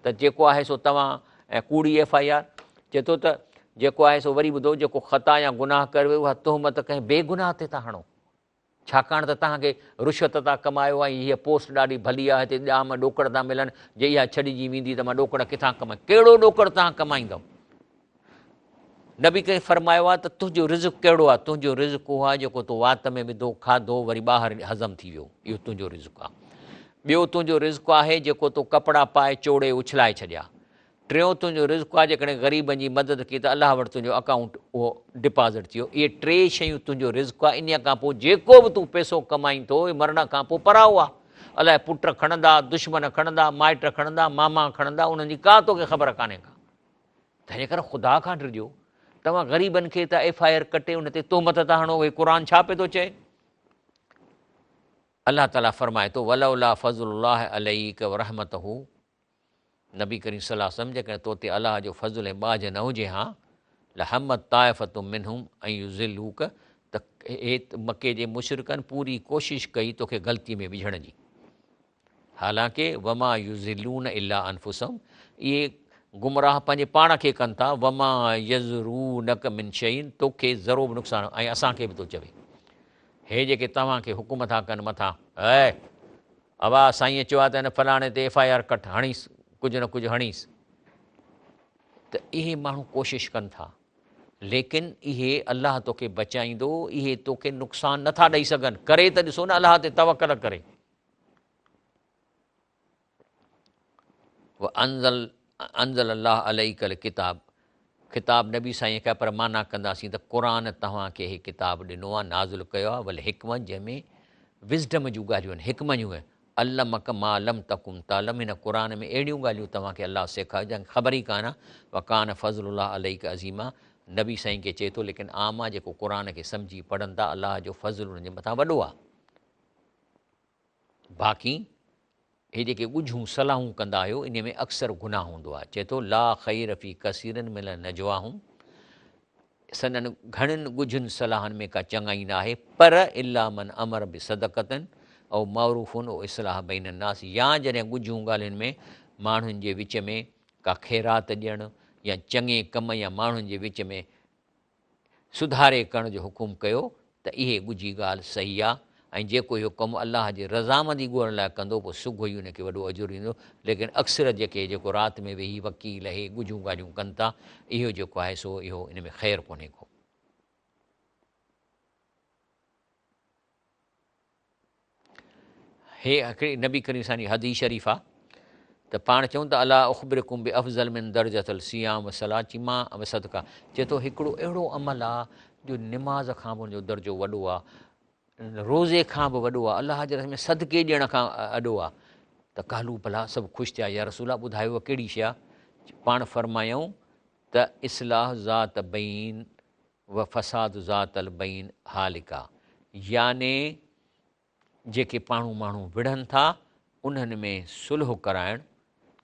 ته جيڪو آهي سو توهان ڪوڙي ايف I R چئي ٿو ته جيڪو آهي سو وري ٻڌو جيڪو خطا يا گناهه ڪري اها تهمت ڪنهن بي گناهه تي ٿا هڻو ڇاڪاڻ ته توهان کي رشوت ٿا ڪمايو ۽ هيء پوسٽ ڏاڍي ڀلي آهي هتي ڄام ڏوڪڙ ٿا ملن جي اها ڇڏجي ويندي ته مان ڏوڪڙ ڪٿان ڪمائي ڪهڙو ڏوڪڙ توهان ڪمائيندؤ نبي ڪريم فرمايو آهي ته تنهنجو رزق ڪهڙو آهي؟ تنهنجو رزق اهو آهي جيڪو تو وات ۾ وڌو، کاڌو، وري ٻاهر هضم ٿي ويو، اهو تنهنجو رزق آهي. ٻيو تنهنجو رزق آهي جيڪو تو ڪپڙا پائي چوڙي اڇلائي ڇڏيا. ٽيون تنهنجو رزق آهي جيڪڏهن غريبن جي مدد ڪئي ته الله وٽ تنهنجو اڪائونٽ اهو ڊپازٽ ٿي ويو. اهي ٽي شيون تنهنجو رزق آهي، انهيء کان پوء جيڪو به تون پئسو ڪمائين ٿو اهو مرڻ کان پوء پرائو آهي. الائي پٽ کڻندا، دشمن کڻندا، مائٽ کڻندا، ماما کڻندا، انهن جي ڪا توکي خبر ڪانهي ڪا. تنهنجي ڪري خدا کان ڊڄو. توهان غريبن کي ته ايف I R ڪٽي ان تي تهمت ٿا هڻو هي قرآن ڇا پئي ٿو چئي؟ الله تعالي فرمائي ٿو ولولا فضل الله عليڪ ورحمته نبي ڪريم صلي الله عليه وسلم جيڪڏهن تو تي الله جو فضل ۽ ٻاجهه نه هجي ها لهمت طائفة منهم ان يضلوڪ ته هي مڪي جي مشرڪن پوري ڪوشش ڪئي توکي غلطي ۾ وجهڻ جي حالانڪه وما يضلون الا انفسهم اهي گمراهه پنهنجي پاڻ کي ڪن ٿا وما يضرونک من شيء توکي ذرو به نقصان ۽ اسان کي به ٿو چوي هي جيڪي توهان کي حڪم ٿا ڪن مٿان اي ابا سائين چيو آهي ته هن فلاڻي تي ايف I R ڪٽ هڻيس ڪجهه نه ڪجهه هڻيس ته اهي ماڻهو ڪوشش ڪن ٿا ليڪن اهي الله توکي بچائيندو اهي توکي نقصان نٿا ڏئي سگهن ڪري ته ڏسو نه الله تي توڪل ڪري وانزل انزل الله عليڪ الڪتاب خطاب نبي سائين کي پر معنيٰ ڪنداسين ته قرآن توهان کي هي ڪتاب ڏنو آهي نازل ڪيو آهي والحڪمت جنهن ۾ وزڊم جون ڳالهيون آهن حڪمت جون علمک ما لم تڪن تعلم هن قرآن ۾ اهڙيون ڳالهيون توهان کي الله سيکاريون جنهن کي خبر ئي ڪانه وڪان فضل الله عليڪ عظيما نبي سائين کي چئي ٿو ليڪن عام آهي جيڪو قرآن کي سمجهي پڙهن ٿا الله جو فضل انهن جي مٿان وڏو آهي باقي هي جيڪي ڳجهون صلاحون ڪندا آهيو انهي ۾ اڪثر گناهه هوندو آهي. چئي ٿو لا خير في ڪثير من نجواهم سندن گهڻين ڳجهن صلاحن ۾ ڪا چڱائي نه آهي پر الا من امر بصدقة او معروف او اصلاح بين الناس يا جڏهن ڳجهون ڳالهين ۾ ماڻهن جي وچ ۾ ڪا خيرات ڏيڻ يا چڱي ڪم يا ماڻهن جي وچ ۾ سڌاري ڪرڻ جو حڪم ڪيو ته اهي ڳجهي ڳالهه صحيح آ ۽ جيڪو اهو ڪم الله جي رضامندي ڳولڻ لاء ڪندو پوء سگهو ئي ان کي وڏو اجر ايندو ليڪن اڪثريت جيڪي جيڪو رات ۾ ويهي وڪيل هي ڳجهون ڳالهيون ڪن ٿا اهو جيڪو آهي سو اهو ان ۾ خير ڪونهي ڪو. هي هڪڙي نبي ڪريم سائين جي حديث شريف آ ته پاڻ چون ته الا اخبرڪم بافضل من درجة الصيام والصلاة چي مان وصدقه چي ٿو هڪڙو اهڙو عمل آ جو نماز کان به ان جو درجو وڏو آ روزي کان به وڏو آ الله جي رستي ۾ صدقي ڏيڻ کان اڏو آ ته قالو بلا سڀ خوش ٿيا يا رسول الله ٻڌايو ڪهڙي شي آ پاڻ فرمايائون ته اصلاح ذات بين و فساد ذات البين هالڪه يعني جيڪي پاڻو ماڻهو وڙهن ٿا انهن ۾ صلح ڪرائڻ،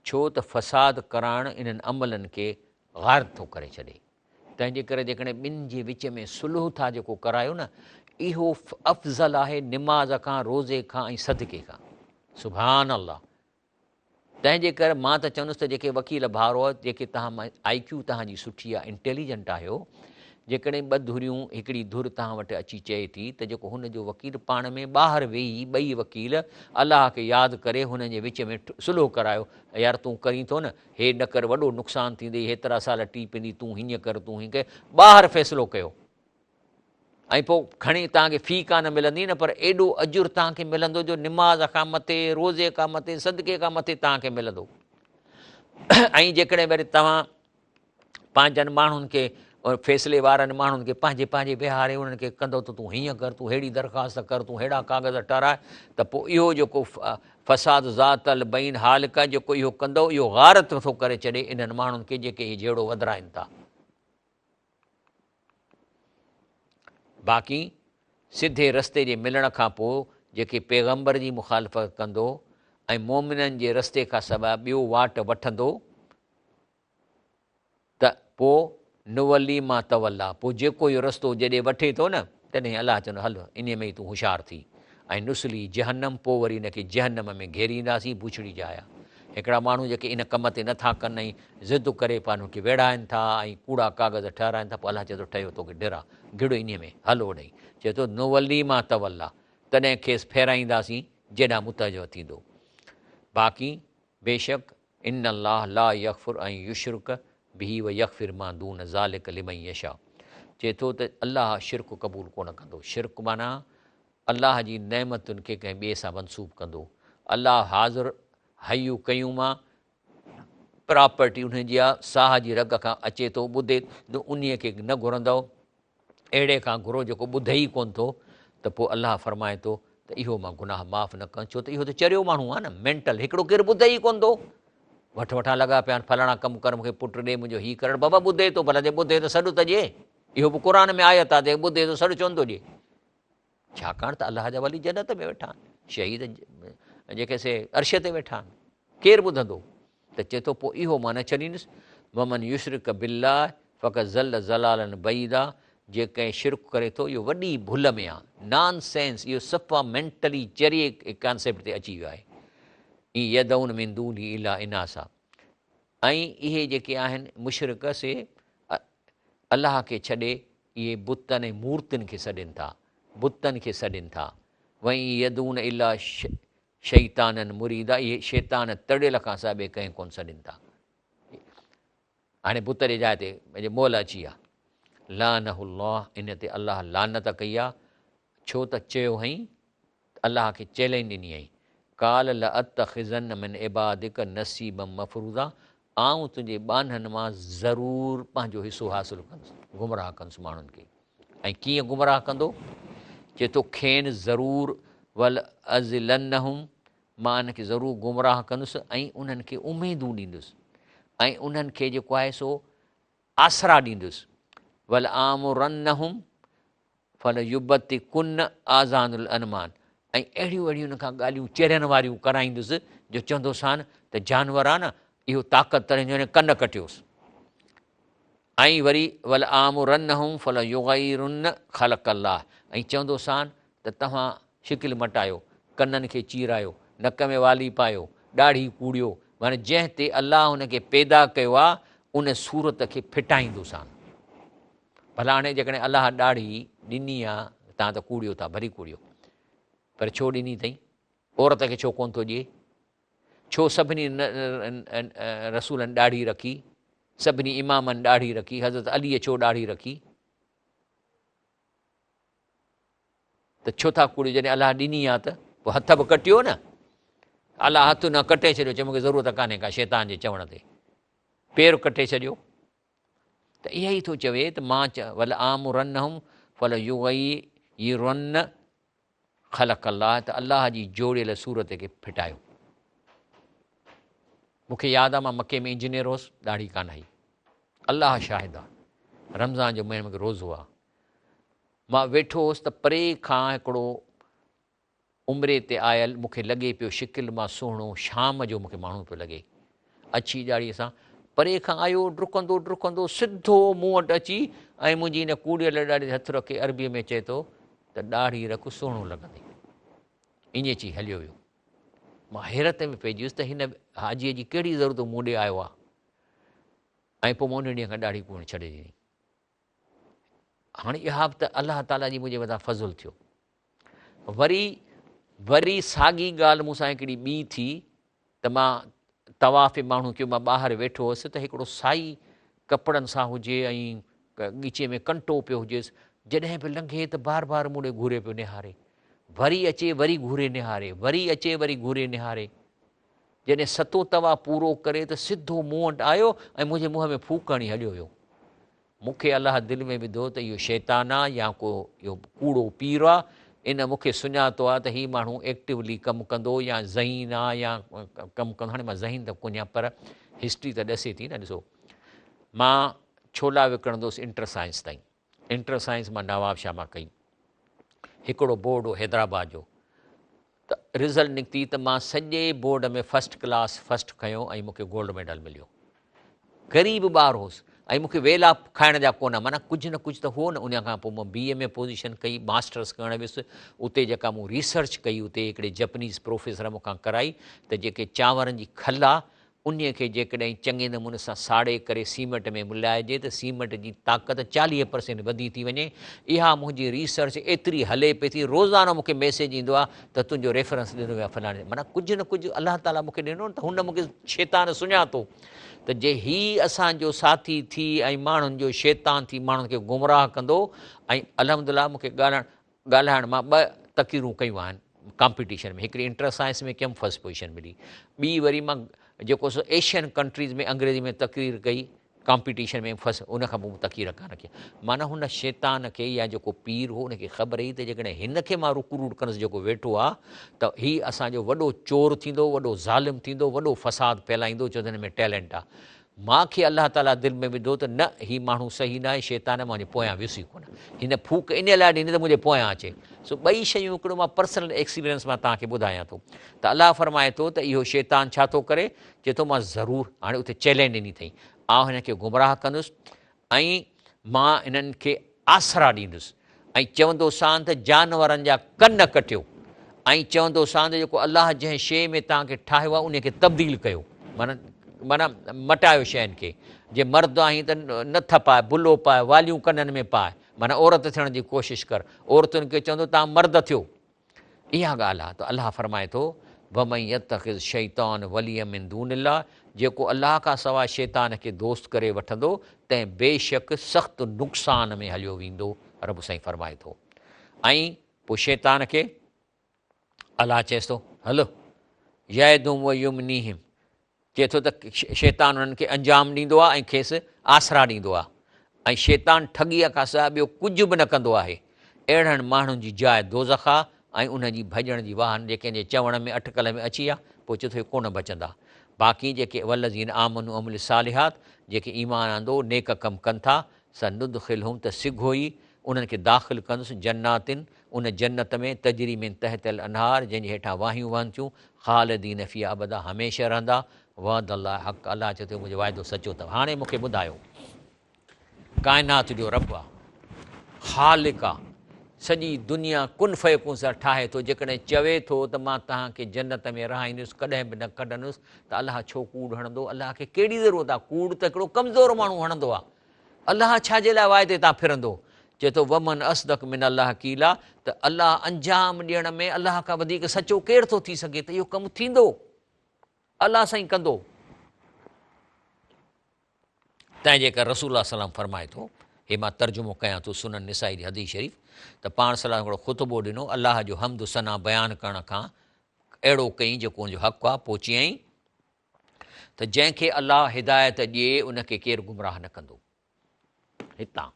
ڇو ته فساد ڪرائڻ انهن عملن کي غارت ٿو ڪري ڇڏي. تنهن جي ڪري جيڪڏهن ٻن جي وچ ۾ صلح ٿا جيڪو ڪرايو نه اهو افضل آهي نماز کان، روزي کان ۽ صدقي کان. سبحان الله! تنهن جي ڪري مان ته چوندس ته جيڪي وڪيل ڀائرو جيڪي توهان مان آئي ڪيو توهان جي سٺي آهي انٽيليجنٽ آهيو جيڪڏهن ٻه ڌريون هڪڙي ڌر توهان وٽ اچي چئي ٿي ته جيڪو هن جو وڪيل پاڻ ۾ ٻاهر ويهي ٻئي وڪيل الله کي ياد ڪري هنن جي وچ ۾ صلح ڪرايو يار تون ڪرين ٿو نه هي نه ڪر وڏو نقصان ٿيندئي هيترا سال ٽي پيندي تون هيئن ڪر تون هيئن ڪر ٻاهر فيصلو ڪيو ۽ پوء کڻي توهان کي في ڪانه ملندي نه پر ايڏو اجر توهان کي ملندو جو نماز کان مٿي، روزي کان مٿي، صدقي کان مٿي توهان کي ملندو. ۽ جيڪڏهن وري توهان پنهنجن ماڻهن کي فيصلي وارن ماڻهن کي پنهنجي پنهنجي ويهاري انهن کي ڪندو ته تون هيئن ڪر، تون ههڙي درخواست ڪر، تون ههڙا ڪاغذ ٺهراء ته پوء اهو جيڪو فساد ذات البين هالڪ جيڪو اهو ڪندو اهو غارت ٿو ڪري ڇڏي انهن ماڻهن کي جيڪي هي جهيڙو وڌرائن ٿا. باقي سڌي رستي جي ملڻ کان پوء جيڪي پيغمبر جي مخالفت ڪندو ۽ مؤمنن جي رستي کان سواء ٻيو واٽ وٺندو ته پوء نولي ما تولا پوء جيڪو اهو رستو جڏهن وٺي ٿو نه تڏهن الله چوندو هل انهي ۾ ئي تون هوشيار ٿي ۽ نصلي جهنم پوء وري ان کي جهنم ۾ گهيرينداسين بوڇڙي جاء آ. هڪڙا ماڻهو جيڪي ان ڪم تي نه ٿا ڪن ۽ ضد ڪري پاڻ کي ويڙهائن ٿا ۽ ڪوڙا ڪاغذ ٺهرائن ٿا پوء الله چئي ٿو ٺهيو توکي ڊر آ گهڙ انهي ۾ هل اوڏهين چئي ٿو نولي ما تولا تڏهن کيس ڦيرائينداسين جيڏانهن متوجه ٿيندو باقي بيشڪ ان الله لا يغفر ان يشرڪ به ويغفر ما دون ذلڪ لمن يشاء چئي ٿو ته الله شرڪ قبول ڪونه ڪندو شرڪ معنيٰ الله جي نعمتن کي ڪنهن ٻئي سان منسوب ڪندو. الله حاضر حي قيوم آ، پراپرٽي انهي جي آ، ساهه جي رڳ کان اچي ٿو، ٻڌي ٿو، انهي کي نه گهرندؤ، اهڙي کان گهرو جيڪو ٻڌي ئي ڪونه ٿو ته پوء الله فرمائي ٿو ته اهو مان گناهه معاف نه ڪندس، ڇو ته اهو ته چريو ماڻهو آ نه، مينٽل، هڪڙو ڪير ٻڌي ئي ڪونه ٿو، وٺ وٺان لڳا پيا آهن، فلاڻا ڪم ڪر، مون کي پٽ ڏي، منهنجو هي ڪر، بابا ٻڌي ٿو، ڀلا جي ٻڌي ته سڏ ته ڏي، اهو به قرآن ۾ آيت آ ته ٻڌي ٿو سڏ ڇو نه ٿو ڏي. ڇاڪاڻ ته الله جا ولي جنت ۾ ويٺا آهن، شهيد جيڪي سي عرش تي ويٺا آهن، ڪير ٻڌندو؟ ته چئي ٿو پوء اهو مان نه ڇڏيندس، ومن يشرڪ بالله فقد ضل ضلالا بعيدا جي ڪنهن شرڪ ڪري ٿو اهو وڏي ڀل ۾ آهي، نان سينس، اهو صفا مينٽلي چريي ڪانسيپٽ تي اچي ويو آهي، ان يدعون من دونه الا اناثا ۽ اهي جيڪي آهن مشرڪ سي الله کي ڇڏي اهي بتن ۽ مورتين کي سڏين ٿا، بتن کي سڏين ٿا. وان يدعون الا شيطانا مريدا اهي شيطان تڙيل کان سواء ٻئي ڪنهن ڪونه سڏين ٿا. هاڻي بت جي جاء تي مئل اچي ويا. لعنه الله ان تي الله لعنت ڪئي آ ڇو ته چيو هئين ته الله کي چئلينج ڏني هئين قال لاتخذن من عبادک نصيبا مفروضا آئون تنهنجي ٻانهن مان ضرور پنهنجو حصو حاصل ڪندس، گمراهه ڪندس ماڻهن کي. ۽ ڪيئن گمراهه ڪندو؟ چئي ٿو کين ضرور ولأضلنهم مان انهن کي ضرور گمراهه ڪندس ۽ انهن کي اميدون ڏيندس ۽ انهن کي جيڪو آهي سو آسرا ڏيندس ولآمرنهم فليبتڪن آذان الانمان ۽ اهڙيون اهڙيون ان کان ڳالهيون چرين واريون ڪرائيندس جو چوندوسان ته جانور آ نه اهو طاقت تڏهن جو هن ڪن ڪٽيوس ۽ وري ولآمرنهم فليغيرن خلق الله ۽ چوندوسان ته توهان شڪل مٽايو ڪنن کي چيرايو نڪ ۾ والي پايو ڏاڙهي ڪوڙيو معنيٰ جنهن تي الله هن کي پيدا ڪيو آ ان صورت کي ڦٽائيندوسان. ڀلا هاڻي جيڪڏهن الله ڏاڙهي ڏني آ تان ته ڪوڙيو ٿا ڀلي ڪوڙيو. پر ڇو ڏني اٿئي؟ عورت کي ڇو ڪونه ٿو ڏئي؟ ڇو سڀني رسولن ڏاڙهي رکي؟ سڀني امامن ڏاڙهي رکي؟ حضرت عليء ڇو ڏاڙهي رکي؟ ته ڇو ٿا ڪوڙيو جڏهن الله ڏني آ ته پوء هٿ به ڪٽيو نه. الله هٿ نه ڪٽي ڇڏيو چي مونکي ضرورت ڪانهي ڪا شيطان جي چوڻ تي پير ڪٽي ڇڏيو. ته اها ئي ٿو چوي ته مان ولآمرنهم فليغيرن خلق الله ته الله جي جوڙيل صورت کي ڦٽايو. مون کي ياد آ مان مڪي ۾ انجنيئر هوس ڏاڙهي ڪانه هئي. الله شاهد آ رمضان جو مهينو مون کي روزو آ. مان ويٺو هوس ته پري کان هڪڙو عمري تي آيل مون کي لڳي پيو شڪل مان سهڻو شام جو مون کي ماڻهو پيو لڳي. اڇي ڏاڙهيء سان پري کان آيو ڊڪندو ڊڪندو سڌو مون وٽ اچي ۽ منهنجي هن ڪوڙيل ڏاڙهي تي هٿ رکي عربيء ۾ چئي ٿو ته ڏاڙهي رک سهڻو لڳندين. ائين چئي هليو ويو. مان حيرت ۾ پئجي ويس ته هن حاجيء جي ڪهڙي ضرورت مون ڏي آيو آ ۽ پوء مان ان ڏينهن کان ڏاڙهي ڪوڙڻ ڇڏي ڏني. هاڻي اها به ته الله تعاليٰ جي منهنجي مٿان فضل ٿيو. وري وري ساڳي ڳالهه مون سان هڪڙي ٻي ٿي ته مان طواف ماڻهو ڪيو مان ٻاهر ويٺو هوس ته هڪڙو سائي ڪپڙن سان هجي ۽ ڳچي ۾ ڪنٽو پيو هجيس جڏهن به لنگهي ته بار بار مون ڏي گهوري پيو نهاري وري اچي وري گهوري نهاري وري اچي وري گهوري نهاري جڏهن ستون طواف پورو ڪري ته سڌو مون وٽ آيو ۽ منهنجي منهن ۾ ڦوڪ هڻي هليو ويو مون کي الله دل ۾ وڌو ته اهو شيطان آ يا ڪو اهو ڪوڙو پير آ، ان مون کي سڃاتو آ ته هي ماڻهو ايڪٽولي ڪم ڪندو يا ذهين آ يا ڪم ڪندو، هاڻي مان ذهين ته ڪونهيان پر هسٽري ته ڏسي ٿي نه، ڏسو مان ڇولا وڪڻندو هوس انٽر سائنس تائين، انٽر سائنس مان نوابشاهه مان ڪئي، هڪڙو بورڊ هو حيدرآباد جو، ته رزلٽ نڪتي ته مان سڄي بورڊ ۾ فرسٽ ڪلاس فرسٽ کنيو ۽ مون کي گولڊ ميڊل مليو. غريب ٻار هوس ۽ مون کي ويلا کائڻ جا ڪونه معنيٰ ڪجهه نه ڪجهه ته هو نه ان کان پوء مان بي اي ۾ پوزيشن ڪئي ماسٽرس ڪرڻ ويس اتي جيڪا مون ريسرچ ڪئي اتي هڪڙي جپنيز پروفيسر مون کان ڪرائي ته جيڪي چانورن جي کل آ انهيء کي جيڪڏهن چڱي نموني سان ساڙي ڪري سيمنٽ ۾ ملائجي ته سيمنٽ جي طاقت 40 پرسينٽ وڌي ٿي وڃي. اها منهنجي ريسرچ ايتري هلي پئي ٿي، روزانو مون کي ميسيج ايندو آهي ته تنهنجو ريفرنس ڏنو ويو آهي فلاڻي معنيٰ ڪجهه نه ڪجهه الله تعاليٰ مون کي ڏنو نه ته هن مون کي شيطان سڃاتو ته جي هي اسان جو ساٿي ٿي ۽ ماڻهن جو شيطان ٿي ماڻهن کي گمراهه ڪندو ۽ الحمدلله مون کي ڳالهائڻ ڳالهائڻ مان ٻه تقريرون ڪيون آهن ڪامپيٽيشن ۾ هڪڙي انٽر سائنس ۾ ڪيم فرسٽ پوزيشن ملي ٻي وري مان جيڪو سو ايشين ڪنٽريز ۾ انگريزي ۾ تقرير ڪئي ڪامپيٽيشن ۾ فرسٽ ان کان پوء مون تقرير ڪانه ڪئي معنيٰ هن شيطان کي يا جيڪو پير هو ان کي خبر هئي ته جيڪڏهن هن کي مان رڪروٽ ڪندس جيڪو ويٺو آ ته هي اسان جو وڏو چور ٿيندو وڏو ظالم ٿيندو وڏو فساد ڦهلائيندو ڇو ته هن ۾ ٽيلنٽ آ مان کي الله تعاليٰ دل ۾ وڌو ته نه هي ماڻهو صحيح ناهي، شيطان آهي، مان ان جي پويان ويس ئي ڪونه. هن ڦوڪ انهيء لاء ڏني ته منهنجي پويان اچي. سو ٻئي شيون هڪڙو مان پرسنل ايڪسپيرينس مان توهان کي ٻڌايان ٿو ته الله فرمائي ٿو ته اهو شيطان ڇا ٿو ڪري؟ چئي ٿو مان ضرور هاڻي اتي چئلينج ڏني اٿئي، آئون هنن کي گمراهه ڪندس ۽ مان انهن کي آسرا ڏيندس ۽ چوندوسان ته جانورن جا ڪن ڪٽيو ۽ چوندوسان ته جيڪو الله جنهن شيء ۾ توهان کي ٺاهيو آهي انهي کي تبديل ڪيو معنيٰ معنيٰ مٽايو شين کي جي مرد آهين ته نٿ پاء بلو پاء واليون ڪنن ۾ پاء معنيٰ عورت ٿيڻ جي ڪوشش ڪر عورتن کي چوندو توهان مرد ٿيو اها ڳالهه آهي ته الله فرمائي ٿو، ومن يتخذ الشيطان وليا من دون الله جيڪو الله کان سواء شيطان کي دوست ڪري وٺندو تنهن بيشڪ سخت نقصان ۾ هليو ويندو رب سائين فرمائي ٿو ۽ پوء شيطان کي الله چئيس ٿو هل يعدهم ويمنيهم چئي ٿو ته شيطان انهن کي انجام ڏيندو آهي ۽ کيس آسرا ڏيندو آهي ۽ شيطان ٺڳيء کان سواء ٻيو ڪجهه به نه ڪندو آهي. اهڙن ماڻهن جي جاء دوزخ آهي ۽ انهن جي ڀڄڻ جي واهه نه جيڪي ان جي چوڻ ۾ اٽڪل ۾ اچي ويا پوء چئي ٿو اهي ڪونه بچندا. باقي جيڪي والذين آمنوا وعملوا الصالحات جيڪي ايمان آندو نيڪ ڪم ڪن ٿا سندخلهم ته سگهو ئي انهن کي داخل ڪندس جنات ان جنت ۾، تجري من تحتها الانهار جنهن جي هيٺان واهيون وهن ٿيون، خالدين فيها ابدا هميشه رهندا، وعد الله حق الله چئي ٿو منهنجو وعدو سچو اٿو. هاڻي مون کي ٻڌايو ڪائنات جو رب آ، خالق آ، سڄي دنيا ڪن فيڪون سان ٺاهي ٿو، جيڪڏهن چوي ٿو ته مان توهان کي جنت ۾ رهائيندس ڪڏهن به نه ڪڍندس ته الله ڇو ڪوڙ هڻندو، الله کي ڪهڙي ضرورت آ، ڪوڙ ته هڪڙو ڪمزور ماڻهو هڻندو آ، الله ڇا جي لاء واعدي تان ڦرندو؟ چئي ٿو ومن اصدق من الله قيلا ته الله انجام ڏيڻ ۾ الله کان وڌيڪ سچو ڪير ٿو ٿي سگهي ته اهو ڪم ٿيندو الله سائين ڪندو. تنهن جي ڪري رسول الله صلي الله عليه وسلم فرمائي ٿو، هي مان ترجمو ڪيان ٿو سنن نسائي جي حديث شريف، ته پاڻ صلي الله عليه وسلم هڪڙو خطبو ڏنو، الله جو حمد و ثنا بيان ڪرڻ کان اهڙو ڪيائين جيڪو ان جو حق آهي، پوء چيائين ته جنهن کي الله هدايت ڏئي ان کي ڪير گمراهه نه ڪندو. هتان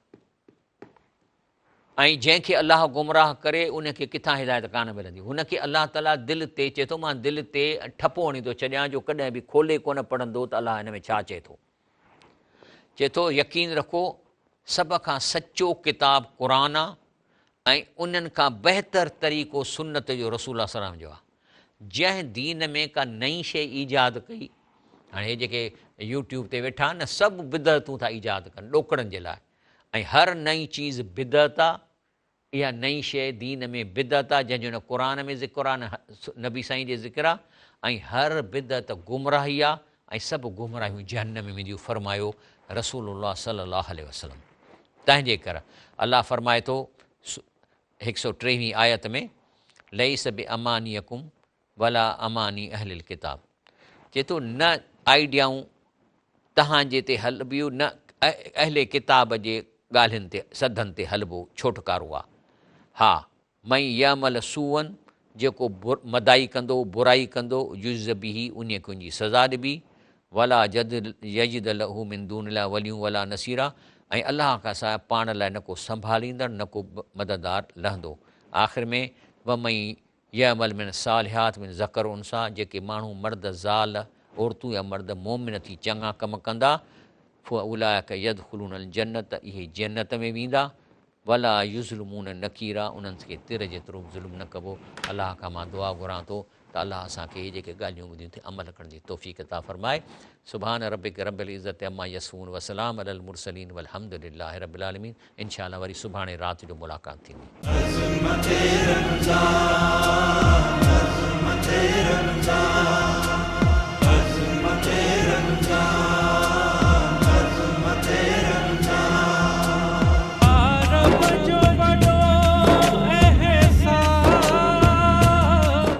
۽ جنهن کي الله گمراهه ڪري ان کي ڪٿان هدايت ڪانه ملندي. هن کي الله تعاليٰ دل تي چئي ٿو مان دل تي ٺپو هڻي ٿو ڇڏيان جو ڪڏهن به کولي ڪونه پڙهندو ته الله هن ۾ ڇا چئي ٿو. چئي ٿو يقين رکو سڀ کان سچو ڪتاب قرآن آ ۽ انهن کان بهتر طريقو سنت جو رسول الله صلي الله عليه وسلم جو آ. جنهن دين ۾ ڪا نئين شيء ايجاد ڪئي، هاڻي هي جيڪي يوٽيوب تي ويٺا آهن نه سڀ بدعتون ٿا ايجاد ڪن ڏوڪڙن جي لاء ۽ هر نئين چيز بدعت آ، اها نئين شيء دين ۾ بدعت آ جنهن جو نه قرآن ۾ ذڪر آ نه نبي سائين جي ذڪر آ ۽ هر بدعت گمراهي آ ۽ سڀ گمراهيون جهنم ۾ وينديون فرمايو رسول الله صلي الله عليه وسلم تنهن جي ڪر الله فرمائي ٿو هڪ سؤ ٽيويهين آيت ۾ ليس بامانيڪم ولا اماني اهل الڪتاب چئي ٿو نه آئيڊيائون تهان جي تي هلبيون نه اهل ڪتاب جي ڳالهين تي سڌن تي هلبو ڇوٽڪارو آ ها من يعمل سوءا جيڪو مدائي ڪندو، برائي ڪندو، يجز به انهيء کي ان جي سزا ڏبي، ولا يجد له من دون الله وليا ولا نصيرا ۽ الله کان سواء پاڻ لاء نه ڪو سنڀاليندڙ نه ڪو مددگار لهندو. آخر ۾ ومن يعمل من الصالحات من ذڪر انثيٰ جيڪي ماڻهو مرد زال، عورتون يا مرد مؤمن ٿي چڱا ڪم ڪندا، فاولئک يدخلون الجنة اهي جنت ۾ ويندا، ولا يظلمون نقيرا انهن کي تر جيترو به ظلم نه ڪبو. الله کان مان دعا گهران ٿو ته الله اسان کي هي جيڪي ڳالهيون ٻڌيون ٿي عمل ڪرڻ جي توفيق عطا فرمائي. سبحان ربک رب العزت عما يصفون وسلام علي المرسلين والحمد لله رب العالمين انشاء الله وري سڀاڻي رات جو ملاقات ٿيندي. عظمت رمضان.